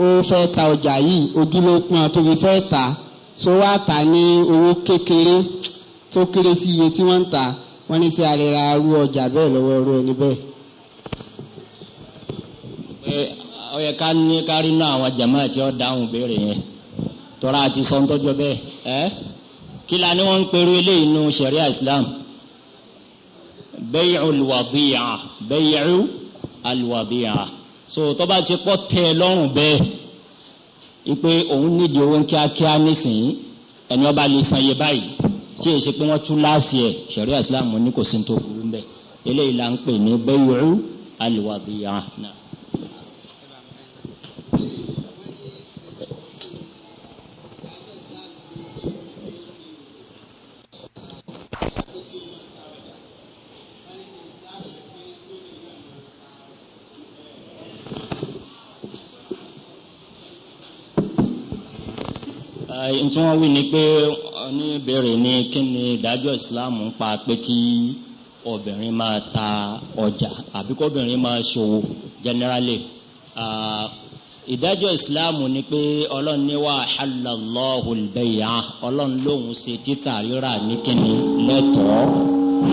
ó fẹ́ ta ọjà yìí, ojú ló pọ́n tó fi fẹ́ tà, so wá tà ní owó kékeré tó kéré sí iye tí wọ́n ń tà. Wọ́n ní sí a lè ra irú ọjà bẹ́ẹ̀ lọ́wọ́ irú ẹni bẹ́ẹ̀? Pé ó yẹ ká ní kárí náà àwọn jàmáà tí ó dáhùn béèrè yẹn, tọ́ra àti sọ ń tọ́jọ́ bẹ́ẹ̀. Ẹ́ Kí la ni wọ́n ń pèrò eléyìí nínú sharia Islam? Bay'ul wadi'a, bay'u al-wadi'a. So tó bá ti kọ́ tẹ́ ẹ lọ́rùn bẹ́ẹ̀ ipe òun nídìí owó kíákíá nísìnyí, ẹni ọba lè san iye báyìí tí èyí ṣe pé wọ́n tún láàsì ẹ̀, sharia Islam ní kò sí ní tó burú mbẹ́. Eléyìí la ń pè ní bay'u al-wadi'a. Ntí wọ́n wí ni pé oníbèrè ni kí ni ìdájọ́ Islam ń pa pé kí obìnrin máa ta ọjà àbí kóbìnrin máa ṣòwò generally. Ìdájọ́ Islam ni pé Ọlọ́run ní wa halallahu al-bay'a, Ọlọ́run lóhun ṣe títà rírà ní kíni lẹ́tọ̀ọ́.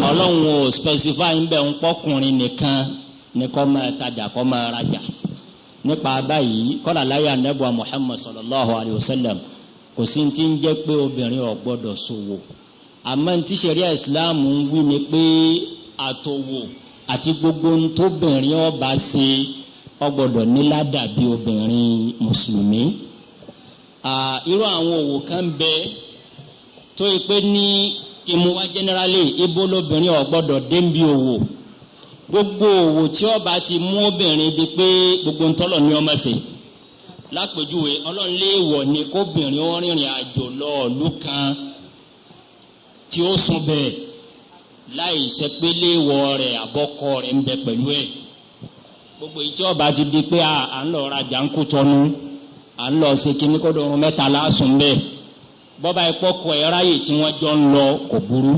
Ọlọ́run ò specify ń bẹ̀ ń pọ́kùnrin nìkan ni kó máa tajà kó máa rajà. Nípa báyìí kọ́lá láyé anábùa Muhammad sallallahu alayhi wa sallam kò sí ti ń jẹ́ pé obìnrin ò gbọ́dọ̀ ṣòwò. Àmọ́ ní tí ṣẹ̀ríà Islam ń wí ni pé àtòwò àti gbogbo ohun tóbìnrin ó bá ṣe ó gbọ́dọ̀ ní ládàbí obìnrin mùsùlùmí. Irú àwọn òwò kan bẹ tó yẹ pé ní ìmúwá generally ibo lóbìnrin ò gbọ́dọ̀ dé ń bí òwò. Gbogbo òwò tí ó bá ti mú obìnrin di pé gbogbo ntọ́lọ̀ ní ọmọ ṣe. Lápèjúwe Ọlọ́run lè wọ̀ ni kóbìnrin ó rìnrìn àjò lọ ìlú kan tí ó sùn bẹ́ẹ̀ láì ṣe pé léèwọ̀ rẹ̀ àbọ̀kọ rẹ̀ ń bẹ pẹ̀lú ẹ̀. Gbogbo èyí tí ó bá ti di pé à ń lọ rajà ń kú tọnu, à ń lọ ṣe kíní kó dọ̀run mẹ́ta lásùn bẹ́ẹ̀. Bọ́ba ìpọ́kọ ẹ̀ ráyè tí wọ́n jọ ń lọ kò burú.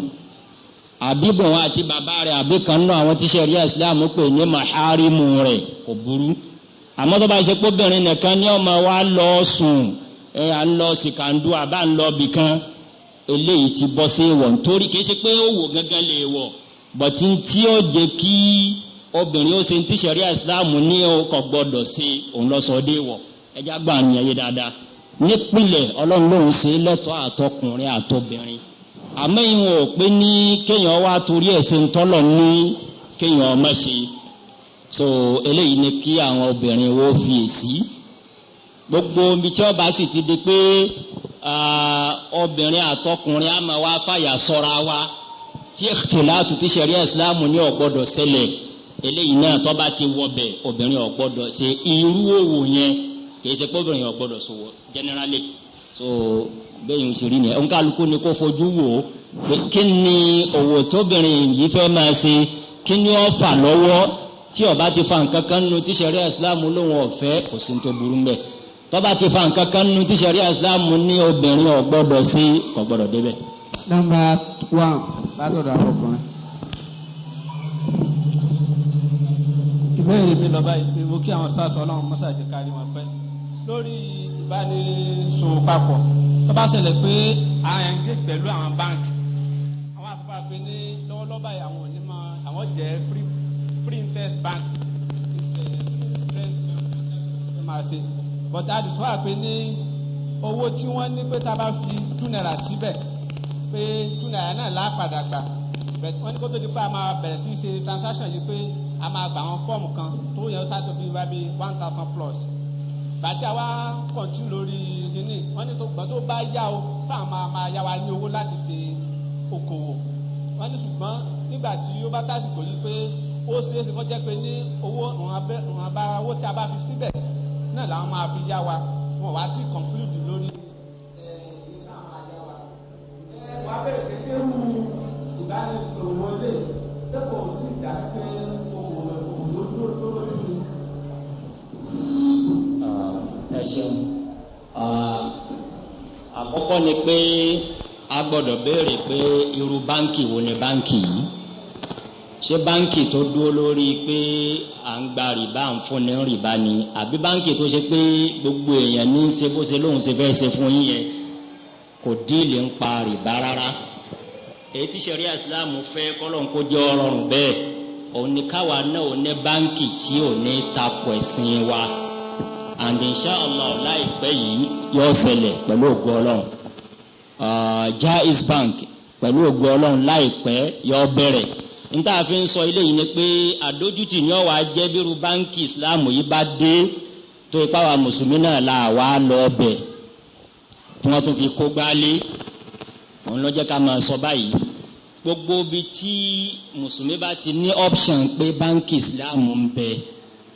Àbíbọ̀n àti bàbá rẹ̀ àbí kan náà àwọn tí ṣẹ̀ríà Islam pè ní maharimu rẹ̀ kò burú. Àmọ́ tó bá ṣe pé obìnrin nìkan ní ọmọ wa lọ sùn, ẹ à ń lọ sìkàndú àbá ń lọ bìkan, eléyìí ti bọ́ sí ìwọ̀ nítorí kìí ṣe pé ó wò gángan lè wọ̀, bọ̀tí tí ó jẹ́ kí obìnrin ó ṣe ní tí ṣẹ̀ríà Islam ní kò gbọ́dọ̀ ṣe òun lọ sọ dé wọ̀. Ẹjá gbà ní ẹyẹ dáadáa. Nípìnlẹ̀ Ọlọ́run lòun ṣe lẹ́tọ̀ọ́ àtọkùnrin àtobìnrin. Àmọ́ ìwọ̀n ò pé ní kéèyàn wá torí ẹ̀ ṣe ń tọ́lọ̀ ní kéèyàn má ṣe. So eléyìí ni kí àwọn obìnrin wo fi èsì. Gbogbo ibi tí ọba sì ti di pé obìnrin àtọkùnrin á máa wá fàyà sọ́ra wa tí ìtìláàtù tí ṣẹ̀ríà Ìsìláàmù ní ò gbọ́dọ̀ ṣẹlẹ̀, eléyìí náà tó bá ti wọbẹ̀ obìnrin ò gbọ́dọ̀ ṣe irú òwò yẹn. Kì í ṣe pé obìnrin ò gbọ́dọ̀ ṣòwò generally. So bẹ́ẹ̀ yóò ṣe rí nìyẹn. Òǹkàlùkù ni kó fojú wò ó pé kí ni òwò tóbìnrin yìí fẹ́ máa ṣe, kí ni ó fà lọ́wọ́. Tí ó bá ti fa nǹkan kan nu tí ṣẹ̀ríà Ìsìláàmù lóun ọ̀fẹ́, kò sí tó burú mbẹ̀. Tó bá ti fa nǹkan kan nu tí ṣẹ̀ríà Ìsìláàmù ní obìnrin ò gbọ́dọ̀ sí, kò gbọ́dọ̀ débẹ̀. Nọ́mbà 1 látọ̀dọ̀ àwọn ọkùnrin. Ìbéèrè mi lọ báyìí pé mo kí àwọn stars Ọlọ́run mọ́sàájì kárí wọn pẹ́ lórí ìbánisòwò papọ̀. Tó bá ṣẹlẹ̀ pé à ń engage pẹ̀lú àwọn báńkì, àwọn àfipá pé ní lọ́wọ́lọ́wọ́ báyìí àwọn ò ní mọ àwọn jẹ́ free interest bank interest máa ṣe, but a dì sọ́wọ́ pé ní owó tí wọ́n ní pé tá a bá fi 2 naira síbẹ̀ pé 2 naira náà lápadà gbà, but wọ́n ní kó tó di pé a máa bẹ̀rẹ̀ sí ṣe transaction yìí pé a máa gbà àwọn fọ́ọ̀mù kan tó yẹ ká tó bí wá bí 1,000 plus. Bàtí àwa kọ̀ǹtù lórí kínní wọ́n ní tó gbọ́n tó bá yá o fáwọn máa yá wa ní owó láti ṣe okòwò. Wọ́n ní ṣùgbọ́n nígbà tí ó bá tásìkò yìí pé ó ṣeé ṣe kó jẹ́ pé ní owó ìwọ̀nba owó tí a bá fi síbẹ̀ náà làwọn máa fi yá wa, wọn wá tí conclude lórí ẹ̀ náà máa yá wa. Wọ́n á bẹ̀rẹ̀ pé ṣé irú ìbánisọ̀rọ̀ lè ṣé kò sí ìdásí pé okòwò ló dúró lórí mi. Ẹ ṣeun. Àkọ́kọ́ ni pé a gbọ́dọ̀ béèrè pé irú báńkì wo ni báńkì yìí. Ṣé báńkì tó dúró lórí pé à ń gba rìbá, à ń fúnni rìbá ni, àbí báńkì tó ṣe pé gbogbo èèyàn ní í ṣe bó ṣe lóun ṣe fẹ́ ṣe fún yín yẹn, kò díìlì ń pa rìbá rárá. Èyí tí ṣẹ̀ríà Ìsìláàmù fẹ́ kọ́lọ́n kó jẹ́ ọrọ̀rùn bẹ́ẹ̀, òun ni káwa náà ò ní báńkì tí ò ní takò ẹ̀sìn wa. And insha Allah láìpẹ́ yìí yóò ṣẹlẹ̀ pẹ̀lú ògo Ọlọ́run. Jaiz Bank pẹ̀lú ògo Ọlọ́run láìpẹ́ yọ bẹ̀rẹ̀. Níta fi ń sọ eléyìí ni pé àdójútì ni ó wàá jẹ́ bírú báńkì Islam yìí bá dé, tó ipá wa mùsùlùmí náà là wá lọ bẹ̀ tí wọ́n tún fi kó gbálé. Òun ló jẹ́ ká máa sọ báyìí, gbogbo ibi tí mùsùlùmí bá ti ní option pé báńkì Islam ń bẹ,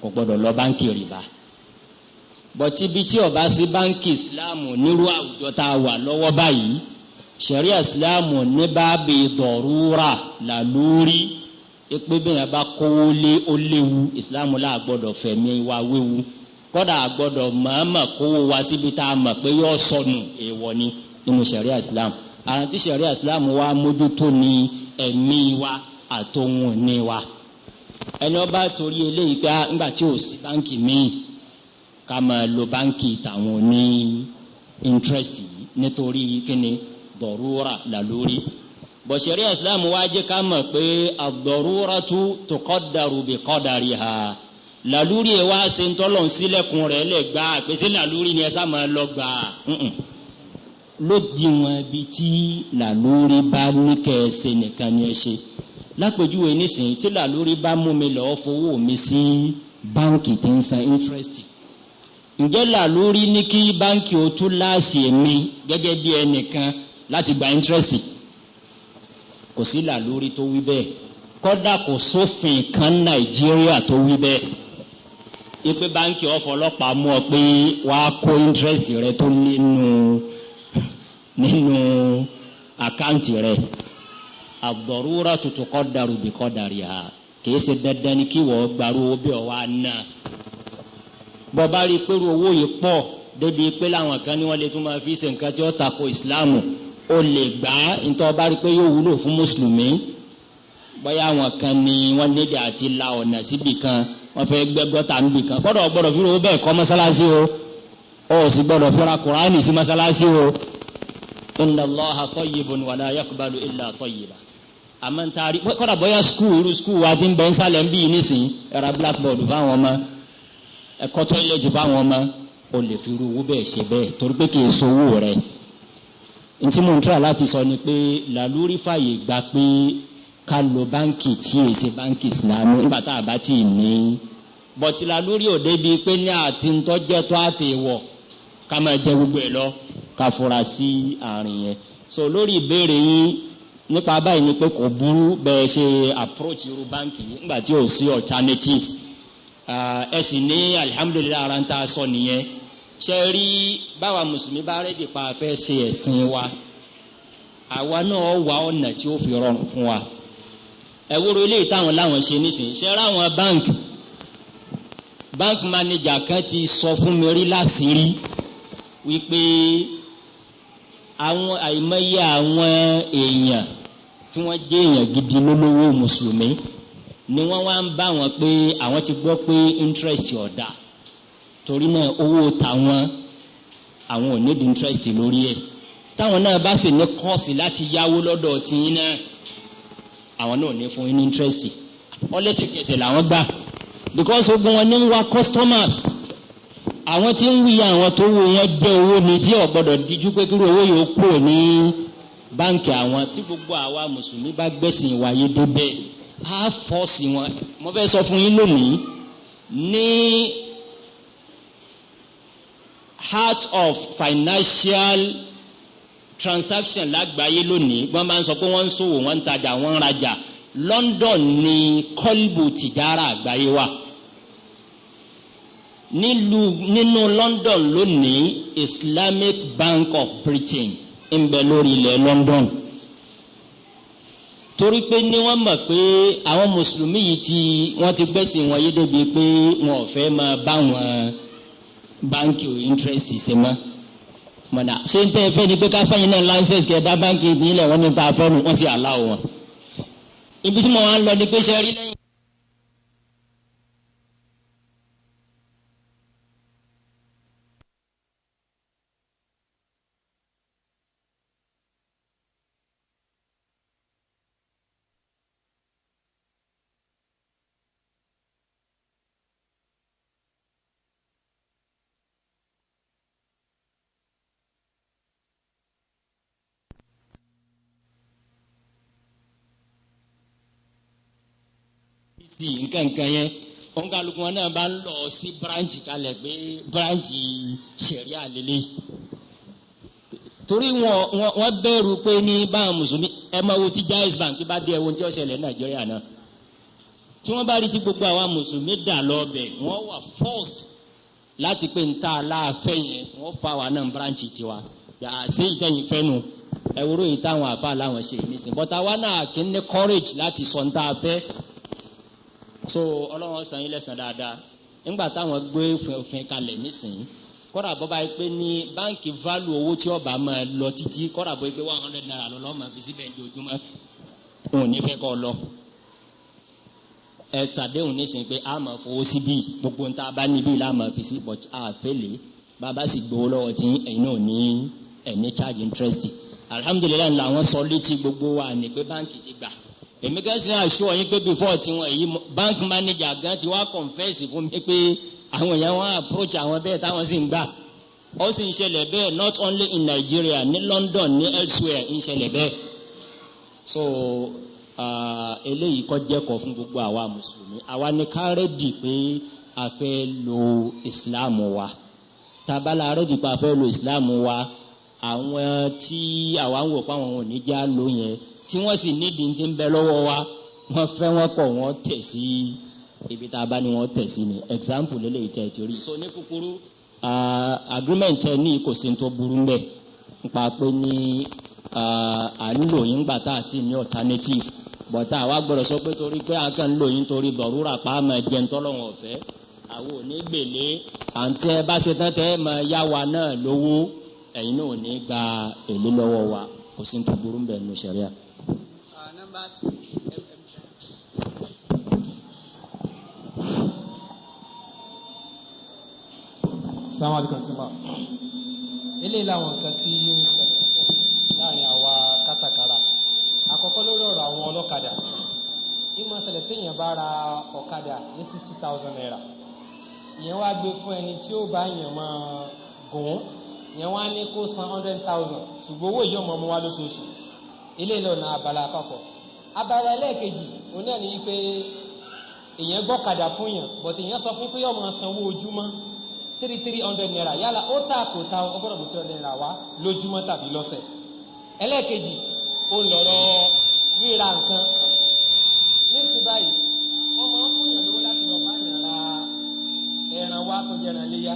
kò gbọdọ̀ lọ báńkì rìbá. Bọ̀tí ibi tí ó bá sí báńkì Islam nírú àwùjọ tá a wà lọ́wọ́ báyìí, sẹ̀ríà Islam ní báàbí dọ̀rúra làlórí pé bẹ́ẹ̀ bá kówó lé ó léwu, Islam là gbọ́dọ̀ fẹ̀mí wa wéwu, kọ́dà gbọ́dọ̀ mọ̀ọ́mọ̀ kówó wa síbi tá a mọ̀ pé yóò sọnù, èèwọ̀ ni nínú sẹ̀ríà Islam. Àwọn tí sẹ̀ríà Islam wa mójútó ni ẹ̀mí wa àtòhun ní wa. Ẹni ó bá torí eléyìí pé ńgbà tí ò sí báńkì míì ká máa lo báńkì tàwọn ní interest yìí nítorí kíni dọ̀rúra làlórí. Bọ̀sẹ̀rí Islam wa jẹ́ ká mọ̀ pé ad-daruratu tuqaddaru bi qadariha. Làlórí ẹ̀ wá ṣe ń tọ́lọ̀ sílẹ̀kùn rẹ̀ lẹ̀ gbà pèsè làlórí ni ẹ sá máa lọ gbà. Lódiwọ̀n ibi tí làlórí bá ní kẹ́ ẹ ṣe nìkan ni ẹ ṣe. Lápèjúwe nísìnyí, tí làlórí bá mú mi lọ́ọ́ fowó mi sí báńkì tí ń san interest, ǹjẹ́ làlórí ní kí báńkì ó tún láàsì èmi gẹ́gẹ́ bí ẹnìkan láti gba interest? Kò sí làlórí tó wí bẹ́ẹ̀. Kódà kò sófin kan Nàìjíríà tó wí bẹ́ẹ̀ ipe báńkì ọ̀fọlọ́pàá mú ọ pé wàá kó interest rẹ tó nínú àkáǹtì rẹ. Ad-darura tuqaddaru bi qadariha. Kìí ṣe dandan ni kí wọ́n gbarú owó bí ọ wá ná. Bọ́ bá rí i pé owó yìí pọ̀ débi pé láwọn kan ní wọ́n lè tún máa fi ṣe nǹkan tí ó tako ìsìláàmù, ó lè gbà á nítorí bá rí i pé yóò wúlò fún mùsùlùmí. Bóyá àwọn kan ní wọ́n lédè àti la ọ̀nà síbì kan, wọ́n fẹ́ gbẹ́ gọ́tà níbì kan, gbọ́dọ̀ gbọ́dọ̀ fi owó bẹ́ẹ̀ kọ́ mọ́sálásí o, ó sì gbọ́dọ̀ fi ra kùránì sí mọ́sálásí o. Inna Allaha tayyibun wa la yaqbalu illa tayyiba. Àmọ́ ntaari kọ́dà bóyá skul irú skul wa ti ń bẹ́ ń sálẹ̀ ń bí yìí nísìnyí, ẹ̀ra blackboard fáwọn ọmọ, ẹ̀kọ́ tọ́ílẹ̀tì fáwọn ọmọ, o lè fi irú owó bẹ́ẹ̀ ṣe bẹ́ẹ̀ torí pé kì í sowó rẹ̀. Ntí mo ń tura láti sọ ni pé làlúrí fàyè gba pé ká lo báńkì tí èyí ṣe báńkì ìsìlámù nígbà tá a bá tì ní. Bọ̀tí làlúrí ò débi pé ní àti ntọ́jẹ́ tó àti wọ̀ ká máa jẹ gbogbo ẹ̀ lọ, ká fura sí àárín yẹn. So lórí ìbéèrè yín nípa báyìí ni pé kò burú bẹ́ẹ̀ ṣe approach irú báńkì yìí nígbà tí ò sí alternative. Ẹ sì ní alihamudulilayi ara ń ta sọ nìyẹn. Ṣe rí báwa mùsùlùmí bá rẹ́dì pa fẹ́ ṣe ẹ̀sìn wa, àwa náà wà ọ̀nà tí ó fi rọrùn fún wa. Ẹ wúro eléyìí táwọn láwọn ṣe nísìnyí. Ṣe ráwọn bank manager kan ti sọ fún mi rí láṣìírí wípé àwọn àìmọye àwọn èèyàn tí wọ́n jẹ́ èèyàn gidi lólówó mùsùlùmí ni wọ́n wá ń bá wọn pé àwọn ti gbọ́ pé interest ọ̀dà, torí náà owó tàwọn àwọn ò ní di interest lórí ẹ̀. Táwọn náà bá sì ní kọ́ọ̀sì láti yáwó lọ́dọ̀ tiyín náà, àwọn náà ò ní fún yín ní interest. Wọ́n lẹ́sẹ̀kẹsẹ̀ làwọn gbà because ogun wọn ní ń wá customers. Àwọn tí ń wí àwọn tó wó wọn jẹ́ owó ni tí ò gbọ́dọ̀ díjú pé kí owó yóò kú ní báǹkì àwọn. Tí gbogbo àwa mùsùlùmí bá gbẹ̀sìn wáyé débẹ̀, á fọ́ọ̀sì wọn. Mo fẹ́ sọ fún yín lónìí ní heart of financial transaction lágbàáyé lónìí, wọ́n máa ń sọ pé wọ́n ń ṣòwò, wọ́n ń tajà, wọ́n ń rajà. London ní kọ́lbù tìjára àgbáyé wà. Nínú London lónìí, Islamic Bank of Britain ń bẹ lórí ilẹ̀ London. Torí pé ní wọ́n mọ̀ pé àwọn mùsùlùmí yìí tí wọ́n ti gbẹ́sìn wọn yé débi pé wọn ò fẹ́ máa bá wọn báńkì interest ṣe mọ́. Mọ̀nà ṣé ń tẹ́ ẹ fẹ́ ni pé ká fẹ́yìn náà license kẹ́ dá báńkì ìpínlẹ̀ wọn nípa afẹ́nu wọ́n sì allow wọn. Ibi tí mo wá ń lọ ni pé ṣe rí lẹ́yìn. Nǹkan nǹkan yẹn, òǹkàlùkù wọn náà bá ń lọ sí branch kalẹ̀ pé branch ṣẹ̀ríà lélẹ̀, torí wọn bẹ̀rù pé ní báwọn mùsùlùmí ẹ máa wo tí Jaiz Bank bá dé, ẹwọn tí ó ṣẹlẹ̀ Nàìjíríà náà, tí wọ́n bá rí tí gbogbo àwa mùsùlùmí dà lọ bẹ̀, wọ́n wà first láti pé ń ta aláàfẹ́ yẹn, wọ́n fa wa náà branch tiwa ṣé ìtẹ̀yìn fẹ́ nu. Ẹ̀wúrò yìí táwọn àfa làwọn ṣe nísìnyí, but àwa náà kì í ní courage láti sọ ń tá a fẹ́. So Ọlọ́run san yín lẹ́san dáadáa. Nígbà táwọn gbé òfin kalẹ̀ nísìnyí, kọ́dà bọ́ báyìí pé ní báńkì value owó tí ọba máa lọ títí, kọ́dà bọ́ pé ₦100 lọ́ọ́ máa fi síbẹ̀ ní ojúmọ́, òun ní fẹ́ kọ́ lọ. Ẹ ṣàdéhùn nísìnyí pé a máa fowó síbí, gbogbo ń tá a bá níbí la máa fi sí, but a fẹ́ lè bàbá sì gbowó lọ́wọ́ tí ẹ̀yin náà ní ẹ̀ ní charge interest. Alhamdulillahi, làwọn sọ létí gbogbo wa ní pé báńkì ti gbà. Èmi kan sì assure yín pé before tiwọn èyí, bank manager gan ti wá confess fún mi pé àwọn èèyàn wọn approach àwọn bẹ́ẹ̀, táwọn sì ń gbà. Ó sì ń ṣẹlẹ̀ bẹ́ẹ̀, not only in Nigeria, ní London, ní elsewhere, ń ṣẹlẹ̀ bẹ́ẹ̀. So eléyìí kọ́ jẹ́kọ̀ọ́ fún gbogbo àwa mùsùlùmí. Àwa ní ká ready pé a fẹ́ lo Islam wa. Tabala ready pé a fẹ́ lo Islam wa, àwọn tí àwa ń wò pé àwọn ò ní já lò yẹn, tí wọ́n sì nídìí tí ń bẹ lọ́wọ́ wa, wọ́n fẹ́ wọ́n kọ̀, wọ́n tẹ̀ sí ibi tá a bá ní wọ́n tẹ̀ sí ni. Example lélẹ́yìí tẹ̀ torí. So ní kúkúrú, agreement ẹ ní kò sí tó burú mbẹ nípa pé ní à ń lò yín gbà tá a ti ní alternative, but àwa gbọ́dọ̀ sọ pé torí pé a kàn ń lò yín torí bọ̀rúrà pa á máa jẹun tọ́lọ́wọ̀n ọ̀fẹ́, àwọn ò ní gbèlé. Àǹtí ẹ bá ṣe tán tẹ́ ẹ máa yá wa náà lówó, ẹ̀yin náà ò ní gba èlé lọ́wọ́ wa. Kò sí tó burú mbẹ nínú ṣẹ̀ríà. Number two. Assalamu alaikum sima. Eléyìí làwọn nǹkan tí ń ṣẹlẹ̀ púpọ̀ láàrin àwa kátàkárà. Àkọ́kọ́, lórí ọ̀rọ̀ àwọn ọlọ́kadà, ìmọ̀ ṣẹlẹ̀ téèyàn bá ra ọ̀kadà ní ₦60,000, ìyẹn wá gbé fún ẹni tí ó bá yàn máa gùn, ìyẹn wá ní kó san 100,000, ṣùgbọ́n owó yìí ọmọ ọmọ wa lóṣooṣù. Eléyìí lọ́nà abala àpapọ̀. Abala ẹlẹ́ẹ̀kejì, òun náà ní wípé èèyàn gbọ́kadà fún yàn, but èèyàn sọ fún pé yóò máa sanwó ojúmọ́ ₦300, yálà ó tà kò ta, ó gbọ́dọ̀ mú ₦300 wá lójúmọ́ tàbí lọ́sẹ̀. Ẹlẹ́ẹ̀kejì, ó lọ̀rọ̀ ríra nǹkan. Nísìnyí báyìí, wọ́n máa ń fún yàn lówó láti lọ bá yàn ra ẹran wá tó jẹran léyà.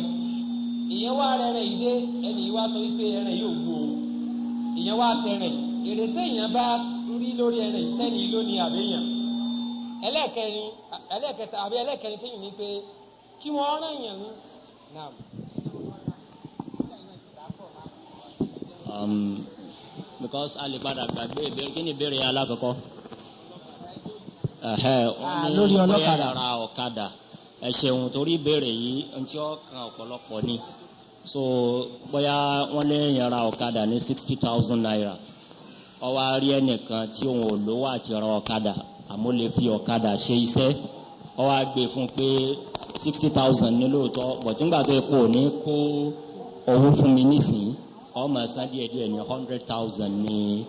Ìyẹn wá rẹrẹ yìí dé, ẹnì yìí wá sọ wípé ẹran yìí ò wú o. Ìyẹn wá tẹrẹ èrè téèyàn bá rí lórí ẹran yìí, sẹ́ni lónìí àbẹ́yàn. Ẹlẹ́ẹ̀kẹrin, ẹlẹ́ẹ̀kẹta àbí ẹlẹ́ẹ̀kẹrin sẹ́yìn ni pé kí wọ́n rán yàn ní. Naam. Because a lè padà gbàgbé ìbéèrè. Kí ni ìbéèrè alákọ̀ọ́kọ́? Lórí ọlọ́kadà. Bóyá ra ọ̀kadà. Ẹ ṣeun, torí ìbéèrè yìí ntí ó kan ọ̀pọ̀lọpọ̀ ni. So bóyá wọ́n lè yàn ra ọ̀kadà ní ₦60,000, ó wá rí ẹnìkan tí òun ò lówó àti ra ọ̀kadà, àmọ́ lè fi ọ̀kadà ṣe iṣẹ́, ó wá gbé fún pé 60,000 ní lóòótọ́, but nígbà tó kò ní kó owó fún mi nísìnyí, ó máa san díẹ̀díẹ̀ ní 100,000 ní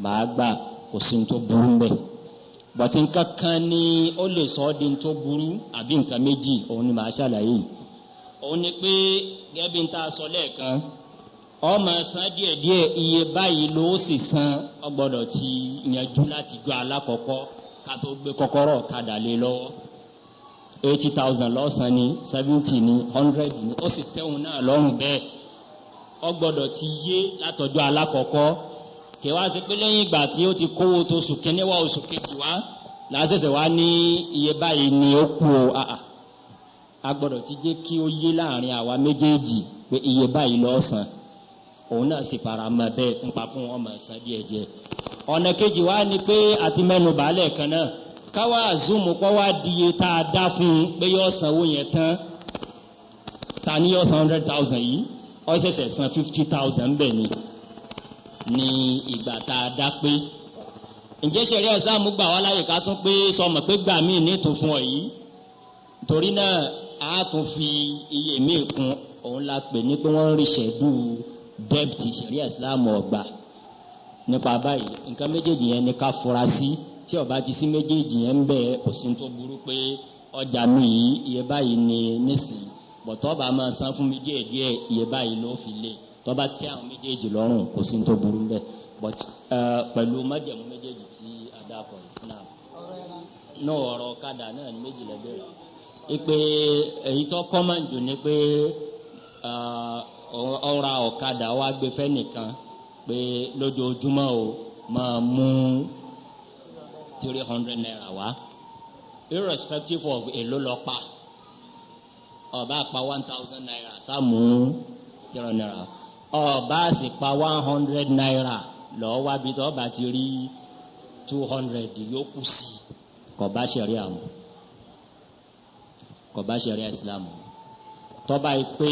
màá gbà, kò sí ní tó burú mbẹ́. But nǹkan kan ní ó lè sọ ọ́ di ní tó burú, àbí nǹkan méjì, òun ni màá ṣàlàyé yìí. Òun ni pé gẹ́gẹ́ bí n ta sọ lẹ́ẹ̀kan, ó máa san díẹ̀díẹ̀, iye báyìí ló sì san, ó gbọ́dọ̀ ti yanjú láti jọ alákọ̀ọ́kọ́ ká tó gbé kọ́kọ́rọ́ ọ̀kadà lé lọ́wọ́. 80,000 lọ́sàn ni, 70 ni, 100 ni, ó sì tẹ́hun náà lọ́rùn bẹ́ẹ̀, ó gbọ́dọ̀ ti yé látọjọ́ alákọ̀ọ́kọ́. Kí wá sí pé lẹ́yìn ìgbà tí ó ti kówó tó oṣù kínní wá, oṣù kejì wá, làásẹ̀sẹ̀ wá ní iye báyìí ni ó kú o. Àà, a gbọ́dọ̀ ti jẹ́ kí ó yé láàrin àwa méjèèjì pé iye báyìí lọ́sàn, òun náà sì fara mọ́ bẹ́ẹ̀ nípa fún wọn máa san díẹ̀díẹ̀. Ọ̀nà kejì wá ni pé àti mẹ́nu bàálẹ̀ kan náà, káwá zoom kọ́ wá di iye tá a dá fún un pé yóò sanwó yẹn tán. Ta ni yóò san 100,000 yìí, ó ṣẹ̀ṣẹ̀ san 50,000 bẹ́ẹ̀ ni ní ìgbà tá a dá pé. Ǹjẹ́ sẹ̀ríà Islam gbà wá láyè ká tún pé sọmọ pé gbà míì ní tún fún ọ yìí, torí náà a tún fi iye míì kún? Òun la pè ní pé wọ́n ń rí schedule debt. Sẹ̀ríà Islam ọgbà nípa báyìí. Nǹkan méjèèjì yẹn ni ká fura sí. Tí ó bá ti sí méjèèjì yẹn ń bẹ, kò sí tó burú pé ọjà mi yìí, iye báyìí ni nísìnyí, bọ̀tọ́ bá máa san fún mi díẹ̀ díẹ̀, iye báyìí ló fi lé. Tó bá tẹ́ àwọn méjèèjì lọ́rùn, kò sí tó burú ń bẹ, but pẹ̀lú májẹ̀mú méjèèjì tí a dá kọ̀ yìí náà. Náà ọ̀rọ̀ ọ̀kadà náà ní méjì lẹ́bẹ̀rẹ̀ ipe èyí tó common jù ni pé ọ̀ra ọ̀kadà wa gbé fẹ́ nìkan pé lójoojúmọ́ o máa mú ₦300 wá, irrespective of èló lọ pa. Ọba pa ₦1,000, sáàmù ₦300. Ọba sì pa ₦100, lọ́ọ́ wábi tó ọba ti rí 200 yókù sí. Kò bá ṣẹ̀ríà mu, kò bá ṣẹ̀ríà Ìsìlámù. Tọ́ba yìí pé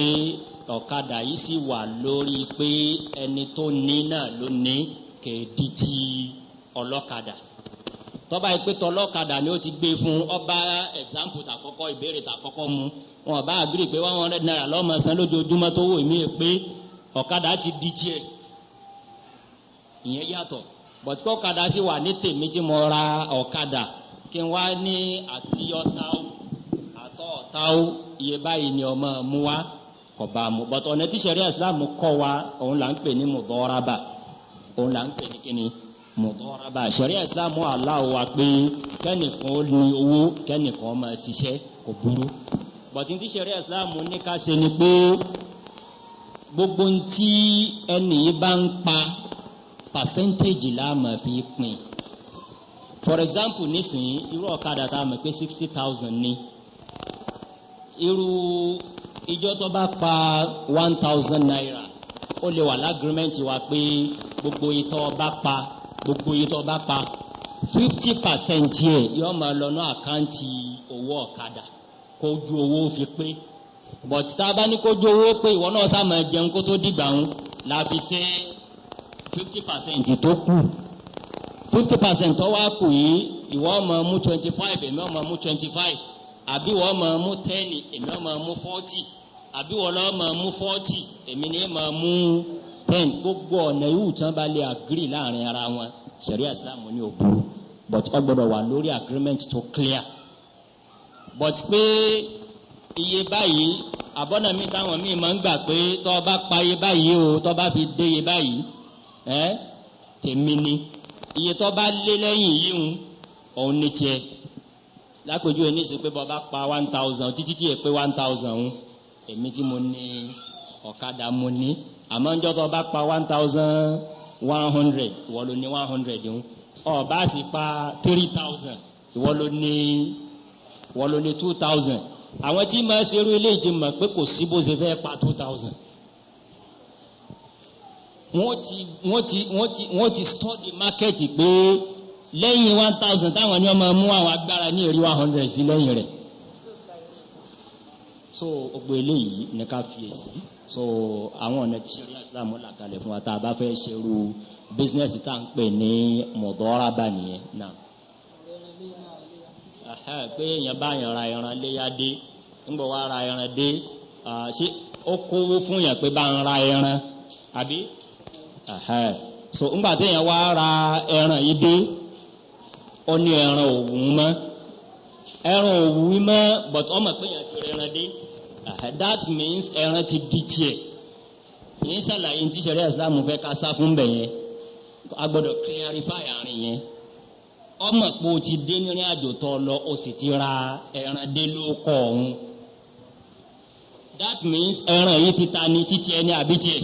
ọ̀kadà yìí sì wà lórí pé ẹni tó ní náà ló ní, kèédí ti ọlọ́kadà. Tọ́ba yìí pé tọlọ́kadà ni ó ti gbé fún ọba, example tàkọ́kọ́, ìbéèrè tàkọ́kọ́ mu, wọn bá agree pé ₦100 lọ́mọ san lójoojúmọ́ tó wò mí pé ọ̀kadà ti di tiẹ̀, ìyẹn yàtọ̀. But kí ọ̀kadà sì wà ní tèmi tí mo ra ọ̀kadà, kí n wá ní àti ọ̀tá o àtọ̀ ọ̀tá o, iye báyìí ni ọmọ mú wa, kò bá mu. But ọ̀nà tí ṣẹ̀ríà Islam kọ́ wa, òun là ń pè ní mudọ́rábà. Òun là ń pè ní kíni? Mudọ́rábà. Ṣẹ̀ríà Islam aláwọ̀ wa pé kẹ́nìkan ó ní owó, kẹ́nìkan máa ṣiṣẹ́, kò burú. But ní tí ṣẹ̀ríà Islam ní ká ṣe ni pé gbogbo ntí ẹnì yìí bá ń pa, percentage la máa fi pín. For example, nísìnyí, irú ọ̀kadà tá a mọ̀ pé 60,000 ní, irú ìjọ tó bá pa ₦1,000, ó lè wà l'agreement wa pé gbogbo ìtọ́ bá pa, 50% yẹ yọ máa lọ ní account owó ọ̀kadà kójú owó fi pé. But tá a bá ní kójú owó pé, ìwọ náà sá máa jẹun kó tó dìgbà ń la fi ṣe 50% tó kù. 50% tó wá kù yìí, ìwọ máa mú 25, èmi máa mú 25, àbí ìwọ máa mú 10, èmi máa mú 40, àbí ìwọ lọ́ọ́ máa mú 40, èmi ní máa mú 10. Gbogbo ọ̀nà yìí tí wọ́n bá lè agree láàrin ara wọn, ṣẹ̀ríà Islam ní ò burú, but ó gbọ́dọ̀ wà lórí agreement tó clear. But pé iye báyìí, àbọ̀nà mi táwọn míì máa ń gbà pé tó o bá pa iye báyìí o, tó o bá fi dé iye báyìí, ẹ tèmi ni, iye tó bá lé lẹ́yìn yìí ń òun ní tiẹ̀. Lápèjúwe ní ìsìn pé bọ́ bá pa 1,000 títí tí yẹ pé 1,000 ń, èmi tí mo ní ọ̀kadà mo ní. Àmọ́ ńjọ́ tó bá pa 1,100, ìwọ ló ní 100 ń. Ó bá sì pa 3,000, ìwọ ló ní 2,000. Àwọn tí máa ṣerú eléyìí ti mọ̀ pé kò sí bó ṣe fẹ́ pa 2,000. Wọ́n ti study market pé lẹ́yìn 1,000 táwọn ní wọ́n máa mú àwọn agbára ní èrè 100 sí lẹ́yìn rẹ̀. So gbogbo eléyìí ní ká fi èsì. So àwọn ọ̀nà tí ṣẹ̀ríà Islam là kalẹ̀ fún wa tá a bá fẹ́ ṣerú business tá à ń pè ní mọ̀dọ́rábà nìyẹn náà. Pé èèyàn bá yàn ra ẹran léyà dé, ńgbọ̀ wá ra ẹran dé, ṣé ó kówó fún yàn pé bá ń ra ẹran àbí? So ńgbà téèyàn wá ra ẹran yìí dé, ó ní ẹran òwú mọ́, ẹran òwú mọ́, but ọmọ pé yàn ti rẹ ẹran dé, that means ẹran ti di tiẹ̀. Yìí ṣàlàyé ní tí ṣẹ̀ríà Islam fẹ́ ká sá fún bẹ̀ yẹn. A gbọ́dọ̀ clarify àárín yẹn. Ọmọ pé o ti dé nírìn àjò tó lọ, o sì ti ra ẹran dé ló kọ ọ̀hún. That means ẹran yìí ti ta ni títí ẹni àbí tiẹ̀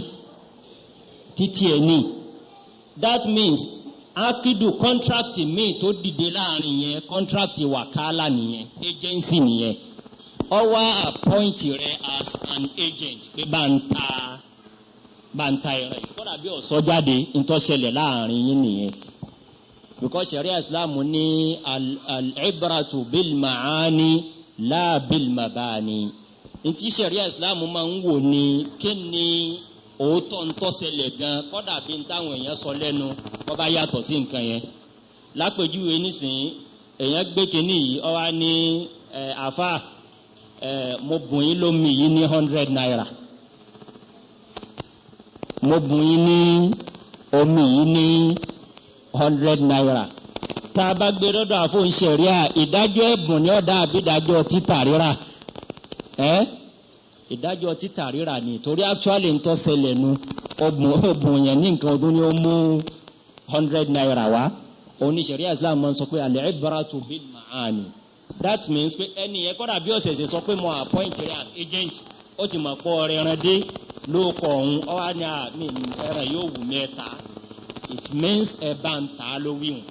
títí ẹni. That means akidu contract míì tó dìde láàrin yẹn, contract wàkálà nìyẹn, agency nìyẹn. Ó wá appoint rẹ as an agent pé bá ń ta ẹran yìí, kódà bí ọ̀sọ́ jáde, ntọ́sẹ̀lẹ̀ láàrin yín nìyẹn, because sharia Islam ní al-ibratu bil ma'ani la bil mabani. Ntí sharia Islam máa ń wò ní kí ni òótọ́ ntọ́sẹ̀lẹ̀ gan, kódà bí n táwọn èèyàn sọ lẹ́nu wọ́n bá yàtọ̀ sí nǹkan yẹn. Lápèjúwe nísìnyí, èèyàn gbé kínní yìí, ó wá ní ẹ àfa ẹ, mo bùn yín lómi yìí ní ₦100, mo bùn yín ní omi yìí ní ₦100. Tá a bá gbé dọ́dọ̀ àfọ̀n ṣẹ̀ríà, ìdájọ́ ẹ̀bùn ni ọ̀dà àbí ìdájọ́ títà rírà? Ẹ́ ìdájọ́ títà rírà ni, torí actually ń tó ṣẹlẹ̀ nu ọ̀bùn yẹn ní nǹkan ọdún ni ó mú 100 naira wá. Òun ni ṣẹ̀ríà Islam máa ń sọ pé al-ibratu bil ma'ani. That means pé ẹni yẹn kọ́dà bí ọ̀sẹ̀sẹ̀ sọ pé mo appoint rẹ as agent, ó ti mọ̀ pọ̀ ẹran dé lóko ọ̀hún, ọ wá ní àmì ẹran yóò wù mí ẹ ta. It means ẹ bá ń ta ló wíwùn.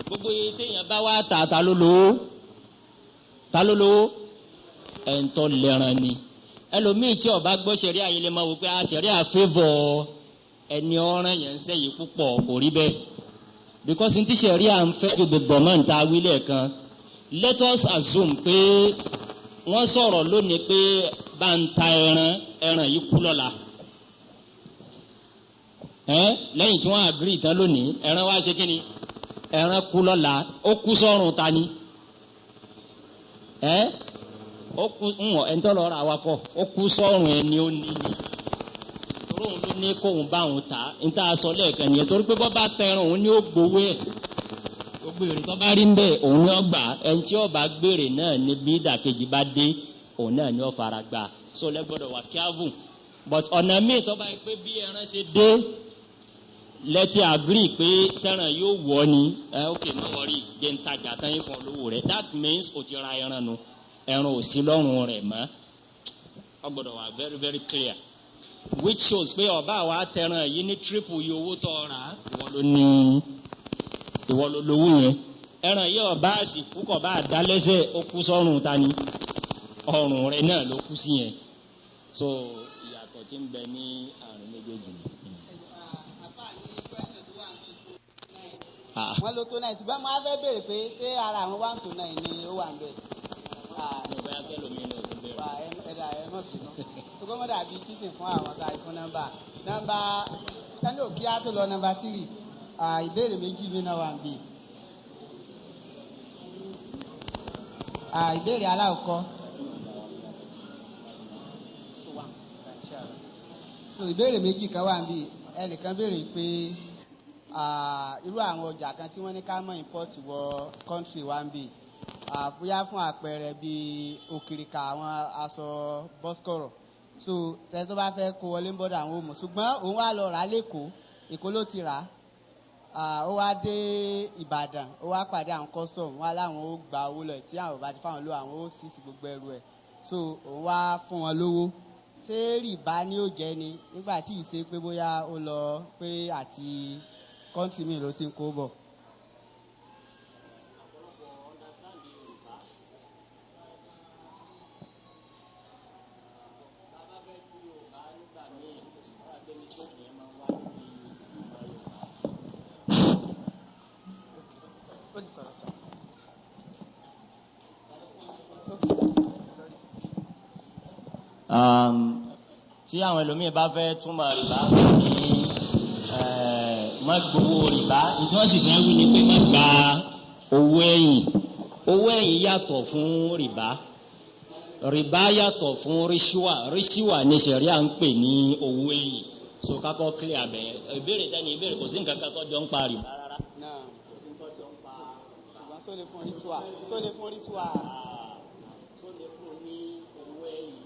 Gbogbo iye téèyàn bá wá ta, ta ló lówó? Ta ló lówó? Ẹ̀ńtọ́ lẹ́ran ni. Ẹlòmíì tí ó bá gbọ́ ṣẹ̀ríà yìí lè máa wò pé a ṣẹ̀ríà favour ẹni ọ̀ràn yẹn ń sẹ́yìn púpọ̀, kò rí bẹ́ẹ̀. Because n tí ṣẹ̀ríà ń fẹ́ gbogbo gbọ̀mọ̀ ń ta wílẹ̀ kan. Let us assume pé wọ́n sọ̀rọ̀ lónìí pé bá ń ta ẹran, ẹran yìí kú lọ́la. Lẹ́yìn tí wọ́n agree tán lónìí, ẹran wá ṣe kíni? Ẹran kú lọ́la, ó kú sọ́run ta ni? Ó kú ńwọ̀n ẹni tó lọ ra awakọ̀, ó kú sọ́run ẹni ó ní ni. Torí òun ló ní kóun bá òun ta, n tá a sọ lẹ́ẹ̀kan nìyẹn, torí pé bọ́ bá tẹran òun ní ó gbowó ẹ̀. Gbogbo èrè tó bá rí ń bẹ̀ òun ní ó gbà, ẹni tí ó bá gbèrè náà ní bí ìdàkejì bá dé, òun náà ní ó fara gbà. So lẹ́gbọ́dọ̀ wà careful. But ọ̀nà míì tó bá yẹ pé bí ẹran ṣe dé, lẹ́tí agree pé sẹ́ran yóò wọ̀ ni, ok, má wọrí, jẹ́ ń tajà tán yín fún ọ lówó rẹ̀. That means o ti ra ẹran nu, ẹran ò sí lọ́rùn rẹ̀ mọ́. Ó gbọ́dọ̀ wà very very clear, which shows pé ọba àwa tẹran yìí ní triple iye owó tó rà, ìwọ ló ní, ìwọ ló lówó yẹn. Ẹran yìí ọba àsìkú kọ̀ bá dá lẹ́sẹ̀, ó kú sọ́rùn ta ni? Ọrùn rẹ̀ náà ló kú sí yẹn. So ìyàtọ̀ tí ń bẹ ní àárín méjèèjì ni. Wọ́n ló tó 9, ṣùgbọ́n mo á fẹ́ béèrè pé ṣé ara àwọn 1 to 9 ni ó wà ń bẹ̀. Ẹ̀dà ẹ̀ mọ̀ bínú, ṣùgbọ́n mo dàbí títì fún àwọn tá a fún nọ́mbà nọ́mbà ẹni ò kí á tó lọ nọ́mbà 3. Ìbéèrè méjì mi náà wà ń bì. Ìbéèrè aláwọ̀kọ́. So ìbéèrè méjì kan wà ń bì. Ẹnìkan béèrè pé irú àwọn ọjà kan tí wọ́n ní ká mọ̀ import wọ country wa ń bì, bóyá fún àpẹẹrẹ bíi òkìrìkà, àwọn aṣọ bọ́sikọ̀rọ̀. So tẹ́ tó bá fẹ́ kó wọlé ń bọ́dọ̀ àwọn òmù, ṣùgbọ́n òun wá lọ rà á lẹ́kọ̀ọ́, Èkó ló ti rà á, ó wá dé Ìbàdàn, ó wá pàdé àwọn custom, wọn láwọn ó gba owó lọ, tí àwọn bá ti fáwọn lówó àwọn ó sì sí gbogbo ẹrù ẹ̀. So òun wá fún wọn lówó. Ṣé rìbá ni ó jẹ́ ni nígbà tí ì ṣe pé bóyá ó lọ pé àti kọ́ńtì mi ló ti ń kó bọ̀? Tí àwọn ẹlòmíín bá fẹ́ túmọ̀ rìbá ní má gbowó rìbá, tí wọ́n sì fẹ́ wí ni pé má gba owó ẹ̀yìn. Owó ẹ̀yìn yàtọ̀ fún rìbá, rìbá yàtọ̀ fún ríṣíwà. Ríṣíwà ní sẹ̀ríà ń pè ní owó ẹ̀yìn. So kakọ́ clear abẹ́yẹn. Ìbéèrè tẹ́ni ìbéèrè, kò sí nǹkan kan tó jọ ń pa rìbá rárá. Kò sí nǹkan tó ń pa. Ṣùgbọ́n só lè fún ríṣíwà, só lè fún ríṣíwà. Só lè fún ní owó ẹ̀yìn.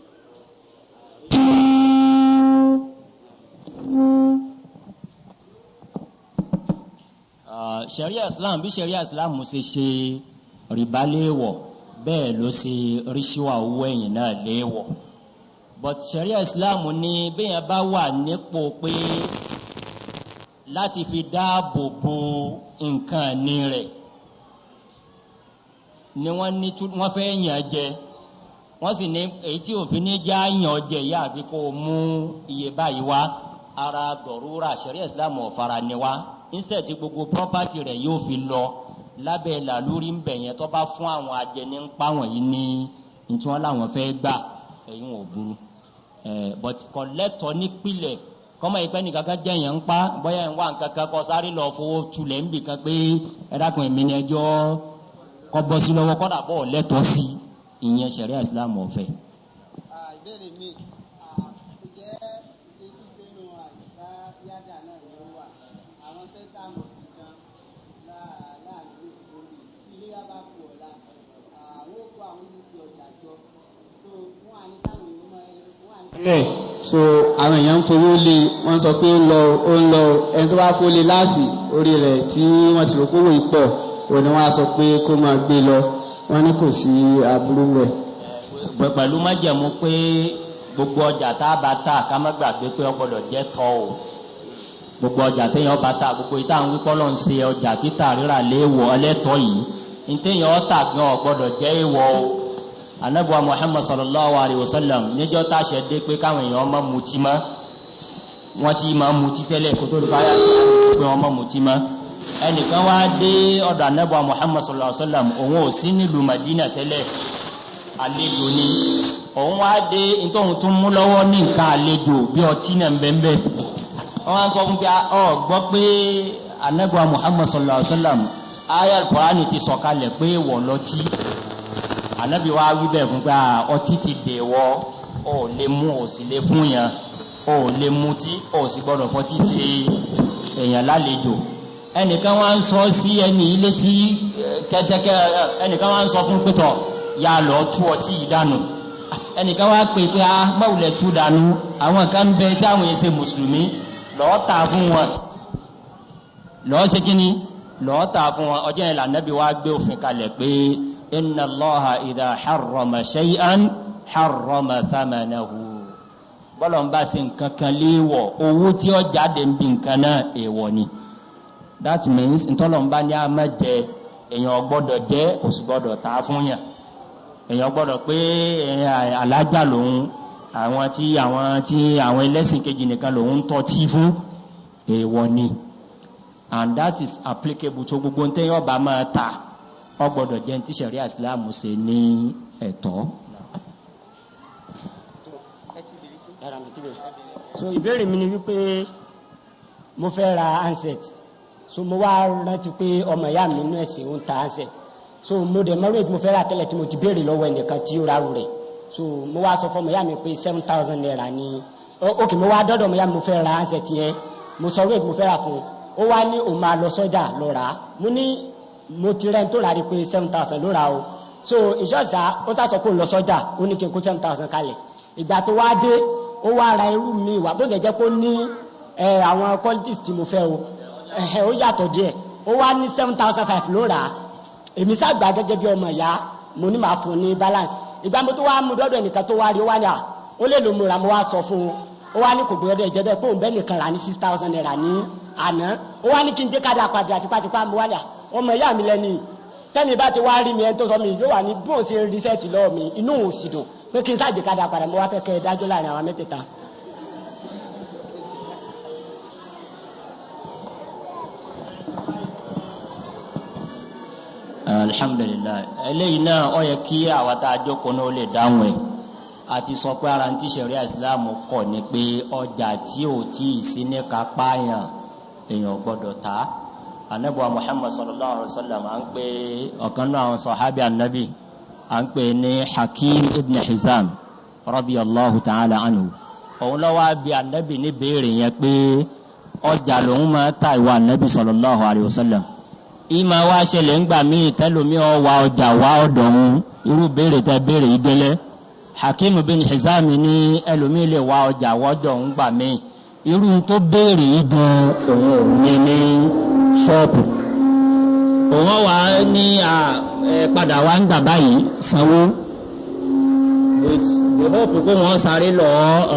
Sharia Islam, bí Sharia Islam ṣe ṣe rìbá léèwọ̀, bẹ́ẹ̀ ló ṣe ríṣíwà owó ẹ̀yìn náà léèwọ̀. But Sharia Islam ní bẹ́ẹ̀ bá wà nípò pé láti fi dáàbò bo nǹkan ní rẹ̀ ni wọ́n ní wọ́n fẹ́ yàn jẹ, wọ́n sì ní èyí tí òfin ní já yàn jẹ yá àfi kó o mú iye báyìí wá. Ara dọ̀rúra Sharia Islam ọ̀fara ni wá. Instead tí gbogbo property rẹ̀ yóò fi lọ lábẹ́ làlúrí ń bẹ̀ yẹn, tó bá fún àwọn ajẹni ń pa wọ̀nyí ní ntí wọ́n láwọn fẹ́ gbà, ẹ̀yin ò burú. But kọ̀lẹ́tọ̀ nípìlẹ̀ kọ́mọ ìpẹ́ nìkan kan jẹ́ yẹn ń pa, bóyá ń wá nǹkan kan kọ́ sáré lọ fowó tulẹ̀ ń bì kan pé ẹ dákun èmi ni ẹjọ́ kọ́ bọ́ sí lọ́wọ́, kọ́dà bọ́ lẹ́tọ̀ọ́ sí ìyẹn Sharia Islam ọ̀fẹ́. Ìbéèrè mi, ǹjẹ́ ìṣe ṣíṣe nù àìsá yádà náà ni ó wà àwọn sẹ́ńtà mọ̀sí kan Láàrin oṣù omi ilé yá bá kú ọ̀la, àwọn ó kó àwọn oṣù ọjà jọ, so wọ́n á ní káwọn èèyàn máa wọ́n á ní. So àwọn èèyàn ń fowó lé, wọ́n sọ pé ó ń lọ, ó ń lọ. Ẹni tó bá fowó lé láàsì orí rẹ̀ tí wọ́n ti rò pé owó ìpọ̀ òní, wọ́n á sọ pé kó máa gbé lọ. Wọ́n ní kò sí aburú rẹ̀. Pẹ̀lú májẹ̀mú pé gbogbo ọjà tá a bá tà, ká má gbàgbé pé ó gbọ́dọ̀ jẹ́ tọ́ o. Gbogbo ọjà téèyàn bá tà, gbogbo ìta àwọn wípọ́ lọ́n ṣe ọjà títà rírà léèwọ̀ ẹlẹ́tọ̀ yìí, ní téèyàn ọ̀tà gan ó gbọ́dọ̀ jẹ́ èèwọ̀ o. Anabuwa Muhammad sallallahu alayhi wa sallam, níjọ́ tá a ṣe dé pé káwọn èèyàn má mutí mọ́, wọ́n ti máa mutí tẹ́lẹ̀ kó tó lè báyà pé wọ́n má mutí mọ́. Ẹnìkan wá dé ọ̀dọ̀ anabuwa Muhammad sallallahu alayhi wa sallam. Òun ò sí nílùú Madina tẹ́lẹ̀, àlejò ni. Òun wá dé, nítorí tó ń mú lọ́wọ́ ní nǹkan àlejò bí ọtí náà ń bẹ́ẹ̀ bẹ́ẹ̀. Wọ́n wá sọ fún pé ọ gbọ́ pé anabuwa Muhammad sallallahu alayhi wa sallam, aya Al-Qur'ani ti sọ̀kalẹ̀ pé wọ̀ lọ́tí. Anabi wa wí bẹ́ẹ̀ fún pé ọtí ti dè wọ́, ọ lè mú, ọ sì lè fún yàn, ọ lè mutí, ọ sì gbọ́dọ̀ fọtí ṣe èèyàn lálejò. Ẹnìkan wá ń sọ sí ẹni ilé tí kẹtẹkẹ, ẹnìkan wá ń sọ fún pétọ ya lọ tú ọtí yìí dànù. Ẹnìkan wá pè pé a mọ̀wulẹ̀ tú dànù, àwọn kan bẹ tí àwọn yẹn ṣe mùsùlùmí, lọ́ọ́ ta fún wọn, lọ́ọ́ ṣe kínní, lọ́ọ́ ta fún wọn. Ọjọ́ yẹn lànàbí wá gbé òfin kalẹ̀ pé inna Allaha idha harrama shay'an harrama thamanahu. Bọ́lọ̀ ń bá ṣe nǹkan kan léèwọ̀, owó tí ó jáde ń bi nǹkan náà èèwọ̀ ni. That means ntọ́lọ̀ ń bá ní a má jẹ, èèyàn gbọ́dọ̀ jẹ, kò sì gbọ́dọ̀ ta fún yàn. Èèyàn gbọ́dọ̀ pé alájà lòun, àwọn tí àwọn ẹlẹ́sìn kejì nìkan lòun ń tọ́tí fún, èèwọ̀ ni. And that is applicable to gbogbo ntẹ́yìn ọba máa ta, ó gbọ́dọ̀ jẹ́ ní tí ṣẹ̀ríà Ìsìlámù ṣe ní ẹ̀tọ́. So ìbéèrè mi ni wípé mo fẹ́ ra handset, so mo wá rántí pé ọmọ ìyá mi inú ẹ̀sìn ń ta handset. So mo dẹ̀ mọ́rò èyí tí mo fẹ́ rà tẹ́lẹ̀ tí mo ti béèrè lọ́wọ́ ẹnìkan tí ó rárú rẹ̀. So mo wá sọ fún ọmọ ìyá mi pé ₦7,000 ni. Ok, mo wá dọ́dọ̀ ọmọ ìyá mi, mo fẹ́ ra handset yẹn, mo sọ rate mo fẹ́ rà fún un. Ó wá ní òun máa lọ sọ́jà lọ rà á. Mo ní mo ti rẹ́ tó rà rí pé 7,000 ló rà o. So ìṣọ́ọ̀ṣà ó sá sọ pé òun lọ sọ́jà, ó ní kí n kó 7,000 kalẹ̀. Ìgbà tó wá dé, ó wá ra irú mi wá, bó ṣe jẹ́ pé ó ní àwọn qualities tí mo fẹ́ o, ó yàtọ̀ díẹ̀. Ó wá ní 7,500 ló rà á. Èmi ságbà gẹ́gẹ́ bí ọmọ ìyá, mo ní màá fún un ní balance. Ìgbà mo tó wá mú dọ́dọ̀ ẹnìkan tó wá rí, ó wá ní à ó lè lò mo rà. Mo wá sọ fún un, ó wá ní kò gbọdọ̀ jẹ́ bẹ́ẹ̀, pé òun bẹ́ẹ̀ nìkan rà ní ₦6,000 ní àná. Ó wá ní kí n jẹ́ ká dá padà tipátipá. Mo wá ní à ọmọ ìyá mi lẹ́ni tẹ́ni bá ti wá rí mi, ẹni tó sọ mi yóò wà ní bí òun ṣe rí set lọ́wọ́ mi, inú òun sì dùn pé kí n ṣáàjì ká dá padà. Mo wá fẹ́ kẹ́ ẹ dájọ́ láàrin àwọn mẹ́tẹ̀ẹ̀ta. Alhamdulilayi, eléyìí náà ó yẹ kí àwa tá a jókòó náà ó lè dáhùn ẹ̀. Àti sọ pé ara ń tí ṣẹ̀ríà Ìsìláàmù kọ̀ ni pé ọjà tí ò tí ì sí ní kápá yàn, èèyàn gbọ́dọ̀ ta. Anabuwa Muhammad sallallahu alaihi wa sallam, à ń pè ọ̀kan náà àwọn sọ̀hábì anabi, à ń pè ní Hakim ibn Hizam radiyallahu ta'ala anhu. Òun ló wá bi anabi ní béèrè yẹn pé ọjà lòun máa ta, ìwà anabi sallallahu alaihi wa sallam, ìmọ̀ wa ṣẹlẹ̀ ńgbà míì tẹ́lómi ọ̀ wá ọjà wá ọ̀dọ̀ òun. Irú béèrè tẹ béèrè yìí délẹ̀, Hakim bin Hizam ní ẹlòmíì lè wá ọjà wọ́dọ̀ òun gbà míì, irú tó béèrè yìí gan òun ò ní ní ṣọ́ọ̀bù. Òun wà ní padà wá ń gbà báyìí sanwó with the hope pé wọ́n sáré lọ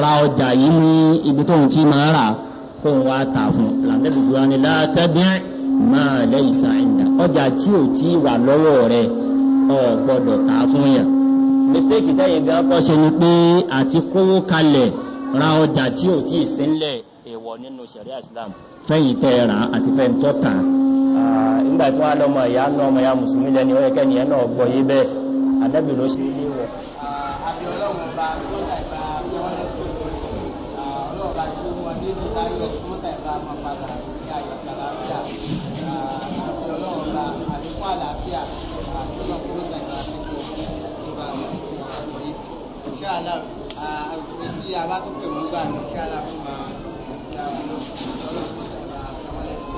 ra ọjà yìí ní ibi tóun ti máa rà, kóun wá tà fún làǹdẹ́bí wa ni la tabi' ma laysa inda. Ọjà tí ò tí wà lọ́wọ́ rẹ̀, ò gbọ́dọ̀ tà fún yàn. Mistake tẹ́yìn gan kọ́ ṣe ni pé àti kówó kalẹ̀ ra ọjà tí ò tí ì sínlẹ̀, èèwọ̀ nínú ṣẹ̀ríà Islam fẹ́yìn tẹ́ ẹ rà àti fẹ́yìn tọ́ tà. Nígbà tí wọ́n á lọ́mọ ìyá náà, ọmọ ìyá mùsùlùmí lẹ́ni, ó yẹ kẹ́ni ẹ̀ náà gbọ́ yé bẹ́ẹ̀. Ànábì ló ṣe ilé wọ̀. Àbí Ọlọ́run ọba mọ́tà ìbá wọ́n lẹ́sìn, Ọlọ́run ọba tí wọ́n dé ní láyọ̀, mọ́tà ìbá máa padà sí ayọ̀ àti àlàáfíà. Àbí Ọlọ́run ọba, àlékún àlàáfíà, àbí Ọlọ́run mọ́tà ìbá fífò tó bá wọn yìí. Inshallah, àgbẹ̀ tí a bá tó pè wọ́n gbà ní inshallah fún máa dá wọn lóhùn. Ọlọ́run mọ́tà ìbá wọ́n lẹ́sìn.